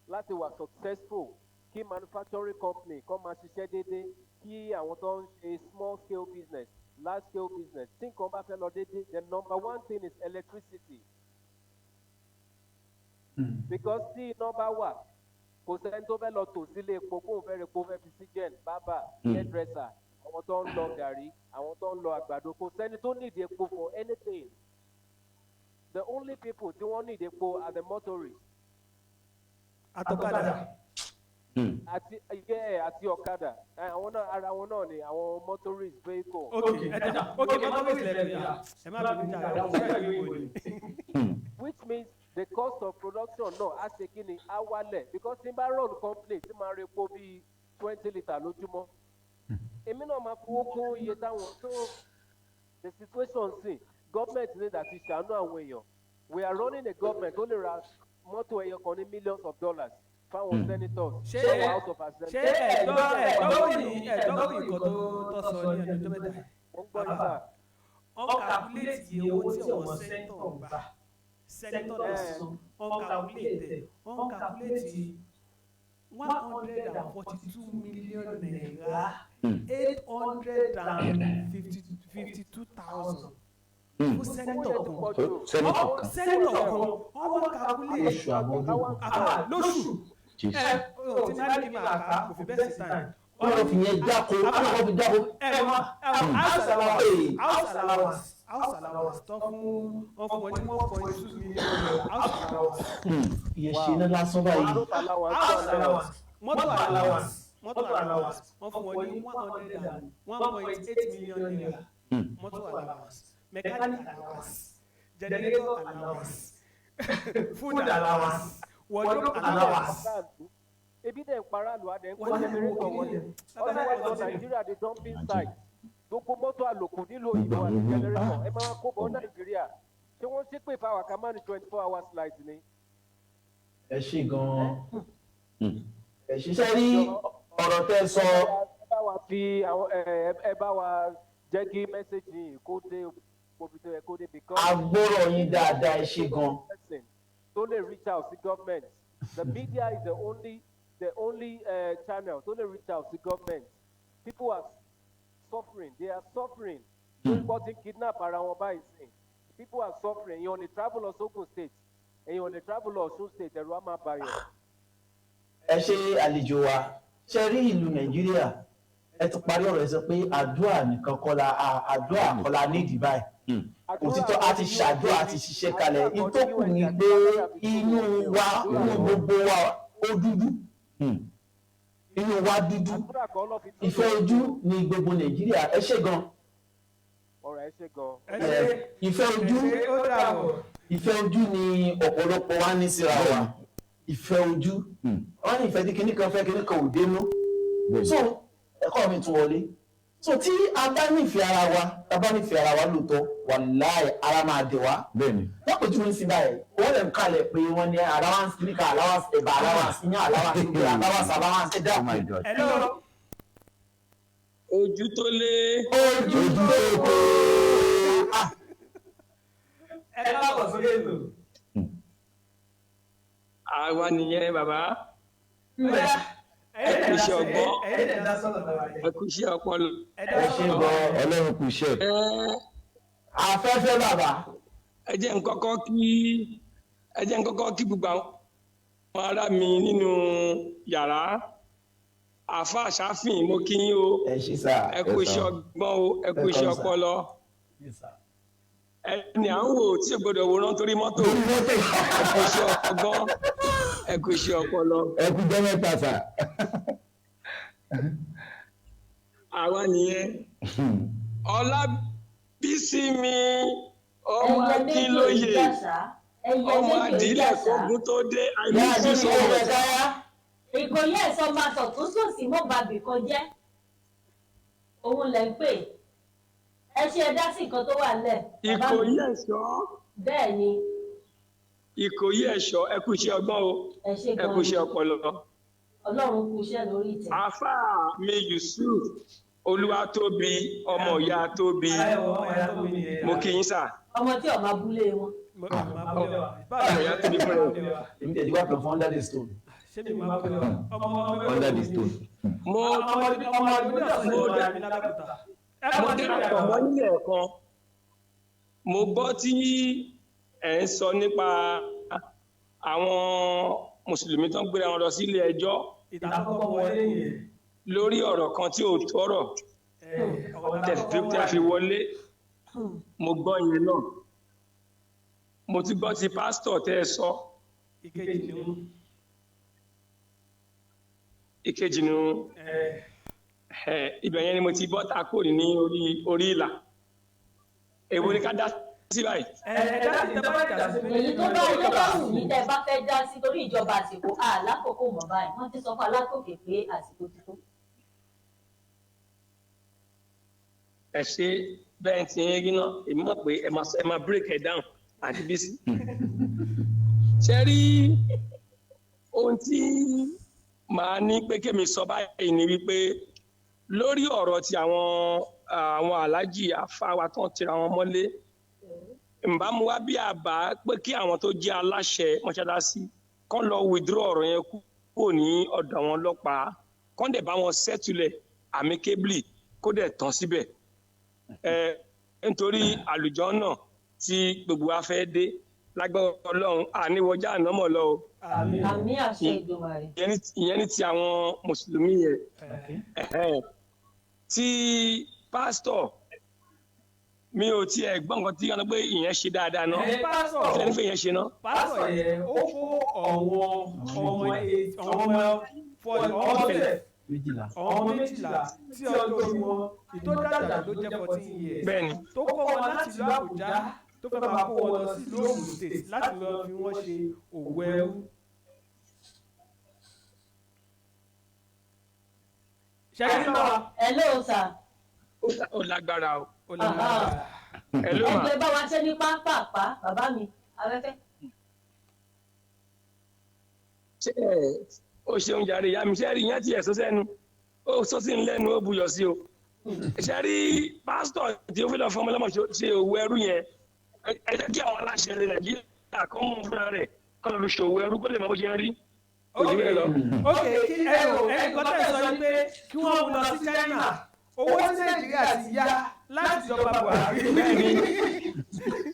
láti wà successful, kí manufacturing company kó máa ṣiṣẹ́ déédéé, kí àwọn tó ń ṣe small scale business, large scale business, tí nǹkan bá fẹ́ lọ déédéé, the number one thing is electricity, because tí iná bá wà, kò sẹ́ni tó fẹ́ lọ tò sílé epo kóun fẹ́ repo, fẹ́ fi sí gen, barber, hairdresser, àwọn tó ń lọ gàrí, àwọn tó ń lọ àgbàdo, kò sẹ́ni tó need epo for anything. The only people tí wọ́n need epo are the motorists. Àtọ̀kadà. Àti, yeah, àti ọ̀kadà. Àwọn náà, ara wọn náà ni àwọn motorist vehicle. Ok, ẹ ok, motorist lẹ́nu yà, ẹ má bínú jà, ẹ fẹ́ ìwé ìwé ni. Which means the cost of production náà á ṣe kí ni, á wálẹ̀, because tí n bá run company tí máa repo bíi 20 litre lójúmọ́, èmi náà máa fowó kún iye táwọn tó. The situation sí, government ní àti ṣàánú àwọn èèyàn. We are running a government tó lè ra mọ́tò ẹyọ kan ní millions of dollars fáwọn senators, Ṣé fáwọn House of Assembly. Ṣé ẹ̀gbọ́n yìí, ẹ̀gbọ́n yìí kan tó sọ ní ẹnu ọjọ́ mẹ́ta? Mo ń gbọ́ yín, sir. Wọ́n calculate iye owó tí àwọn senator gbà, senator lásán, wọ́n calculate ẹ̀, wọ́n calculate ₦142 million 852,000 fún senator kan. Senator kan. Senator kan, wọ́n wá calculate. Oṣù àbọ̀dún. Àfà, lóṣù. Jésù. Ẹ ò tí máa ní kí n máa kà á, kò fi bẹ́ẹ̀ sí time. Wọ́n lọ fi yẹn jáko, wọ́n lọ fi jáko. Ẹ mọ house allowance, house allowance, house allowance tó fún wọn, fún wọn ní ₦1.2 million house allowance. Ìyẹn ṣe iná lásán báyìí. Mọ́tò allowance House wà bẹ́ẹ̀. allowance, mọ́tò allowance, mọ́tò allowance, wọ́n fún wọn ní ₦101.8 million mọ́tò allowance, mechanic allowance, generator allowance, food allowance, wardrobe allowance. Ebi dẹ̀ ń paráàlú, adẹ̀ ń kó Wọ́n ní generator wọlé. Ọlọ́wọ́ sọ Nàìjíríà di dumping site. Gbogbo mọ́tò àlòkù nílò òyìnbó àti generator, ẹ máa kó bọ́ Nàìjíríà. Ṣé wọ́n ṣépè fáwọn ká má ní 24 hours light ni? Ẹ ṣe gan-an, ẹ ṣiṣẹ́ rí ọ̀rọ̀ tẹ́ ẹ sọ. Ẹ bá wa fi àwọn ẹ ẹ bá wa jẹ́ kí message yìí kó dé gbogbo tó yẹ kó dé, because Agbọ́rọ̀ yín dáadáa, ẹ ṣe gan. Person tó lè reach out sí government, the media is the only channel tó lè reach out sí government. People are suffering, they are suffering. Lórí bọ́ ti kidnap ara wọn báyìí sìn, people are suffering. Èèyàn ò lè travel lọ sógun State, èèyàn ò lè travel lọ Ọ̀ṣun State, ẹ̀rù á máa bàyàn. Ẹ ṣe, àlejò wa. Ṣe rí ìlú Nàìjíríà, ẹ ti parí ọ̀rọ̀, ẹ sọ pé àdúrà nìkan kọ́ la àdúrà kọ́ la nídìí báyìí. Òtítọ́, a ti ṣàdúrà, a ti ṣiṣẹ́ kalẹ̀. Ìtókù ni pé inú wa, inú gbogbo wa ó dúdú, inú wa dúdú. Àdúrà kọ́ lọ́ fi tún Ìfẹ́ ojú ni gbogbo Nàìjíríà. Ẹ ṣe gan. Ọ̀rọ̀, ẹ ṣe gan. Ẹ ṣe. Ìfẹ́ ojú. Ẹ ṣe, ó dàbọ̀. Ìfẹ́ ojú ni ọ̀pọ̀lọpọ̀ wa ní síra wa. Ìfẹ́ ojú, wọ́n ní ìfẹ́ tí kinní kan fẹ́ kinní kan ò dénú. So ẹ̀kọ́ mi tún wọlé. So tí a bá nífẹ̀ẹ́ ara wa, tá a bá nífẹ̀ẹ́ ara wa lóòótọ́, wàláì ara máa dẹ̀ wá. Bẹ́ẹ̀ni. Lápèjúwe ń sin báyìí, owó lẹ̀ ń kalẹ̀ pé wọ́n ní allowance níka allowance, ẹ̀bà allowance, iyán allowance, gbogbo allowance allowance, ẹ̀dá. Oh my God. Hello. Ojú tó lé. Ojú tó kó. Ẹ káàbọ̀ sórí ètò. Àwa nìyẹn bàbá. Ẹ kú iṣẹ́ ọgbọ́n. Ẹ̀yin lè dá sọ̀rọ̀ lọ́wọ́ yẹn. Ẹ kú iṣẹ́ ọpọlọ. Ẹ dá Ẹ ṣe sọ̀rọ̀. gan, Ọlọ́run kù iṣẹ́. Ẹ Afẹ́fẹ́ bàbá. ẹ jẹ́ n kọ́kọ́ kí ẹ jẹ́ n kọ́kọ́ kí gbogbo àwọn ará mi nínú yàrá. Àfa àṣàfìn, mo kí yín o. Ẹ ṣe sá. Ẹ kú iṣẹ́ ọgbọ́n o, ẹ kú iṣẹ́ ọpọlọ. Ẹni à ń wò tí ò gbọdọ̀ wòran torí mọ́tò. Ẹ kú iṣẹ́ ọgbọ́n, ẹ kú iṣẹ́ ọpọlọ. Ẹ kú jẹ́ mẹ́ta sà. Àwa nìyẹn. Ọlábísí mi, ọmọ Ẹyẹ méjì ò ní Akínlóye, jàsá, ẹyẹ ọmọ méjì ò ní àdílẹ̀ jàsá. kógun tó dé. I Yáa miss you ní so ìwé much. káyá. Ìkòyí ẹ̀sọ́ máa tọ̀ tó sòsì mọ́ bàbí kan jẹ́. Òun lẹ̀ ń pè. Ẹ ṣe ẹ dá sí nǹkan tó wà lẹ̀. Bàbá mi. Ìkòyí ẹ̀ṣọ́, Bẹ́ẹ̀ ni, Ìkòyí ẹ̀ṣọ́, ẹ kú iṣẹ́ ọgbọ́n o, ẹ ṣe ẹ gan kú ni. iṣẹ́ ọpọlọ. Ọlọ́run kú iṣẹ́ lórí ìtẹ́. Àáfàá mi Yusuf Olúwatóbi, ọmọ ìyá Tóbi, mo kí yín sà. Ọmọ tí ọmọ abúlé wọn. Ọmọ ìyá Tóbi fúnra ẹ̀. Èmi tẹ̀ jíwá kan fún under the stone. Ṣé mi máa bọ̀ ọmọ ọmọ Under the stone. Mo ọmọ ọmọ ọdún náà sì mo lọ dá mi lábẹ́kúta. mo darapọ̀ mọ́ nílẹ̀ kan. Mo gbọ́ tí ẹ̀ ń sọ nípa àwọn mùsùlùmí tó ń gbéra wọn lọ sí ilé ẹjọ́ Ìtàkọ́kọ́ wọlé yẹn. lórí ọ̀rọ̀ kan tí ò tọ́rọ̀ tẹ̀ fi wọlé. Mo gbọ́ yẹn náà. Mo ti gbọ́ ti pásítọ̀ tẹ́ ẹ sọ. Ìkejì ni wọ́n. Ìkejì nu ibẹ̀ yẹn ni mo ti bọ́ tako ní orí orí ìlà. Èwo ni ká dá sí báyìí? Ẹ dá sí tẹ́ bá dá sí. Èyí tó bá tó bá wù yín tẹ́ ẹ bá fẹ́ dá sí torí ìjọba àsìkò àlákòókò mọ̀ báyìí. Wọ́n ti sọ fún alákòókè pé àsìkò ti tó. Ẹ ṣe bẹ́ẹ̀ tí ń rí náà, èmi mọ̀ pé ẹ máa break ẹ̀ down àti bísí. Ṣé rí ohun tí màá ní pé kémi sọ báyìí ni wípé lórí ọ̀rọ̀ ti àwọn aláàjì àfáwà tán tira wọn mọ́lé, nbámu wá bí àbá pé kí àwọn tó jẹ́ aláṣẹ mọ́ṣáláṣí kán lọ withdraw ọ̀rọ̀ yẹn kúrò ní ọ̀dọ̀ àwọn ọlọ́pàá, kán dẹ̀ bá wọn settle amicably kó dẹ̀ tán síbẹ̀. Ẹ nítorí àlùjọ náà tí gbogbo wa fẹ́ dé lágbára Ọlọ́run àníwọjá ànámọ̀ lọ o. Àmì àṣẹ Èdùmàrè. Ìyẹn ní ti àwọn mùsùlùmí yẹn. Ẹ̀hẹ́n. Tí pásítọ̀, mi ò tiẹ̀ gbọ́ nǹkan tí wọ́n sọ pé ìyẹn ṣe dáadáa náà. Ẹ pásítọ̀. Kí lẹ́ni pé ìyẹn ṣe náà? Pásítọ̀ yẹn ó kó ọ̀wọ́n ọmọ eight, ọmọ 4, ọmọ 12, 12. ọmọ 12 tí ọjọ́ orí wọn ìtó dàgbà ló jẹ́ 14 years. Bẹ́ẹ̀ni. Tó kó wọn láti ìlú Àbújá tó fẹ́ máa kó wọn lọ sí ìlú Ògùn State láti lọ fi wọ́n ṣe òwò ẹrú. Ṣẹ́yìn náà. Hello sir. Ó lágbára o. Ó lágbára. Hello ma. Ẹgbẹ́ bá wa ṣe ní pápápá bàbá mi afẹ́fẹ́. Ṣé ẹ ó ṣeun jàre ìyá mi, ṣé rí ìyẹn tiẹ̀ sọ sẹ́nu, ó sọ sí ń lẹ́nu, ó buyọ̀ sí o. Ṣé rí pásítọ̀ tí ó fi lọ fọmọ lọ́mọ ṣe òwò ẹrú yẹn, ẹ jẹ́ kí àwọn aláṣẹ ilẹ̀ Nàìjíríà kọ́ mú fúnra rẹ̀ kọ́ lọ fi ṣòwò ẹrú kó lè mọ bó ṣe ń rí. Kò jù bẹ́ẹ̀ lọ. Ok, kí ẹ rò ẹ nǹkan tẹ̀ sọ ni pé kí wọ́n mú lọ sí China, owó tí Nàìjíríà ti yá láti ìjọba Buhari.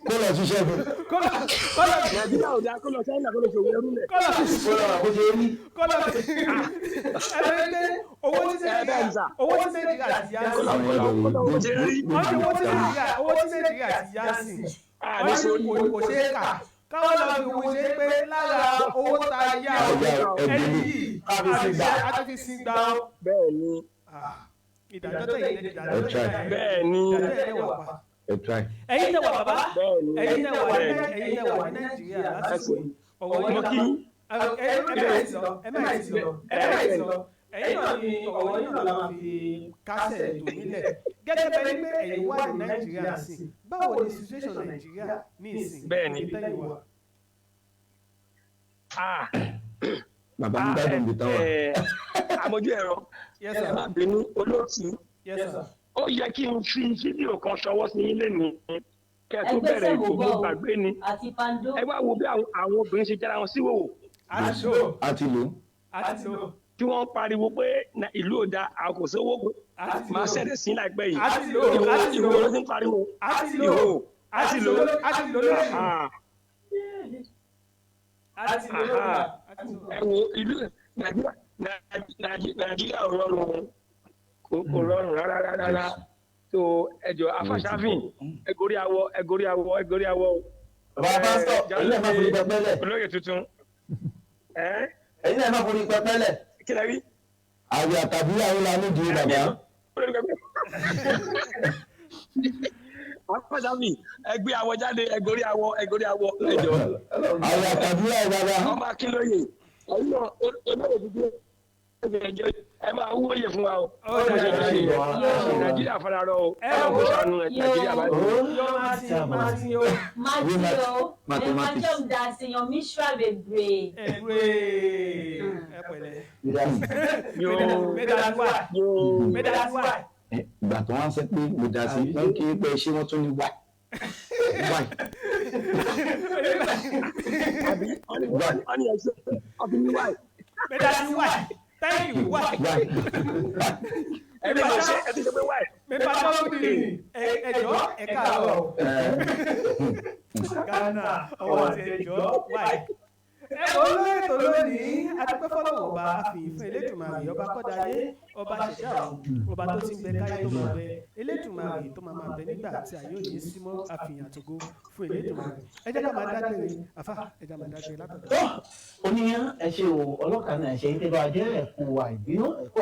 Kó lọ ṣiṣẹ́ fún. Kó lọ kó lọ Nàìjíríà ò dáa, kó lọ China kó lọ ṣòwò ẹrú lẹ̀. Kó lọ Kó lọ bó ṣe rí. Kó lọ ẹ fẹ́ pé owó tí Nàìjíríà ti yá sí. Àwọn ẹ̀rọ Bó ṣe rí. Wọ́n ní owó tí Nàìjíríà ti yá sí. Wọ́n ní kò ṣeé kà. Káwọn lọ fi wo ṣe pé lára owó tá a yá o, ẹni yìí a ti fi sin gbà o. Bẹ́ẹ̀ni. Ìdájọ́ tẹ̀yìn ìdájọ́ tẹ̀yìn Bẹ́ẹ̀ni. ìdájọ́ tẹ̀yìn wà pa. Ẹ try. Ẹ̀yin tẹ́ wà bàbá, Bẹ́ẹ̀ni. ẹ̀yin tẹ́ wà ní Nàìjíríà lásìkò yìí. Ọ̀wọ́ Mo yìí kí yín. ẹ má ì sí lọ, ẹ má ì sí lọ, ẹ má ì sí lọ. Ẹ̀yin náà ni ọ̀rọ̀ yìí náà la máa fi kásẹ̀ ètò nílẹ̀. Gẹ́gẹ́ bẹ́ẹ̀ ni pé ẹ̀yin wà ní Nàìjíríà sí, báwo ni situation Nàìjíríà ní ìsìn Bẹ́ẹ̀ni. ibi tẹ́yìn wà? Ah, Bàbá ń gbádùn ibi táwa. Àmójú ẹ̀rọ. Yes, Ẹ sir. má bínú, olóòtú. Yes, sir. Ó yẹ kí n fi fídíò kan ṣọwọ́ sí yín lénìí kẹ́ ẹ tó Ẹgbẹ́ bẹ̀rẹ̀ sẹ́wọ̀n ètò, mo bọ̀ o gbàgbé ni. Àti pando. Ẹ wá wo bí àwọn obìnrin ṣe jára wọn sí wòwò. A ti lò. A ti lò. A ti lò. Tí wọ́n ń pariwo pé ìlú ò da, a kò sówó, kò A ti máa lò. ṣẹ̀dẹ̀ sí láìpẹ́ yìí. A ti lò. Ìhòòhò A ti lò. ìhòòhò ló ti ń pariwo. A ti lò. Ìhòòhò. A ti lò. A ti lò lórí. Ah. A ti lò lórí. Aha. Ẹ wo ìlú Nàìjíríà, Nàìjíríà ò rọrùn, kò rọrùn rárá rárá rárá. So ẹ jọ, afáṣáfìn, ẹgorí awọ, ẹgorí awọ, ẹgorí awọ o. Bàbá pásítọ̀, ẹ̀yin náà má forí pẹpẹ lẹ̀. Olóyè tuntun. Ẹ̀yin náà má forí pẹpẹ lẹ̀. Kí lẹ rí? Àwẹ̀ àtàbí àwọn la nídìí bàbá. Afáṣáfìn, ẹgbẹ́ awọ jáde, ẹgorí awọ, ẹgorí awọ, ẹ jọ. Àwẹ̀ àtàbí àwọn bàbá. Ọmọ Akínlóye, ẹ̀yin náà, olóyè tuntun, ẹ máa wúyè fún wa o. Nàìjíríà fara rọ o. Ọlọ́run kò ṣàánú ẹ, Nàìjíríà báyìí. Yọ máa ti máa ti o. Mati o, ẹ máa da sí yan Mishra bebree. Bebree. Ẹ pẹ̀lẹ́. Yóò Mẹ́ta wà. Mẹ́ta wà. Ìgbà tó wá ń sẹ́ pé mo dá sí, wọ́n kì í pẹ́ ṣé wọ́n tún ní wáì. Wáì. Wọ́n ní ẹ̀ṣẹ́ ọ̀bí ní wáì. Mẹ́ta wà. Thank you. Why? Ẹni máa ṣe ẹ ti ṣe pé wáì. Mẹ́ta tó ń di ẹjọ́ ẹ káàárọ̀. Ghana ọwọ́ àti ẹjọ́ why? Ẹ wò ó lórí ètò lónìí, adúpẹ́ fọlọ́wọ́ ọba àfihàn fún Elédùmarè, ọba kọ́dáyé, ọba ṣẹ̀dá ọ̀run, ọba tó ti ń bẹ káyé tó máa bẹ, Elédùmarè tó máa máa bẹ nígbà tí ayé òní sí mọ́, àfihàn àtògo fún Elédùmarè. Ẹ jẹ́ ká máa dágbére, àfà, ẹ jẹ́ ká máa dágbére látọ̀dọ̀. Oníyàn, ẹ ṣe o. Ọlọ́kà náà, ṣe tẹ́ bá a jẹ́ ẹ̀kú àìbínú, ẹ̀kú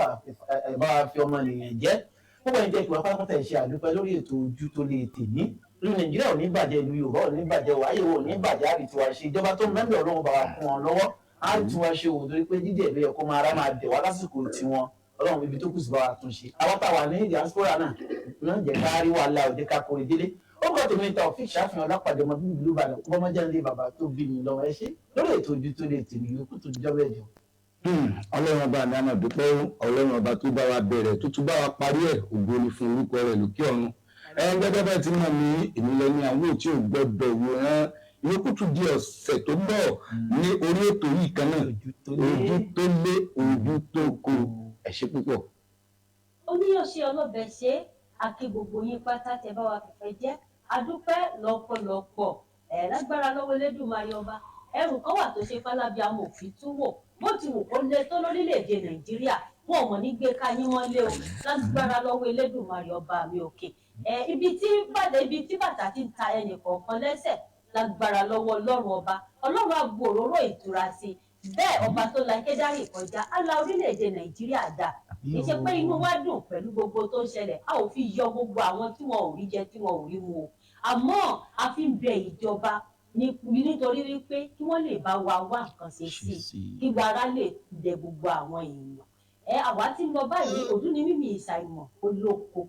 àbá fi ọmọnìyàn jẹ́ púpọ̀ ní jẹ́ ìpè pátápátá. Ẹ ṣe àdúpẹ́ lórí ètò Ojú tó lè tèmí. Ìlú Nàìjíríà ò ní bàjẹ́, ìlú Yorùbá ò ní bàjẹ́, wáyé ò ní bàjẹ́. Àrètí wa ṣe ìjọba tó mẹ́lẹ̀, Ọlọ́run bá wa kún wọn lọ́wọ́, á tún wa ṣe òun, torí pé jíjẹ́ ìbí ẹ̀kọ́ máa rá máa dẹ̀ wá lásìkò tiwọn. Ọlọ́run, ibi tó kù sí bá wa tún ṣe. Àwọn táwa ní diaspora náà náà, jẹ́ ká rí wàhálà òde ká kórè délé. Ó kọ́ tèmi ta òfin ìṣàfihàn ọlápàdé ọmọ bíbí ìlú Ìbàdàn, ọmọdé ńlẹ bàbá tó bí mi lọ́wọ́. Ẹ ṣe lórí ètò Ojú tó lè tèmi, yòókù tó jọ́ bẹ́ẹ̀ jọ. Ọlọ́run ọba mi, àmọ̀ dúpẹ́ o. Ọlọ́run ọba tó bá wa bẹ̀rẹ̀, tó tún bá wa parí ẹ̀, ògo ni fún orúkọ rẹ̀ lókè ọ̀run. Ẹ gẹ́gẹ́ bẹ́ẹ̀ tí mọ̀ mí, èmi lọ ní àwọn tí ò gbọ́dọ̀ wòran. Ìyókù tún di ọ̀sẹ̀ tó ń bọ̀ ní orí ètò yìí kan náà, Ojú tó lé ojú tó kó. Ẹ ṣé púpọ̀. Oníyànṣe ọlọ́bẹ̀ ṣe àkí gbogbo yín pátá tẹ bá wa fìfẹ́ jẹ́, adúpẹ́ lọ́pọ̀lọpọ̀. Ẹ̀ lágbára lọ́wọ́ Elédùmarè ọba, ẹrù kan wà tó ṣe fálábí amòfin òfin tún wò, bó ti wù kó lé tó lórílẹ̀‐èdè Nàìjíríà, wọn ò mọ̀ ní gbé ká yín mọ́lé o, lágbára lọ́wọ́ Elédùmarè ọba mi òkè. Ẹ ibi tí bàtà, ibi tí bàtà ti ń ta ẹnì kọ̀ọ̀kan lẹ́sẹ̀, lágbára lọ́wọ́ Ọlọ́run ọba, Ọlọ́run á bu òróró ìtura sí i. Bẹ́ẹ̀ ọba tó la Kédárì kọjá á la orílẹ̀-èdè Nàìjíríà dà. Kì í ṣe pé inú wa dùn pẹ̀lú gbogbo tó ń ṣẹlẹ̀, a ò fi yọ gbogbo àwọn tí wọn ò rí jẹ, tí wọn ò rí mu o, àmọ́ a fi ń bẹ ìjọba nítorí wípé kí wọ́n lè bá wa wá nǹkan ṣe sí i, kí wàrà lè dẹ gbogbo àwọn èèyàn. Ẹ àwa tí ń lọ báyìí, òdú ni mímì ìṣàìmọ̀ olóko,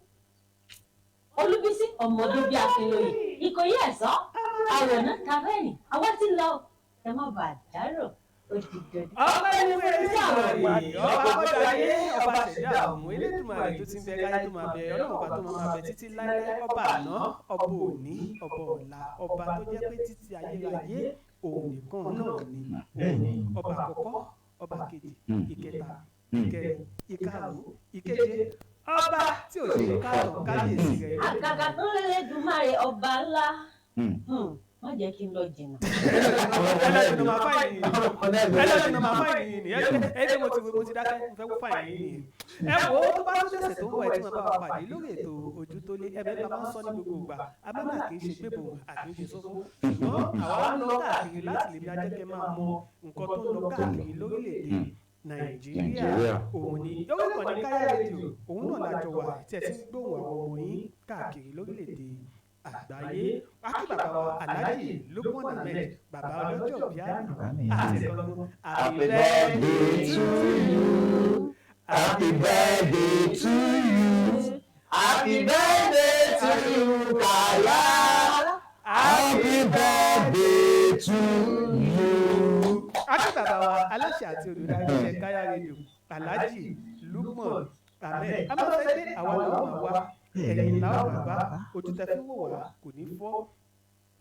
Olúbísí ọmọdé bíi Akínlóye Ìkòyí ẹ̀sọ́ àwọ̀nà tavẹ́ẹ̀nì. Àwa tí ń lọ, ẹ má bàa dárò, ó di dandan. Ọpẹ́ ní fún Elédùmarè ọba kọjáyé, ọba ṣẹ̀dá ọ̀hún, Elédùmarè tó ti ń bẹ káyé tó máa bẹ, Ọlọ́run ọba tó máa bẹ títí láéláé, ọba àná, ọba òní, ọba ọ̀la, ọba tó jẹ́ pé títí ayérayé òun nìkan náà ni ọba àkọ́kọ́, ọba kejì, ìkẹta, ìkẹrin, ìkarùn-ún, ìkeje, ọba tí ò ṣe káàtó, kábíyèsí rẹ̀. Àgàgà tó lẹ́lẹ́dùmarè ọba ńlá, má jẹ́ kí n lọ jìnnà. Ẹlẹ́dùn máa fáyìn yìí, ẹlẹ́dùn máa fáyìn yìí ni ẹ jẹ́ mo ti dákẹ́, mo fẹ́ wó fáyìn yìí ni. Ẹ wo, tó bá tó ṣẹ̀ṣẹ̀ tó ń bọ̀, ẹ tí wọ́n bá wa pàdé lórí ètò Ojú tó lé. Ẹ̀bẹ̀ bá máa ń sọ ní gbogbo ìgbà, abáná kì í ṣe gbébò àti ń ṣe sófó, ṣùgbọ́n àwa ń lọ káàkiri láti lè máa jẹ́ kẹ́ máa mọ nǹkan tó ń lọ káàkiri lórílẹ̀‐èdè Nàìjíríà. Òun ni lórí ìkànnì Káyà Rédíò, òun náà lájọ wà tí ẹ ti ń gbóhùn àwọn ọmọ yín káàkiri lórílẹ̀‐èdè àgbáyé. Akí bàbá wa Alhaji Lukman Ahmed, bàbá ọlọ́jọ́ bíi àná àti ẹ̀kọ́. Happy birthday to you. Happy birthday to you. Happy birthday to you, Kaya. Happy birthday to you. Akí bàbá wa, aláṣẹ àti olùdarí iṣẹ́ Kaya Radio, Alhaji Lukman Ahmed. A máa sọ pé àwa làwọn máa wá, ẹ̀yìn làwọn máa bá. Ojú tẹ fi ń wò wá kò ní fọ́,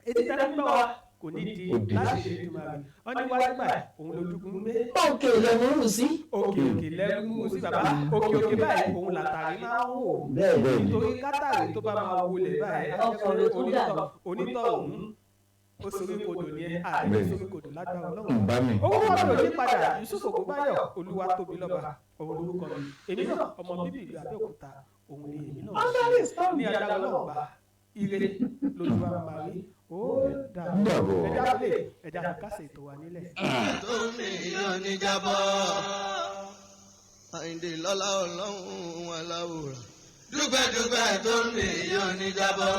etí tẹ fi ń bá wa kò ní di láti ṣe Èdùmàrè. Wọn ní wájú báyìí òun lójúkun gbé. Òkè lẹ́nu rù sí. Òkè òkè lẹ́nu sí bàbá, òkè òkè báyìí òun làtàrí máa ń wò. Bẹ́ẹ̀ bẹ́ẹ̀ ni. Nítorí kátàrí tó bá máa wọlé báyìí, á jẹ́ Ọkọ̀ pé ló tún dàbí. Onítọ̀ òun ó sorí kodò ní ẹ àní sorí kodò lágbára Ọlọ́run. Bá mi. Orúkọ mi ò yí padà, Yusuf Ògúnbáyọ̀ Olúwa tóbi lọ́ba òun lórúkọ mi. Èmi náà, ọmọ bíbí ìlú Abẹ́òkúta òun ni èmi náà ṣe. Ní agbára Ọlọ́run bá, ire lójú wa máa rí. Ó dàbọ̀. Dàbọ̀. Ẹja lè ẹja fi kásẹ̀ ètò wa nílẹ̀. Tó mi yàn ní jábọ́. Àyìndé lọ́lá Ọlọ́run aláwòrán. Dúpẹ́dúpẹ́ tó mi yàn ní jábọ́.